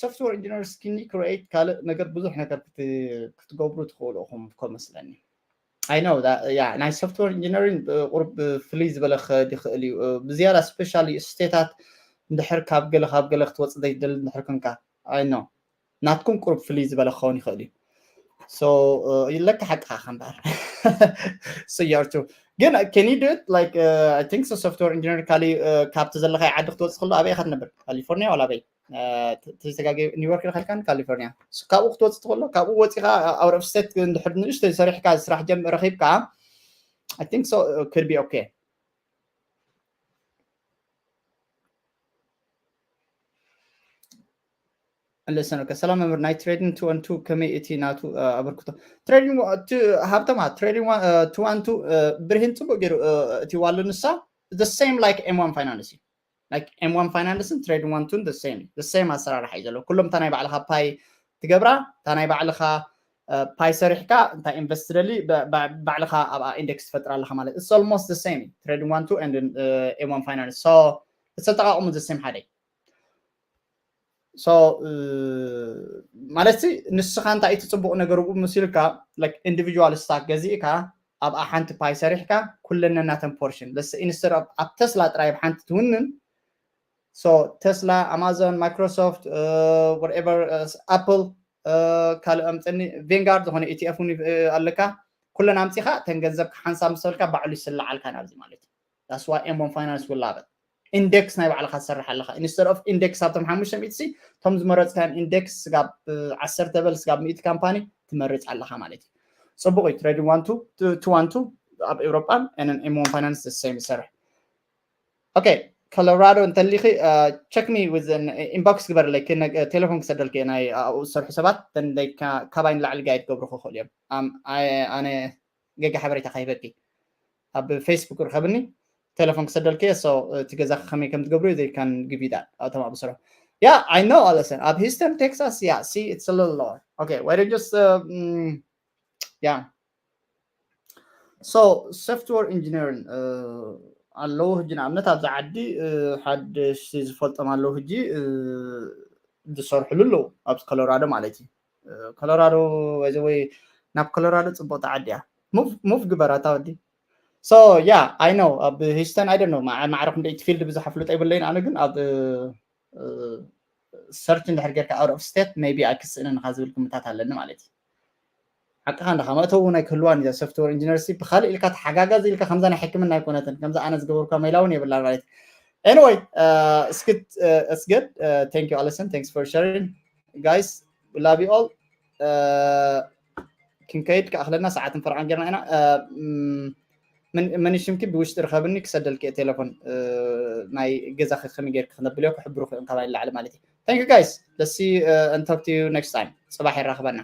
software engineers can create ካልእ ነገር፣ ብዙሕ ነገር ክት- ክትገብሩ ትኽእሉ ኢኹም እኮ መስለኒ። I know that. Yeah, ናይ software engineering ቁሩብ ፍልይ ዝበለ ክኸድ ይኽእል እዩ። ብዝያዳ ስፔሻሊ ስቴታት እንድሕር ካብ ገለ ካብ ገለ ክትወፅእ ዘይትደሊ እንድሕር ኮንካ፣ I know ናትኩም ቁሩብ ፍልይ ዝበለ ክኸውን ይኽእል እዩ። So ለካ ሓቅኻ እምበኣር ስያርቱ ግን can you do it? Like, I think so software engineer ካሊ ካብቲ ዘለኻዮ ዓዲ ክትወፅእ ከሎ ኣበይ ኢኻ ትነብር? ካሊፎርኒያ ዋላ ኣበይ? ተዘጋጊ ኒውዮርክ ኢኻ ኢልካኒ? ካሊፎርኒያ። So ካብኡ ክትወፅእ ትኽእሎ፣ ካብኡ ወፂኻ out of state እንድሕር ንእሽተይ ሰሪሕካ ስራሕ ጀም ረኺብካ I think so could be okay. ኣለሰን okay። ሰላም መምህር፣ ናይ ትሬዲንግ two one two ከመይ እቲ ናቱ ኣበርክቶ? ትሬዲንግ ሃብተማ ትሬዲንግ two one two ብርሂን ፅቡቅ ገይሩ እቲ ዋሉ ንሳ the same like M one finance እዩ። Like M one finance ን ትሬዲንግ one two ን the same the same ኣሰራርሓ እዩ ዘለዎ። ኩሎም እታ ናይ ባዕልኻ ፓይ ትገብራ፣ እታ ናይ ባዕልኻ ፓይ ሰሪሕካ እንታይ ኢንቨስት ትደሊ ባዕልኻ ኣብኣ ኢንደክስ ትፈጥር ኣለኻ ማለት it's almost the same እዩ። ትሬዲንግ one two and M one finance so ዝተጠቃቅሙ the same ሓደ እዩ። So ማለት ንስኻ እንታይ እቲ ፅቡቅ ነገር ብኡ ምስ ኢልካ like individual stock ገዚእካ ኣብኣ ሓንቲ ፓይ ሰሪሕካ ኩለን ነናተን ፖርሽን let's say instead of ኣብ ተስላ ጥራይ ኣብ ሓንቲ ትውንን so ተስላ፣ ኣማዞን፣ ማይክሮሶፍት፣ whatever፣ ኣፕል፣ ካልእ ኣምፀኒ፣ ቬንጋርድ ዝኾነ ኢቲኤፍ እውን ኣለካ። ኩለን ኣምፂኻ እተን ገንዘብካ ሓንሳብ ምስ በልካ ባዕሉ ይስልዓልካ ናብዚ ማለት እዩ። That's why M one finance will love it. ኢንደክስ ናይ ባዕልኻ ትሰርሕ ኣለኻ instead of ኢንደክስ ኣብቶም ሓሙሽተ ሚእቲ ሲ እቶም ዝመረፅካዮም ኢንደክስ ስጋብ ዓሰርተ በል ስጋብ ሚእቲ ካምፓኒ ትመርፅ ኣለኻ ማለት እዩ። ፅቡቅ እዩ። ትሬዲንግ one two two one two ኣብ ኤውሮጳን M one finance the same ይሰርሕ። Okay, ኮሎራዶ እንተሊኺ check me with inbox ግበርለይ። ቴሌፎን ክሰደልኪ ናይ ኣብኡ ዝሰርሑ ሰባት ካባይ ንላዕሊ ጋይድ ገብሩ ክኽእሉ እዮም። ኣነ ገጋ ሓበሬታ ከይበኪ ኣብ ፌስቡክ ርከብኒ፣ ቴሌፎን ክሰደልኪ so እቲ ገዛ ከመይ ከም ትገብሩ they can give you that ኣቶም ኣብ ስራሕ። Yeah, I know ኣለሰን ኣብ ሂስተን ቴክሳስ። Yeah, see, it's a little lower. Okay, why don't just yeah. So software engineering ኣለዉ ሕጂ ንኣብነት ኣብዚ ዓዲ ሓደሽቲ ዝፈልጦም ኣለዉ ሕጂ ዝሰርሕሉ ኣለዉ ኣብዚ ኮሎራዶ ማለት እዩ። ኮሎራዶ ወይ ናብ ኮሎራዶ ፅቡቅቲ ዓዲ እያ። ሙቭ ግበር ኣታ ወዲ። So yeah, I know ኣብ ሂስተን I don't know ማዕረ ክንደይ እቲ ፊልድ ብዙሕ ኣፍልጦ የብለይን ኣነ ግን ኣብ ሰርች እንድሕር ጌርካ out of state maybe ኣይክስእንን ኢኻ ዝብል ግምታት ኣለኒ ማለት እዩ። ሓቅኻ እንዳ መእተዊ እውን ኣይክህልዋን እዩ። ሶፍትዌር ኢንጂነር ሲ ብኻልእ ኢልካ ተሓጋጋዚ ኢልካ ከምዛ ናይ ሕክምና ኣይኮነትን ከምዛ ኣነ ዝገበርኳ ሜላ እውን የብላን ማለት እዩ። Anyway, እስክት እስገድ thank you ኣለሰን, thanks for sharing guys, we love you all. ክንከይድ ክኣኽለና ሰዓትን ፈረቓን ጌርና ኢና። መን ሽምኪ ብውሽጢ ርኸብኒ ክሰደልኪ እየ ቴሌፎን ናይ ገዛኺ ከመይ ጌርኪ ክነብልዮ ክሕብሩ ክእን ካባይ ንላዕሊ ማለት እዩ። Thank you guys, let's see and talk to you next time. ፅባሕ የራኽበና።